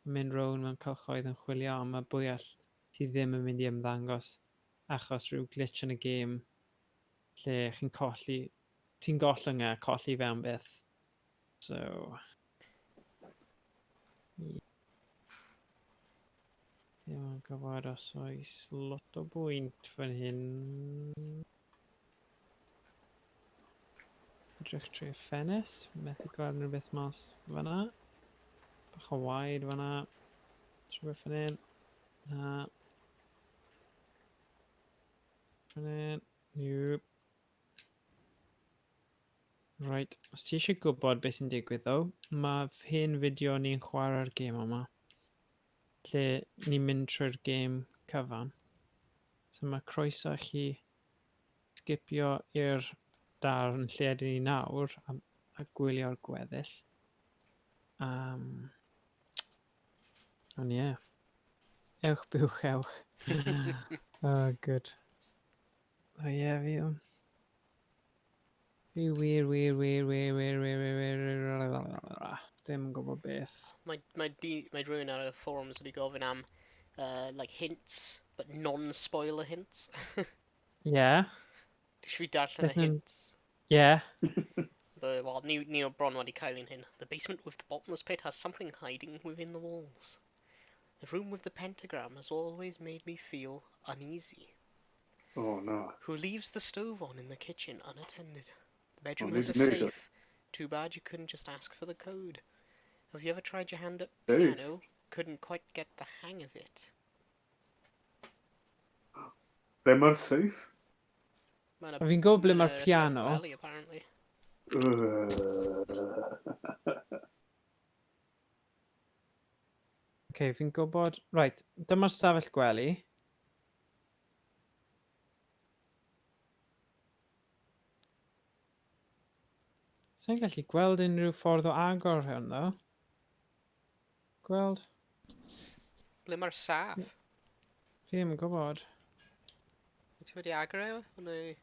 yn mynd rownd mewn cylchoedd yn chwilio am y bwyell sydd ddim yn mynd i ymddangos achos rhyw glitch yn y gêm lle chi'n colli... Ti'n gollwng e a colli fe am byth. So... Ddim yn gwybod os oes lot o bwynt fan hyn. Edrych trwy y ffenest, methu gweld unrhyw beth mas fan'na. Bach o waed fan'na. Rhywbeth fan hyn. Na. Fan hyn. Nope. Right, os ti eisiau gwybod beth sy'n digwydd ddo, mae hen fideo ni'n chwarae'r gêm yma. Lle ni'n mynd trwy'r gêm cyfan. So mae croeso i chi sgipio i'r darn lle ydyn ni nawr a gwylio'r gweddill. Ond ie. Yeah. Ewch buwch, ewch. Oh, good. Oh ie, fi... Fi wir, wir, wir, wir, wir, wir, wir, wir, wir, ddim yn gwybod beth. Mae rhywun ar y forums wedi gofyn am like hints, but non-spoiler hints. Yeah. Dwi eisiau fi darllen y Beth yn- hints. Yeah. Well, ni o bron wedi cael un hyn. The basement with the bottomless pit has something hiding within the walls. The room with the pentagram has always made me feel uneasy. Oh, no. Who leaves the stove on in the kitchen unattended? The bedroom Oh, has a needs a major. safe. Too bad you couldn't just ask for the code. Have you ever tried your hand at Safe. piano? Couldn't quite get the hang of it. Ble mae'r safe? Mae'n A fi'n gwybod ble mae'r ystafell piano. gwely, apparently. Okay, fi'n gwybod... Right, dyma'r stafell gwely. Sa i'n gallu gweld unrhyw ffordd o agor hwn, ddo. Gweld? Ble mae'r saff? Fi ddim yn gwybod. Wyt ti wedi agor e? Neu...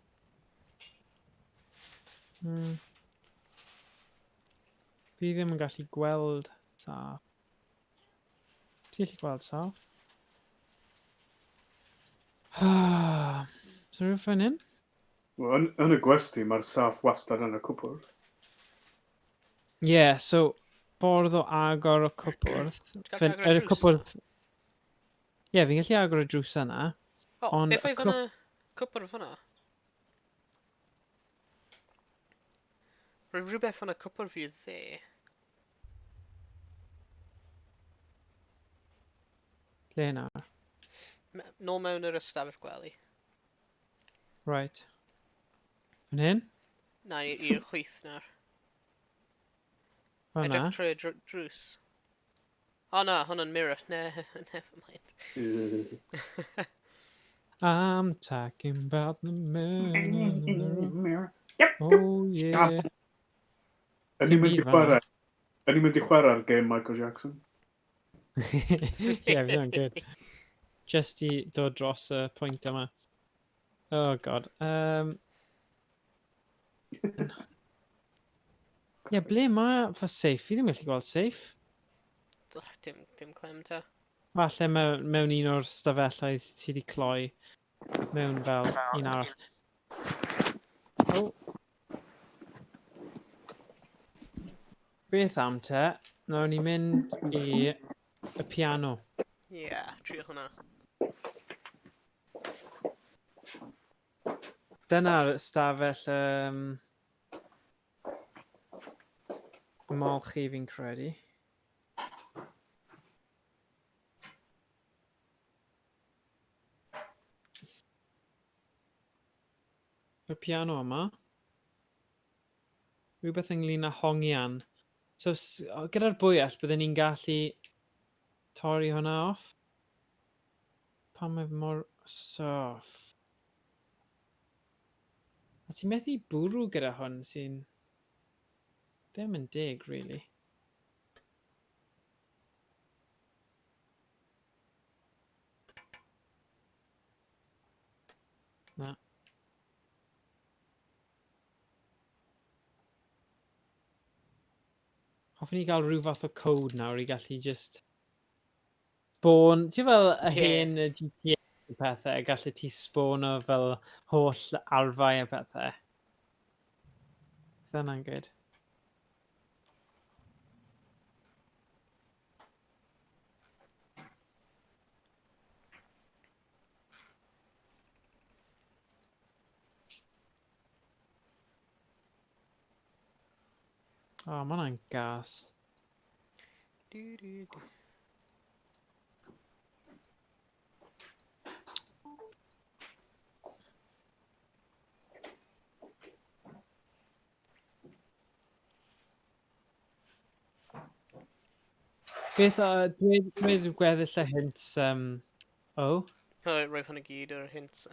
Fi ddim yn gallu gweld saff. Ti'n gallu gweld saff? So rhywbeth fan hyn? Wel, yn y gwesty, mae'r saff wastad yn y cwpwrdd. Ie, yeah, so ffordd o agor y cwpwrdd. Ti'n gallu Fe'n- agor y yr drws? cwpwrdd... Ie, fi'n gallu agor y drws yna. O, Ond beth y oedd yn y cwpwrdd fyna? Roedd rhywbeth yn y cwpwrdd i'r dde. Ble nawr? Nôl mewn yr ystafell gwely. Right. Fan hyn? Na, i'r chwith nawr. Fan'na. Edrych trwy y drws. O na, hwnna'n mirror. Ne, never mind. I'm talking about the mirror. Yep. Oh yeah. Yn ni'n mynd i Dim byd fan'na. chwarae... Yn ni'n mynd i chwarae'r game Michael Jackson? Ie, fydd hwnna'n good. Just i dod dros y pwynt yma. Oh god. Ie, ble mae fy safe? Fi ddim yn gallu gweld safe. Ugh, dim clem te. Falle mewn un o'r stafelloedd ti wedi cloi mewn fel un arall. Oh. Beth am te? Nawn ni mynd i y piano. Ie, yeah, trio hwnna. Dyna'r stafell ymolchi fi'n credu. Y piano yma. Rhywbeth ynglyn â hongian. So, gyda'r bwyell, bydden ni'n gallu torri hwnna off. Pam mae mor soft? A ti'n methu bwrw gyda hwn sy'n ddim yn deg, really. Na. Hoffwn i gael rhyw fath o code nawr i gallu just spawn, ti'n fel y hen GTA a pethau, gallu ti spawno fel holl arfau a pethau. Fydd hwnna'n good. O, oh, mae hwnna'n gas. Du, du, du. Beth, dweud gweddill y hints, oh? O, roedd hwn i gyd o'r hints.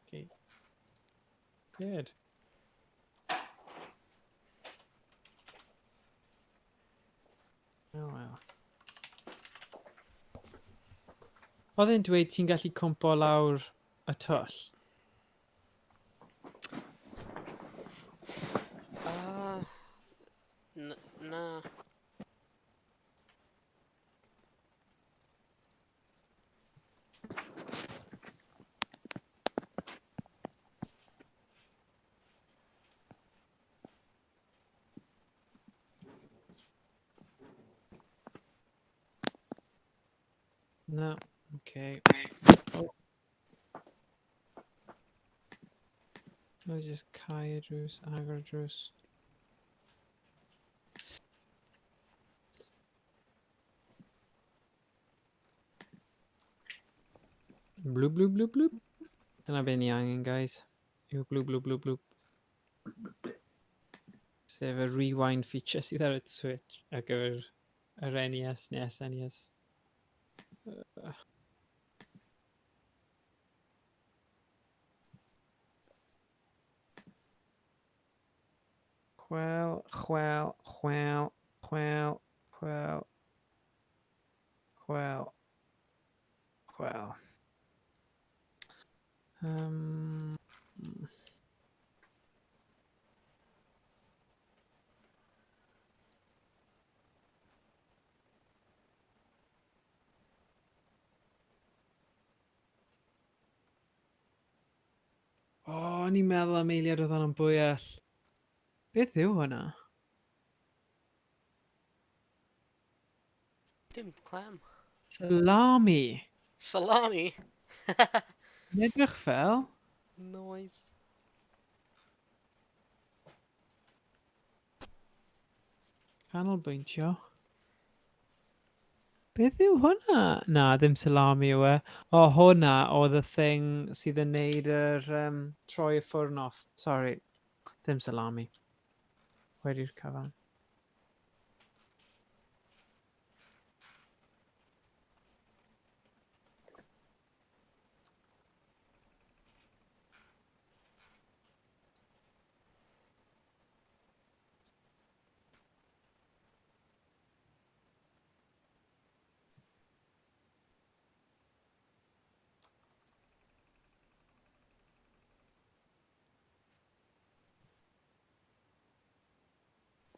Okay. Good. Oh, well. Oedd e'n dweud ti'n gallu cwmpo lawr y twll? Na. Na, okay. Oh. No, just cau y drws, agor y drws. Blwb, blwb, blwb, blwb. Dyna be ni angen, guys. Yw blwb, blwb, blwb, blwb. Sef y rewind feature sydd ar y Switch ar gyfer yr NES neu SNES. Chwel, chwel, chwel, chwel, chwel, chwel, chwel. O, o'n i'n meddwl am eiliad oedd hwnna'n bwyell. Beth yw hwnna? Dim clem. Salami. Salami? Yn edrych fel? Noise. Canolbwyntio. Beth yw hwnna? Na, ddim salami yw e. O, hwnna oedd y thing sydd yn neud yr troi y ffwrn off. Sorry, ddim salami. Wedi'r cyfan.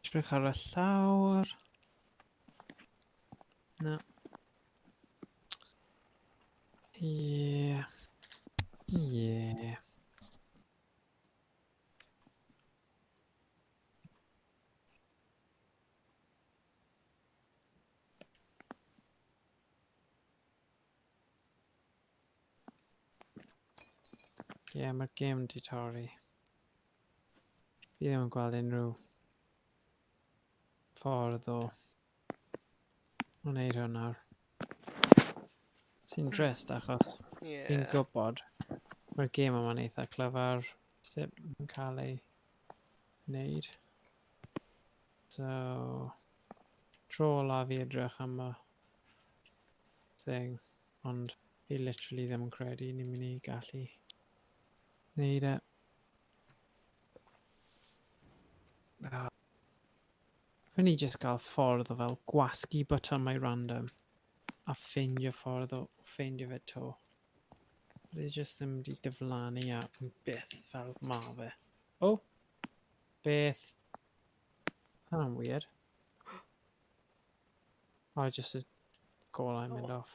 Edrych ar y llawr. Na. Ie. Ie. Ie, mae'r gêm di torri. Fi ddim yn gweld unrhyw ffordd o wneud hwn nawr. Sy'n drist achos fi'n gwybod. Mae'r gêm yma'n eitha clyfar sut mae'n cael ei wneud. So, tro olaf i edrych am y thing, ond fi literally ddim yn credu ni'n mynd i gallu wneud e. Oh. Fe ni just gael ffordd o fel gwasgu botymau random a ffeindio ffordd o ffeindio fe to. Fe just ddim wedi diflannu a byth fel ma fe. Oh! Beth? Hwnna'n weird. Oh, just y golau'n mynd off.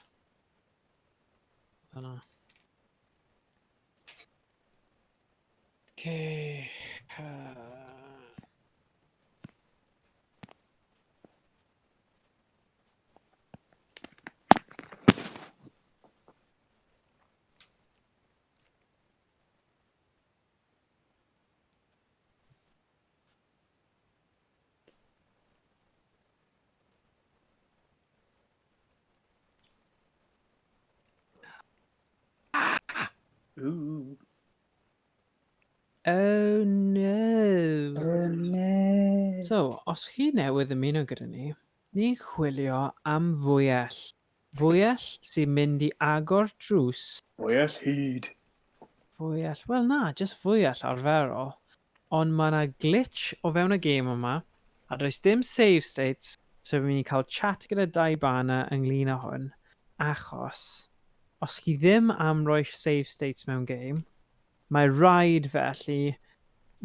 Dyna. Okay. Ooh. Oh no! Oh no! So, os chi newydd ymuno gyda ni, ni'n chwilio am fwyell. Fwyell sy'n mynd i agor drws. Fwyell hyd. Fwyell, wel na, just fwyell arferol. Ond mae yna glitch o fewn y gêm yma, a does dim save states, so fi'n mynd i cael chat gyda Dai Bana ynglyn â hwn, achos os chi ddim am roi save states mewn game, mae rhaid felly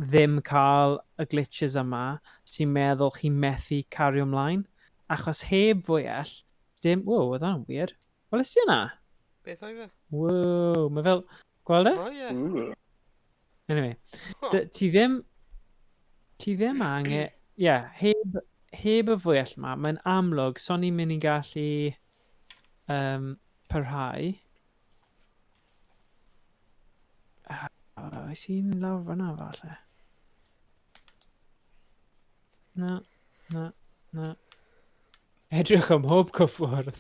ddim cael y glitches yma sy'n meddwl chi'n methu cario ymlaen. Achos heb fwyell, dim... Wow, oedd hwnna'n weird. Welest ti hwnna? Beth oedd e? Wow, mae fel... Gweld e? Oh, yeah. Anyway, ti ddim... Ti ddim angen... Ie, yeah, heb, heb y fwyell yma, mae'n amlwg, so ni'n mynd i gallu parhau. Oes un lawr fyna falle? Na, na, na. Edrych am mhob cyffwrdd.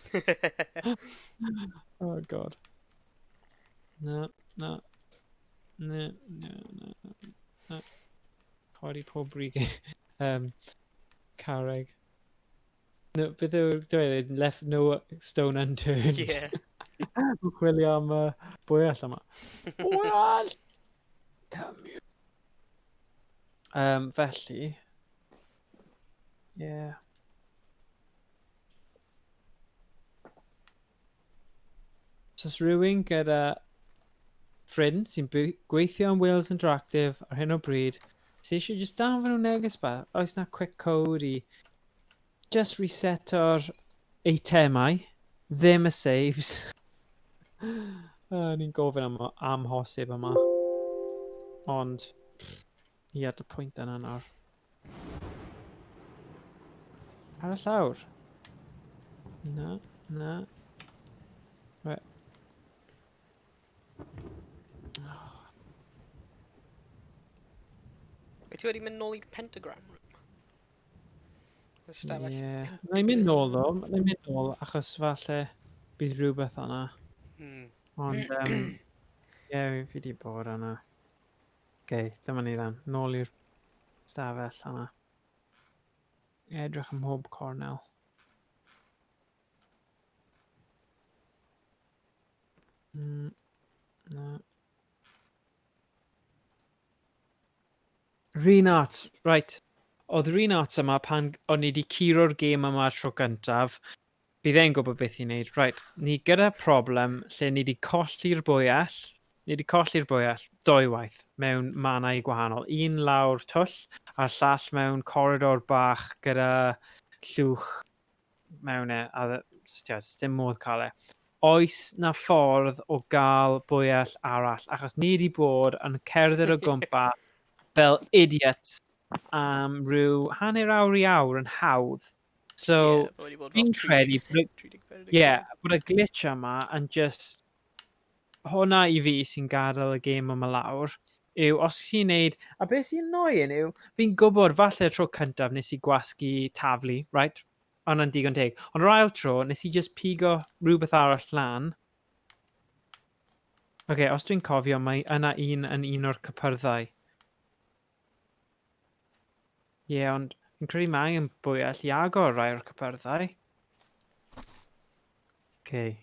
Oh god. Na, na. Na, na, na, na. Codi pob brig carreg. No, beth yw'r dweud? Left no stone unturned. Yeah. Chwilio am bwyell yma. Bwyell! Damn you. Felly... Yeah. So os rhywun gyda ffrind sy'n gweithio yn Wales Interactive ar hyn o bryd, sy'n eisiau just danfon nhw neges ba, oes na quick code i just reseto'r eitemau, ddim y saves. Ni'n gofyn am amhosib yma. Ond, ie, at y pwynt yna nawr. Ar y llawr. Na, na. Right. Wyt ti wedi mynd nôl i'r pentagram room? Ystafell. Ie. Na i mynd nôl ddo, na i mynd nôl achos falle bydd rhywbeth yna. Ond, ie, fi wedi bod yna. Okay, dyma ni ddan. Nôl i'r stafell yna. Edrych ym mhob cornel. Na. Reinhardt, right. Oedd Reinhardt yma pan o'n i wedi curo'r gêm yma tro gyntaf. Bydd e'n gwybod beth i wneud. Right, ni gyda problem lle ni wedi colli'r bwyell. Ni wedi colli'r bwyell dwywaith mewn mannau gwahanol. Un lawr twll a'r llall mewn coridor bach gyda llwch mewn e. A dim modd cael e. Oes na ffordd o gael bwyell arall? Achos ni wedi bod yn cerdded o gwmpas fel idiot am rhyw hanner awr i awr yn hawdd. So, yeah, fi'n credu bod y glitch yma yn just... Hwna i fi sy'n gadael y gêm yma lawr yw os ti'n neud... A beth sy'n annoying yw, fi'n gwybod falle tro cyntaf nes i gwasgu taflu, right? Hwnna'n digon teg. Ond yr ail tro, nes i just pigo rhywbeth arall lan. Oce, okay, os dwi'n cofio, mae yna un yn un o'r cypyrddau. Ie, yeah, ond fi'n credu mae angen bwyell i agor rai o'r cypyrddau. Okay.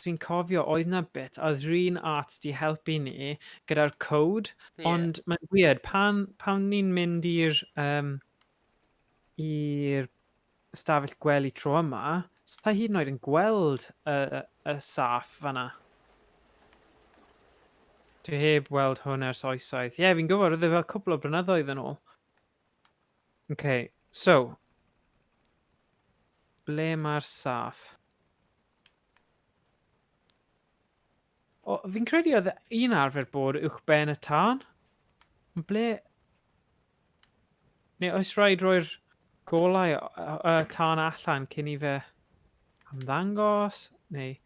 Fi'n cofio oedd 'na bit a oedd Rhun Arts 'di helpu ni gyda'r code, Ie. ond mae'n weird, pan, pan ni'n mynd i'r um, i'r stafell gwely tro yma, sa hyd yn oed yn gweld y, y, y saff fanna. Dwi heb weld hwn ers oesoedd. Ie, yeah, fi'n gwybod, oedd e fel cwpl o blynyddoedd yn ôl. Okay, so, ble mae'r saff? O, fi'n credu oedd un arfer bod uwch ben y tân. Ond ble... Neu oes rhaid rhoi'r golau y tân allan cyn i fe ymddangos? Neu...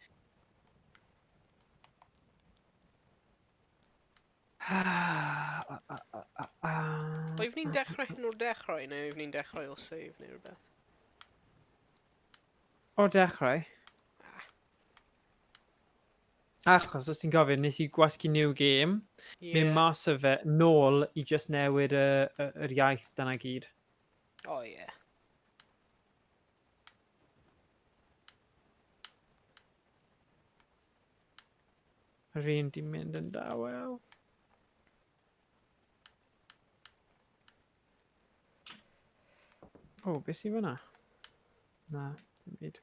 Oeddwn ni'n dechrau hyn o'r dechrau, neu oeddwn ni'n dechrau o save neu rhywbeth? O'r dechrau. Achos, os ti'n cofio, nes i gwasgu new game, yeah. Mynd mas o fe nôl i just newid y, y, yr iaith dyna gyd. O oh, ie. Yeah. Yr un di mynd yn dawel. O, beth sy'n fyna? Na, dim byd.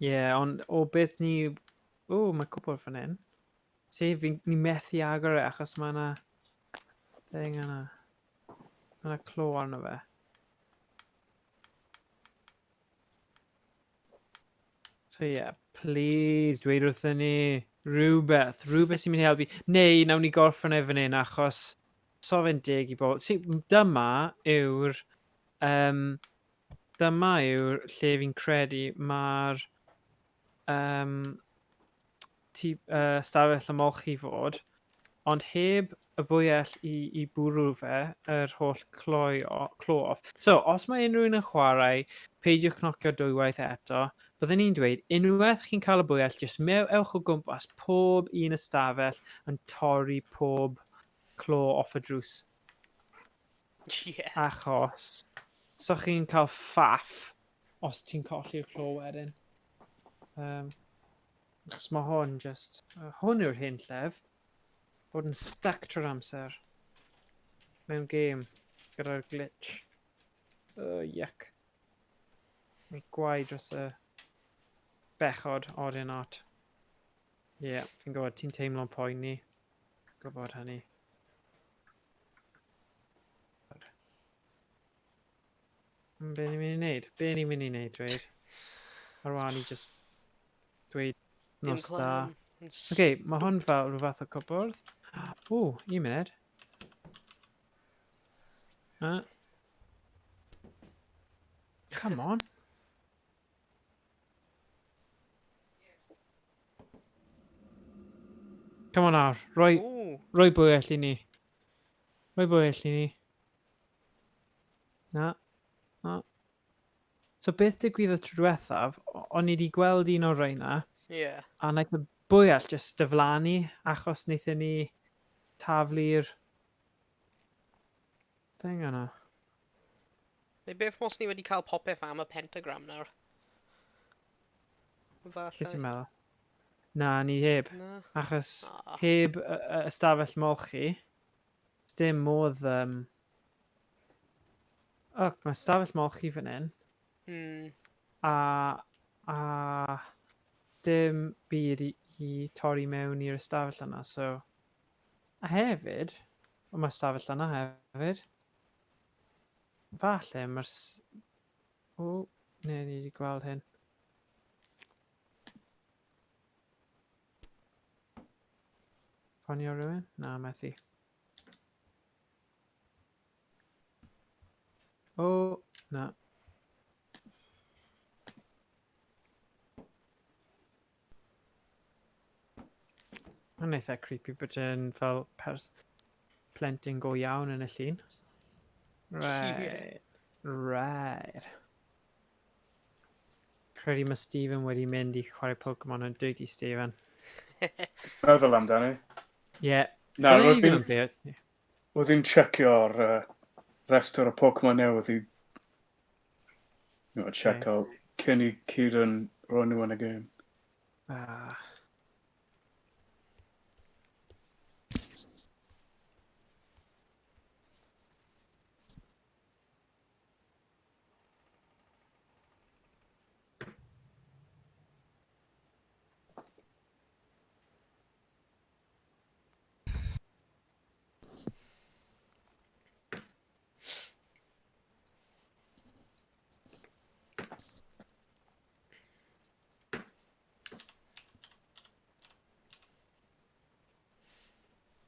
Ie, yeah, ond o beth ni... O, mae cwpl fan hyn. See, fi, ni methu agor e achos mae yna thing yna. Mae yna clo arno fe. So ie, yeah, please, dweud wrthyn ni rhywbeth, rhywbeth sy'n mynd i helpu. Neu, nawn ni gorffen e fan hyn achos so fe'n deg i bobl. See, dyma yw'r... Um, dyma yw'r lle fi'n credu mae'r um, tŷ, stafell ymolchi fod, ond heb y bwyell i, i bwrw fe, yr holl cloi o, clo off. So, os mae unrhyw un yn chwarae, peidiwch cnocio dwywaith eto. Byddwn ni'n dweud, unwaith chi'n cael y bwyell, jyst mew, ewch o gwmpas pob un ystafell yn torri pob clo off y drws. Yeah. Achos, so chi'n cael ffaff os ti'n colli'r clo wedyn. Um, achos mae hwn just... hwn yw'r hyn llef. Bod yn stuck trwy'r amser. Mewn game. Gyda'r glitch. Oh, yuck. Mae'r gwaed dros y bechod, odd or not. Ie, yeah, fi'n gwybod, ti'n teimlo'n poeni. Gwybod hynny. Be ni'n mynd i wneud? Be ni'n mynd i wneud, dweud? Ar wahân i just dweud nos da. Oce, okay, mae hwn fel rhyw fath o cwpwrdd. O, un munud. Come on. Come on nawr, roi, roi bwyell i ni. Roi bwyell i ni. Na. Na. So beth digwyddodd tro diwethaf, o'n i wedi gweld un o'r rheina. Ie. Yeah. A wnaeth y bwyell jyst diflannu achos wnaethon ni taflu'r thing yna. Neu beth os ni wedi cael popeth am y pentagram nawr? Falle. Beth ti'n meddwl? Na, ni heb. Na. Achos Ah. heb y, y ystafell molchi, dim modd... O, mae ystafell molchi fan hyn. A, a dim byd i, i torri mewn i'r ystafell yna, so... A hefyd, o, mae ystafell yna hefyd. Falle mae'r... O, ne, ni wedi gweld hyn. Ffonio rhywun? Na, methu. O, na. Mae'n eitha creepy bod yn fel plentyn go iawn yn y llun. Right. Right. Credu mae Stephen wedi mynd i chwarae Pokemon yn dweud i Stephen. Meddwl amdani. Ie. Yeah. Na, roedd hi'n checio'r restr o Pokemon newydd i check out cyn i Kieran roi nhw yn y game. Ah.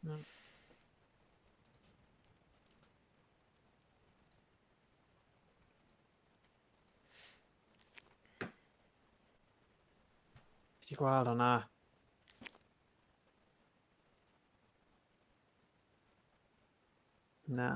No. Fi 'di gweld hwnna. Na.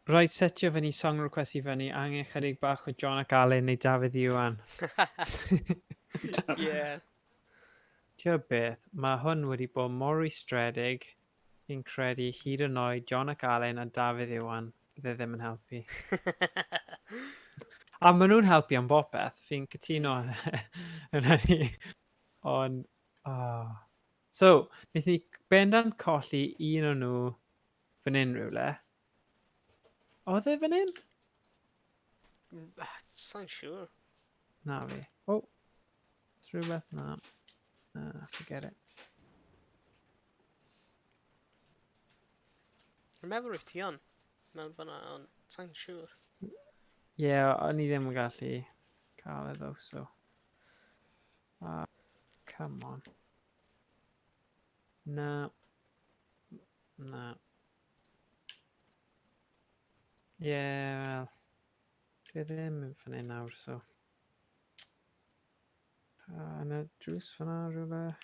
Rhaid setio fyny song request i fyny, angen chydig bach o John ac Alun neu Dafydd Iwan. Yeah. Ti'n beth, mae hwn wedi bod mor rwystredig, fi'n credu hyd yn oed John ac Alun a Dafydd Iwan, bydde ddim yn helpu. A maen nhw'n helpu am bopeth, fi'n cytuno yn hynny. Ond, oh. So, wnaethon ni bendant colli un o'n nhw fan hyn rhywle. Oedd e fan hyn? Sa'n siŵr. Na fi. Oh, rhywbeth? Na. Na, forget it. Rwy'n meddwl rwyt ti on mewn fyna, ond sa'n siŵr. Ie, yeah, o'n i ddim yn gallu cael e though, so. Come on. Na. Na. Ie, yeah, wel. Dwi ddim yn fan hyn nawr, so. Yn y drws fyna rhywle.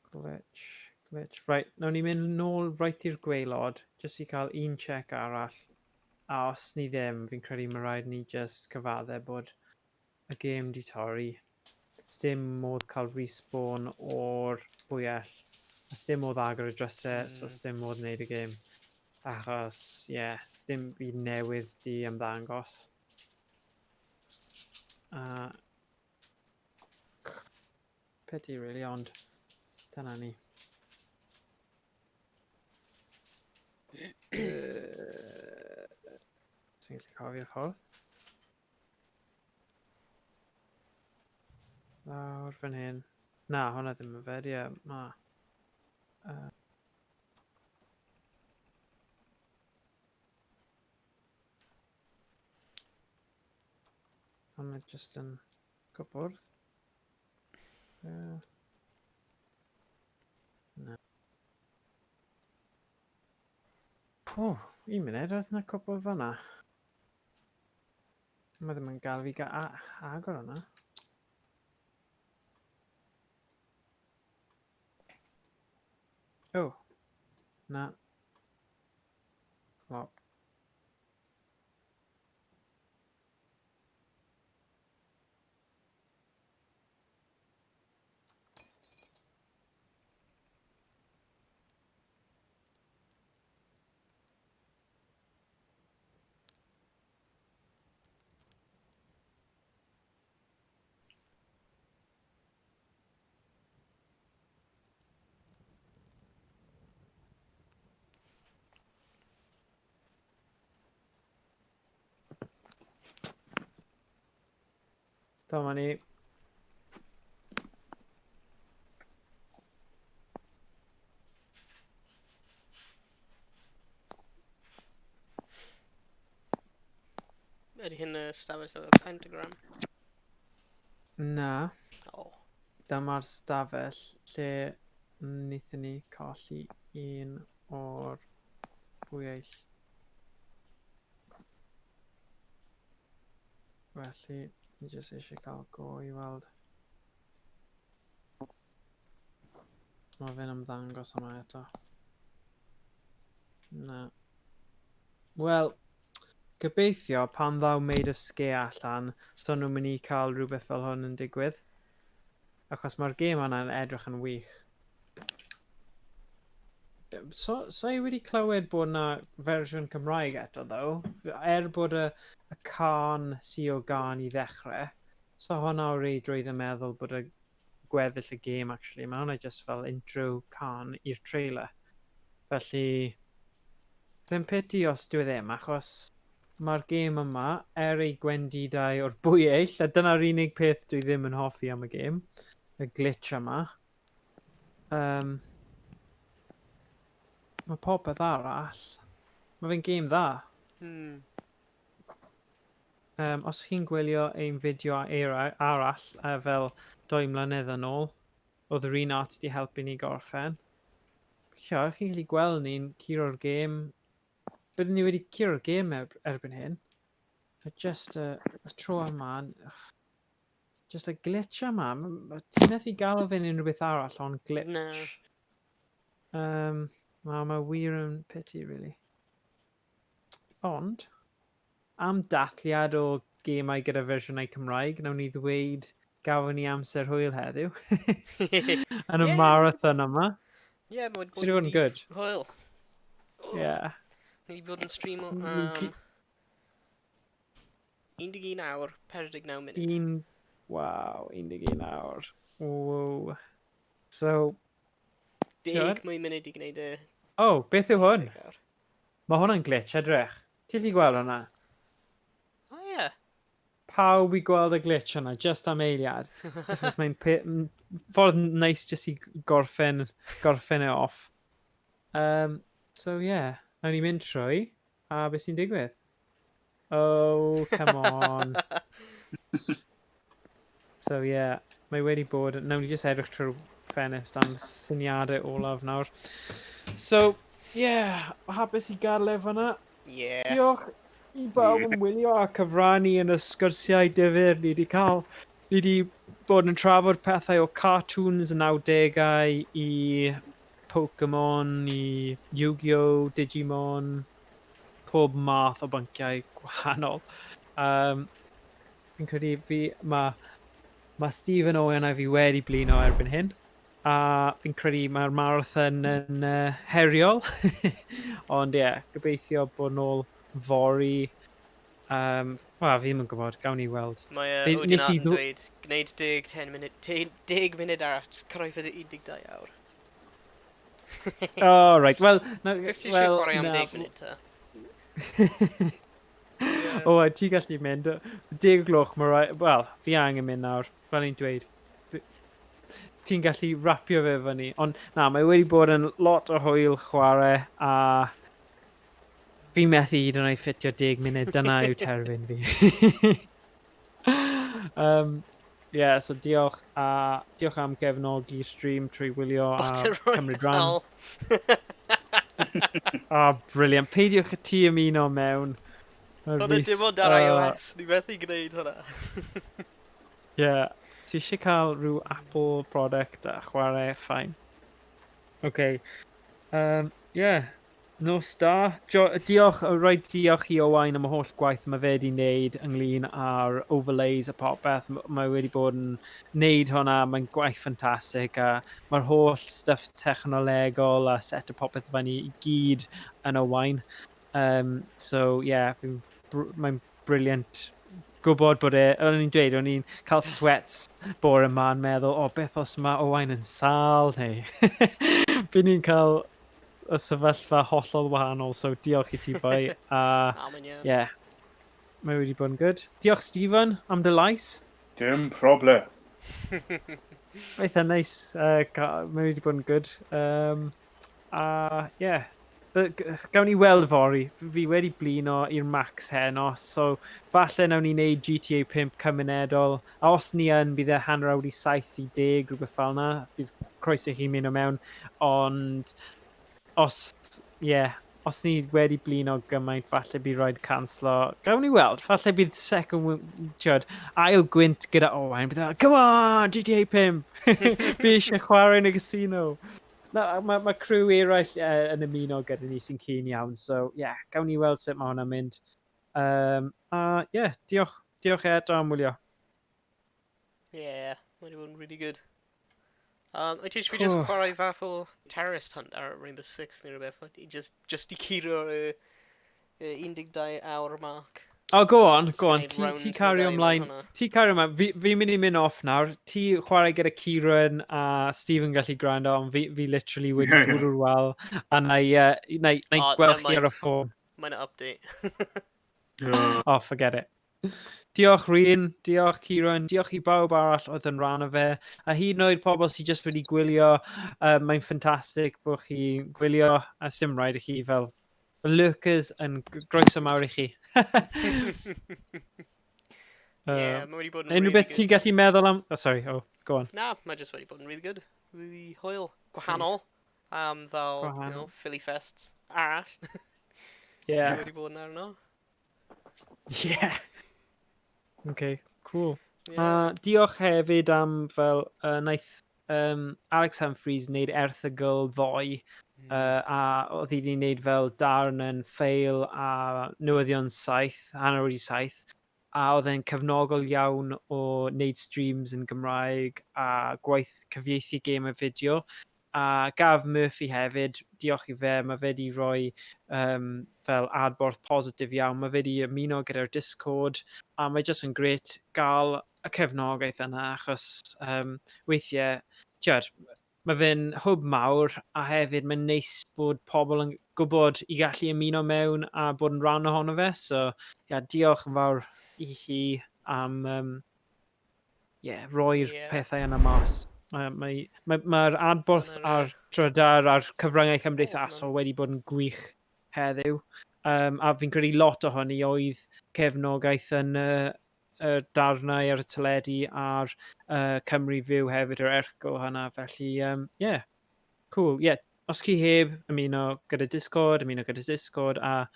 Glitch, glitch. Right, nawn ni mynd nôl right i'r gwaelod, jyst i cael un check arall. A os ni ddim, fi'n credu mae rhaid ni just cyfadde bod y gêm di torri. Sdim modd cael respawn o'r bwyell. A sdim modd agor y drysau, so sdim modd wneud y gêm. Achos, ie, yeah, sdim byd newydd di ymddangos. Pity, really, ond dyna ni. Dwi'n gallu cofio'r ffordd. Lawr fan hyn. Na, hwnna ddim yn fe, ie, ma. Ond mae jyst yn cwpwrdd. Na. O, un munud, oedd yna cwpwrdd fan'na. Mae ddim yn gael fi agor hwnna. O, na. Lock. Dyma ni. Ydy hyn y stafell efo pentagram? Na. Oh. Dyma'r stafell lle wnaethon ni colli un o'r bwyell. Felly, ni jyst eisiau cael go i weld. Mae fe'n ymddangos yma eto. Na. Wel, gobeithio pan ddaw Maid of Sker allan, so nhw'n mynd i cael rhywbeth fel hwn yn digwydd. Achos mae'r gêm yna'n edrych yn wych. So i wedi clywed bod na fersiwn Cymraeg eto, ddo. Er bod y cân sy o gân i ddechrau, so hwnna o reidrwydd yn meddwl bod y gweddill y gêm, actually. Mae hwnna just fel intro cân i'r trailer. Felly, ddim pity os dwi ddim, achos mae'r gêm yma, er ei gwendidau o'r bwyell, a dyna'r unig peth dwi ddim yn hoffi am y gêm, y glitch yma. Mae popeth arall, mae fe'n gêm dda. Os chi'n gwylio ein fideo arall fel 2 mlynedd yn ôl, oedd yr un art di helpu ni gorffen. Chi'n gallu gweld ni'n curo'r gêm. Byddwn ni wedi curo'r gêm erbyn hyn. A just y tro yma, just y glitch yma, ti'n methu galw fe'n unrhyw beth arall ond glitch. Na. Ma wir yn pity, really. Ond, am dathliad o gemau gyda fersiynau Cymraeg, nawn ni ddweud gafon ni amser hwyl heddiw yn y marathon yma. Ie, yeah, mae wedi bod yn good. Hwyl. Yeah. Ni wedi bod yn streamo am 11 awr, 49 munud. Waw, 11 awr. Wow. So, 10 mwy munud i gwneud y Oh, beth yw hwn? Mae hwnna'n glitch, edrych. Ti'n gallu gweld hwnna? O, oh, ie. Yeah. Pawb i gweld y glitch hwnna, just am eiliad. Achos mae'n ffordd nice just i gorffen e off. So, yeah. Nawn ni mynd trwy, a beth sy'n digwydd? Oh, come on. So, yeah. Mae wedi bod. Nawn ni just edrych trwy'r ffenest am syniadau olaf nawr. So, yeah, hapus i gadael e fyna. Diolch i bawb yn wylio a cyfrannu yn y sgyrsiau difyr ni wedi cael. Ni wedi bod yn trafod pethau o cartoons y 90au i Pokemon, i Yu-Gi-Oh, Digimon, pob math o bynciau gwahanol. Fi'n credu mae Stephen Owen a fi wedi blino erbyn hyn. A fi'n credu mae'r marathon yn heriol. Ond ie, yeah, gobeithio bod nôl fory. Wel, fi ddim yn gwybod, gawn ni weld. Mae Odin Art yn dweud, gwneud 10, 10 munud, 10 munud arall, jyst cyrraedd y 12 awr. Oh, right, well. Na, Beth ti eisiau chwarae am 10 munud ta? O, a ti gallu mynd. 10 gloch, mae rai. Wel, fi angen mynd nawr, fel ni'n dweud. Ti'n gallu rapio fe fyny. Ond na, mae wedi bod yn lot o hwyl chwarae a fi methu hyd yn oed ffitio 10 munud, dyna yw terfyn fi. Yeah, so diolch a diolch am gefnogi stream trwy wylio a Battle cymryd rhan. Royale. Oh, brilliant. Peidiwch y ti ymuno mewn. Mae Hwna Rhys, dim ond ar iOS, ni methu gwneud hwnna. Yeah. Ti eisiau cael rhyw Apple product a chwarae, fine. Okay. Yeah. Nos da. Diolch, rhaid diolch i Owain am y holl gwaith mae fe wedi wneud ynglyn â'r overlays a popeth. Mae wedi bod yn wneud hwnna, mae'n gwaith ffantastig a mae'r holl stuff technolegol a set o popeth fyny i gyd yn Owain. So, yeah, mae'n brilliant gwybod bod e, o'n i'n dweud, o'n i'n cael sweats bore yma yn meddwl, "O, beth os mae Owain yn sâl," neu bydd ni'n cael y sefyllfa hollol wahanol, so diolch i ti, boi, a Na, mae'n iawn. Yeah, mae wedi bod yn good. Diolch, Stephen, am dy lais. Dim problem. Eitha neis, mae wedi bod yn good. A yeah, Gawn ni weld fory. Fi wedi blino i'r max heno, so falle nawn ni wneud GTA 5 cymunedol. A os ni yn, bydd e 6:30 i 10, rhywbeth fel yna. Bydd croeso i chi mynd o mewn. Ond os, yeah, os ni wedi blino gymaint, falle bydd rhaid canslo. Gawn ni weld, falle bydd second, tiod, ail gwynt gyda Owain. Bydd e, "Come on, GTA 5! Fi eisiau chwarae yn y casino." Na, mae crew eraill yn ymuno gyda ni sy'n keen iawn, so yeah, gawn ni weld sut mae hwnna'n mynd. A yeah, diolch, diolch eto am wylio. Yeah, mae wedi bod yn really good. Wyt ti eisiau fi just Oh. chwarae fath o Terrorist Hunt ar Rainbow Six neu rhywbeth? I just i curo y 12 awr mark. Oh, go on, go on. Just Ti, gwneud ti round cario neu ddau mewn ymlaen. hwnna. Ti cario ymlaen. Fi'n mynd i mynd off nawr. Ti chwarae gyda Kieran a Stephen gallu gwrando, ond fi literally wedi Ie, ie. bwrw'r wal. A na i Oh, gweld never chi ar y mind. ffôn. Mae'n update. Oh, forget it. Diolch Rhun, diolch Kieran, diolch i bawb arall oedd yn rhan o fe. A hyd yn oed pobl sydd jyst wedi gwylio, mae'n ffantastig bod chi'n gwylio, a sim rhaid i chi fel lurkers yn groeso mawr i chi. Yeah, mae wedi bod yn Unrhyw really beth good. ti'n gallu meddwl am? Oh, sorry, oh, go on. Na, mae just wedi bod yn really good. Really hwyl. Gwahanol. Fel, Gwahanol. Philly Fests arall. Wedi bod yn arno. Yeah. Okay, cool. Yeah. Diolch hefyd am fel naeth Alex Humphries wneud erthygl ddoe a oedd hi wedi wneud fel darn yn ffeil a newyddion 7, 7:30, a oedd e'n cefnogol iawn o wneud streams yn Gymraeg a gwaith cyfieithu gêm a fideo. A Gav Murphy hefyd, diolch i fe, mae fe wedi rhoi fel adborth positif iawn. Mae fe wedi ymuno gyda'r Discord, a mae jyst yn grêt gael y cefnogaeth yna, achos weithiau, tiod, mae fe'n hwb mawr, a hefyd mae'n neis bod pobl yn gwybod i gallu ymuno mewn a bod yn rhan ohono fe. So, yeah, diolch yn fawr i chi am yeah, roi'r pethau yna mas. Mae'r mae adborth Dyna ar trydar a'r cyfryngau cymdeithasol wedi bod yn gwych heddiw. A fi'n credu lot ohoni oedd cefnogaeth yn y darnau ar y teledu a'r Cymru Fyw hefyd, yr erthygl hynna. Felly, yeah, cool. Yeah, os chi heb ymuno gyda Discord, ymuno gyda Discord a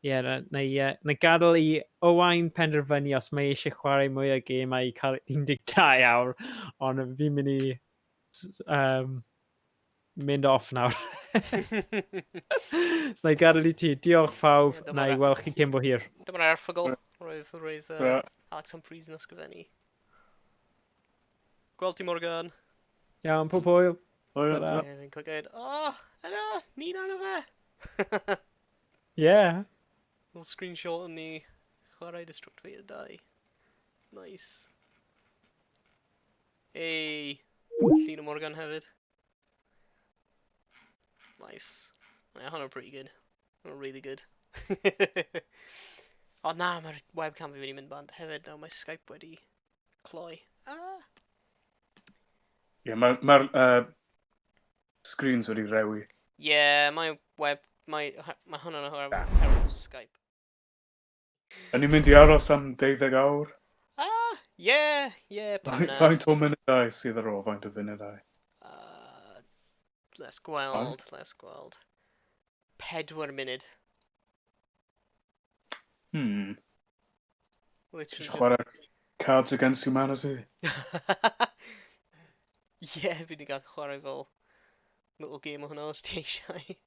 yeah, na i gadael i Owain penderfynu os mae eisiau chwarae mwy o gemau i cael 12 awr, ond fi'n mynd i mynd off nawr. So na i gadael i ti. Diolch pawb, Ie, dyma'r na i weld chi cyn bo hir. Dyma'r erthygl. Roedd Alex Humphries yn ysgrifennu. Gweld ti, Morgan. Iawn, pob hwyl. Hwyl. Ta-ra. Ie, fi'n cael gweud, "Oh, yna, ni'n arno fe." Yeah. Little screenshot yn ni chwarae Destructoid 2. Nice. Ei, llun o Morgan hefyd. Nice. Yeah, hwnna'n pretty good. Hwnna'n really good. O na, mae'r webcam fi wedi mynd bant hefyd. Nawr mae Skype wedi cloi. Ah! Ie, mae'r ma screens wedi rewi. Yeah, mae web... Mae hwnna'n oherwydd Skype. Yn ni'n mynd i aros am 12 awr? Ah, yeah, pam na. Faint o munudau sydd ar ôl? Faint o funudau? Let's gweld, let's gweld. 4 munud. Literally. Eisiau chwarae Cards Against Humanity? Yeah, fi wedi gael chwarae fel little game o hwnna os ti eisiau.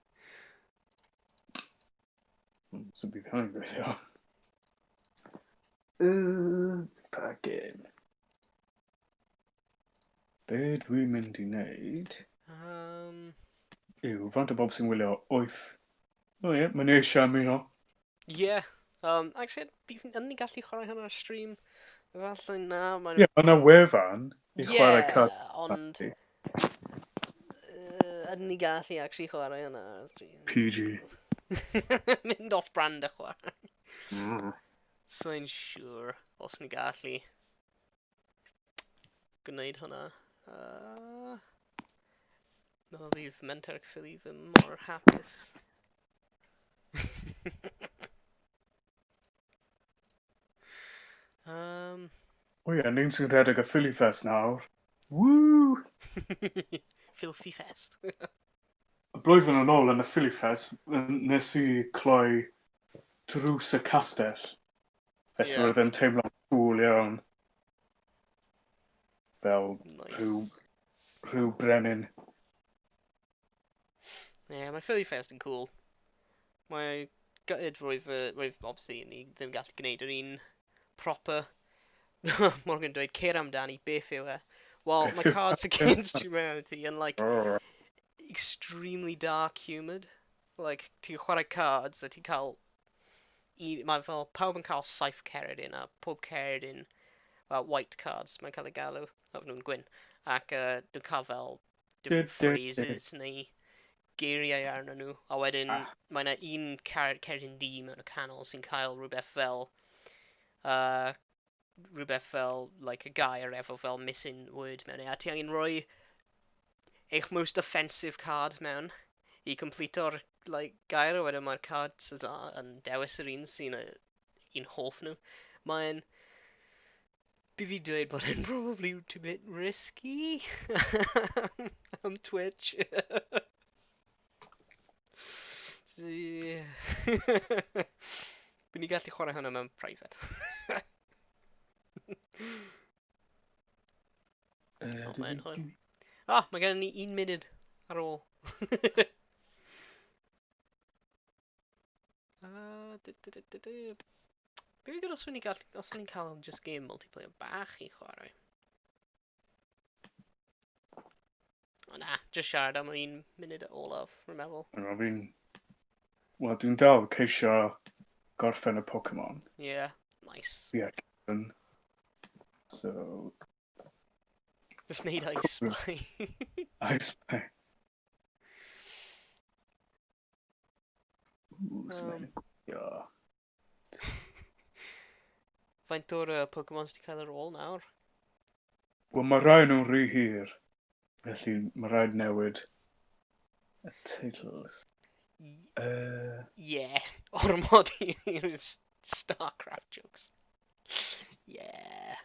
Sy'n bydd hynny'n gweithio. Pa game? Be dwi'n mynd i wneud yw, faint o bob sy'n wylio? Wyth. O ie, mae'n eisiau ymuno. Yeah. Actually, yn ni gallu chwarae hwnna ar stream? Efallai na, mae'n Ie, yeah, mae yna wefan i chwarae Cards Ond ydyn ni gallu actually chwarae hwnna ar stream? PG. Mynd off brand a chwarae. Sa'n siŵr os ni gallu gwneud hwnna. No, fydd Menter Philly ddim mor hapus. O ie, ni'n sy'n rhedeg y Philly Fest nawr. Woo! Filthy Fest. Y blwyddyn yn ôl yn y Philly Fest, nes i cloi drws y castell. Felly yeah. Roedd e'n teimlo'n cool iawn. Fel Nice. rhyw brenin. Yeah, mae Philly Fest yn cool. Mae gutted roedd obviously ni ddim gallu gwneud yr un proper. Morgan dweud, cer amdani, beth yw e? Wel, Beth mae yw e? Cards Against Humanity yn like extremely dark humoured. Like, ti'n chwarae cards a ti'n cael... Mae fel pawb yn cael saith cerdyn a pob cerdyn, well, white cards mae'n cael ei galw, o nhw'n gwyn. Ac nhw'n cael fel different phrases neu geiriau arnyn nhw. A wedyn mae yna un cerdyn du mewn y canol sy'n cael rhywbeth fel like, y gair efo fel missing word mewn e. A ti angen rhoi eich most offensive card mewn i completo'r like, gair, a wedyn mae'r card sydd yn dewis yr un sy'n un hoff nhw. Mae'n... Fi dweud bod e'n probably too bit risky am Twitch. So, yeah. Bydd ni gallu chwarae hwnna mewn private. O, mae'n hwyl. Ah, mae gen ni un munud ar ôl. Du. Be fi gyda os o'n i'n cael just game multiplayer bach i chwarae? O na, just siarad am un munud olaf, rwy'n meddwl. Hang on, fi'n... Wel, dwi'n dal ceisio gorffen y Pokemon. Yeah, nice. Yeah. So, Just neud Ice Cool. Spy. I Spy. Ooh, so mae'n gweithio. Faint o'r Pokemon sydd wedi cael ar ôl nawr? Wel, mae rhai nhw'n rhy hir. Felly, mae rhaid newid y teitls. Yeah, ormod i'r StarCraft jokes. Yeah.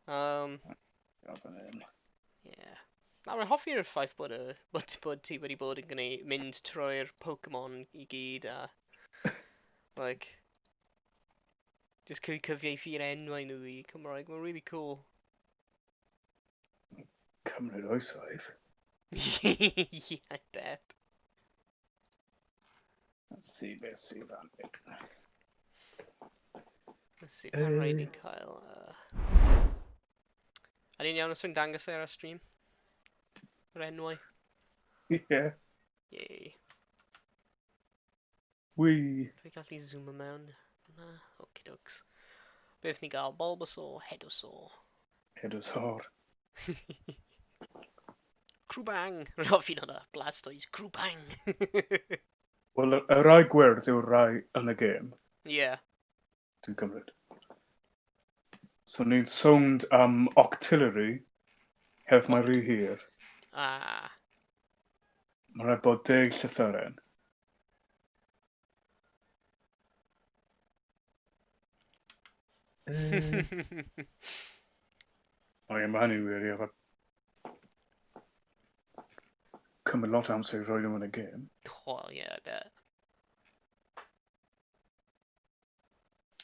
Fan hyn. Yeah. Na, rwy'n hoffi'r ffaith bod ti wedi bod yn gwneud, mynd trwy'r Pokemon i gyd a like, just cyfieithu'r enwau nhw i Cymraeg. Mae'n really cool. Cymryd oesoedd. Yeah, I bet. Let's see beth sydd fan hyn. Let's see, mae'n rhaid i'n cael... A ni'n iawn os dwi'n dangos e ar y stream? Yr enwau. Yeah. Yay. Wee. Dwi'n gallu zoom mewn. Na, okie dokes. Beth ni gael? Bulbasaur, Headosaur. Headosaur. Crwbang! Rwy'n hoffi hwnna. Blastoise. Crwbang! Wel, y rai gwyrdd yw'r rai yn y gêm, dwi'n cymryd. So ni'n sownd am Octillery, hefyd mae rhy hir. Ah. Mae'n rhaid bod 10 llythyren. O ie, mae hynny'n wir, ie. Cymryd lot o amser i roi nhw yn y gêm. Well, yeah, I bet.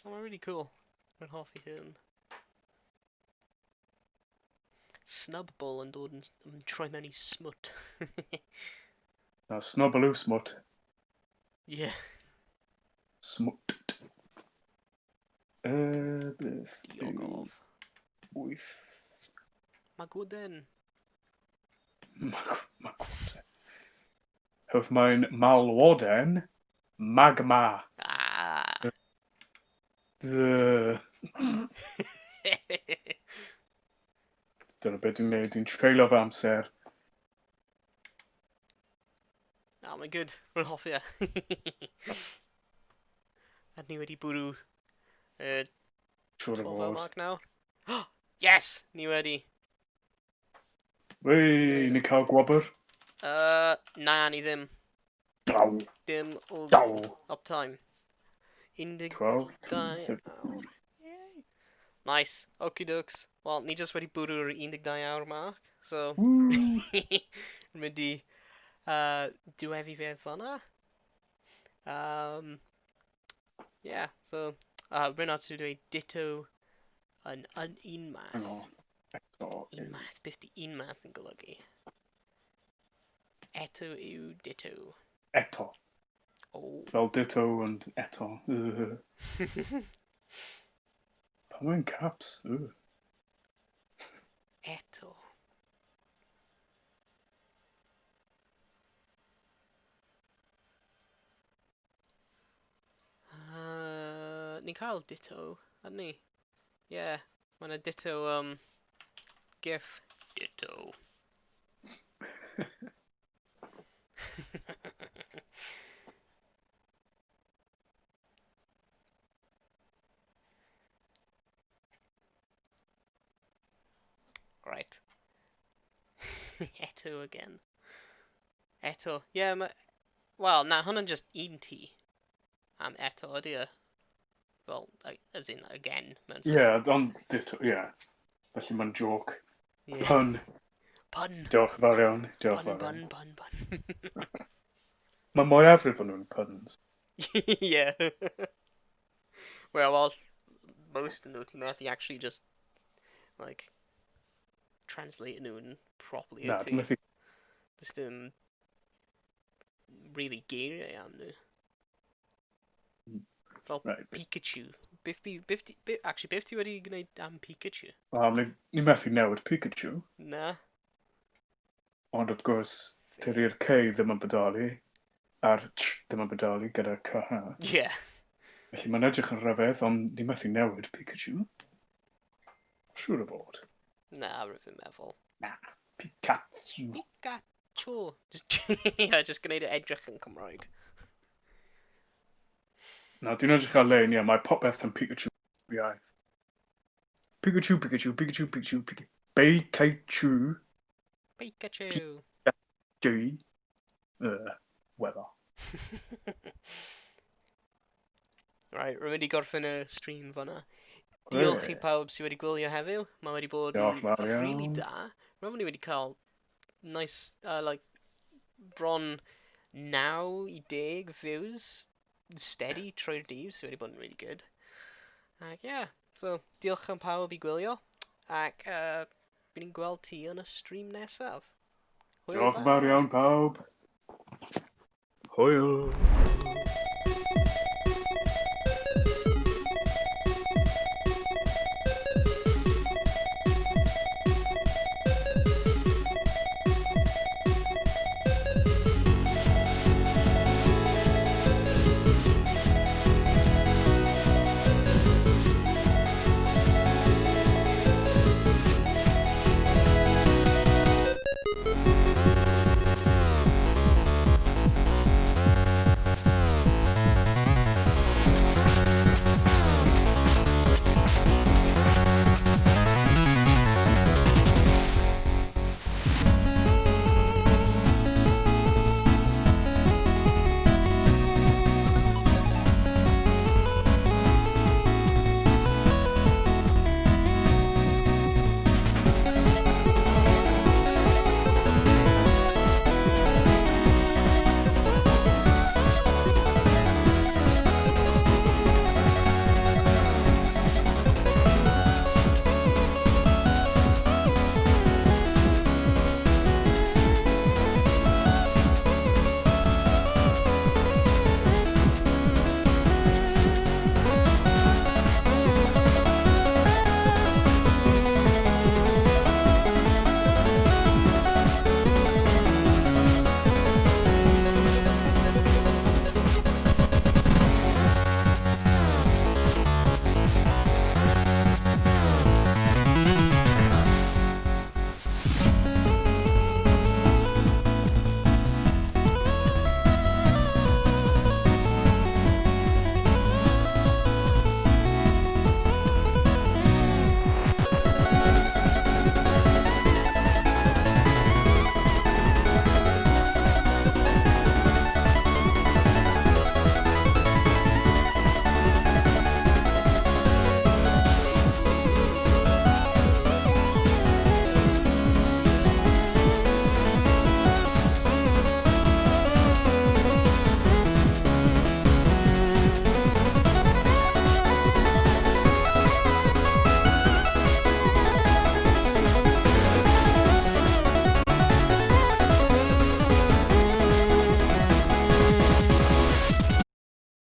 Oh, mae'n really cool. Rwy'n hoffi hyn. Snubbull yn dod yn troi mewn i smut. Na, Snubbull yw smut. Yeah. Smut. Beth yw Diolch. wyth? Magoden. Magwoden. Hwth mae'n malwoden, magma. Ah. Duh. Dyna beth dwi'n gwneud, dwi'n treulio fy amser. Oh, mae'n good. Rwy'n hoffi e. A ni wedi bwrw Siŵr o 12 hour fod. mark nawr. Yes! Ni wedi. Wei, ni cael gwobr. Na, ni ddim. Daw. Dim o Daw. Uptime. 12 12, awr. Yay. Nice. Okie dokes. Wel, ni just wedi bwrw'r 12 awr mark, so... Woo! Rwy'n mynd i diweddu fe fyna. Yeah, so... Rhywun sy'n dweud ditto yn un math. Hang on. Eto. Un math. Beth di un math yn golygu? Eto yw ditto. Eto. Oh. Fel ditto ond eto. Pam mae'n caps? Eto. Ni'n cael ditto, ydyn ni? Yeah, mae yna ditto gif. Ditto. Right. Eto again. Eto. Yeah, ma... Wel, na, hwnna'n just un T. Am eto ydy e. Fel, like, as in, again. Mewn sense. Yeah, ond ditto, yeah. Felly mae'n joke. Yeah. Pun. Pun. Diolch yn fawr iawn. Diolch Pun, yn fawr iawn. pun, pun, pun. Mae mwyafrif o'n nhw'n puns. Yeah. Well, most of nhw ti'n methu actually just, like, translate nhw yn properly. Na, dwi'n methu. Just dim really geiriau am nhw. Fel Right. Pikachu. Beth bi, actually, beth ti wedi gwneud am Pikachu? Wel, ni methu newid Pikachu. Na. Ond wrth gwrs, tydi'r K ddim yn bodoli, a'r Ch ddim yn bodoli gyda CH. Yeah. Felly mae'n edrych yn rhyfedd, ond ni methu newid Pikachu. Siŵr o fod. Na, rwy'n fi'n meddwl. Na. Pikachu. Pikachu. Just, yeah, just gwneud e edrych yn Cymraeg. Na, dwi'n edrych ar-lein, ie, mae popeth yn Pikachu iaith. Pikachu, Pikachu, Pikachu, Pikachu, Pikachu. Pikachu. Pikachu. Pikachu. Weather. Right, rwy'n mynd i gorffen y stream fyna. Diolch i pawb sydd wedi gwylio heddiw. Mae wedi bod yn Diolch yn fawr really iawn. da. Rwy'n wedi cael nice, like, bron 9 i 10 views steady trwy'r dydd, sydd wedi bod yn really good. Ac yeah, so diolch am pawb i gwylio. Ac bydd ni'n gweld ti yn y stream nesaf. Hwyl Diolch yn fawr. fawr iawn pawb. Hwyl.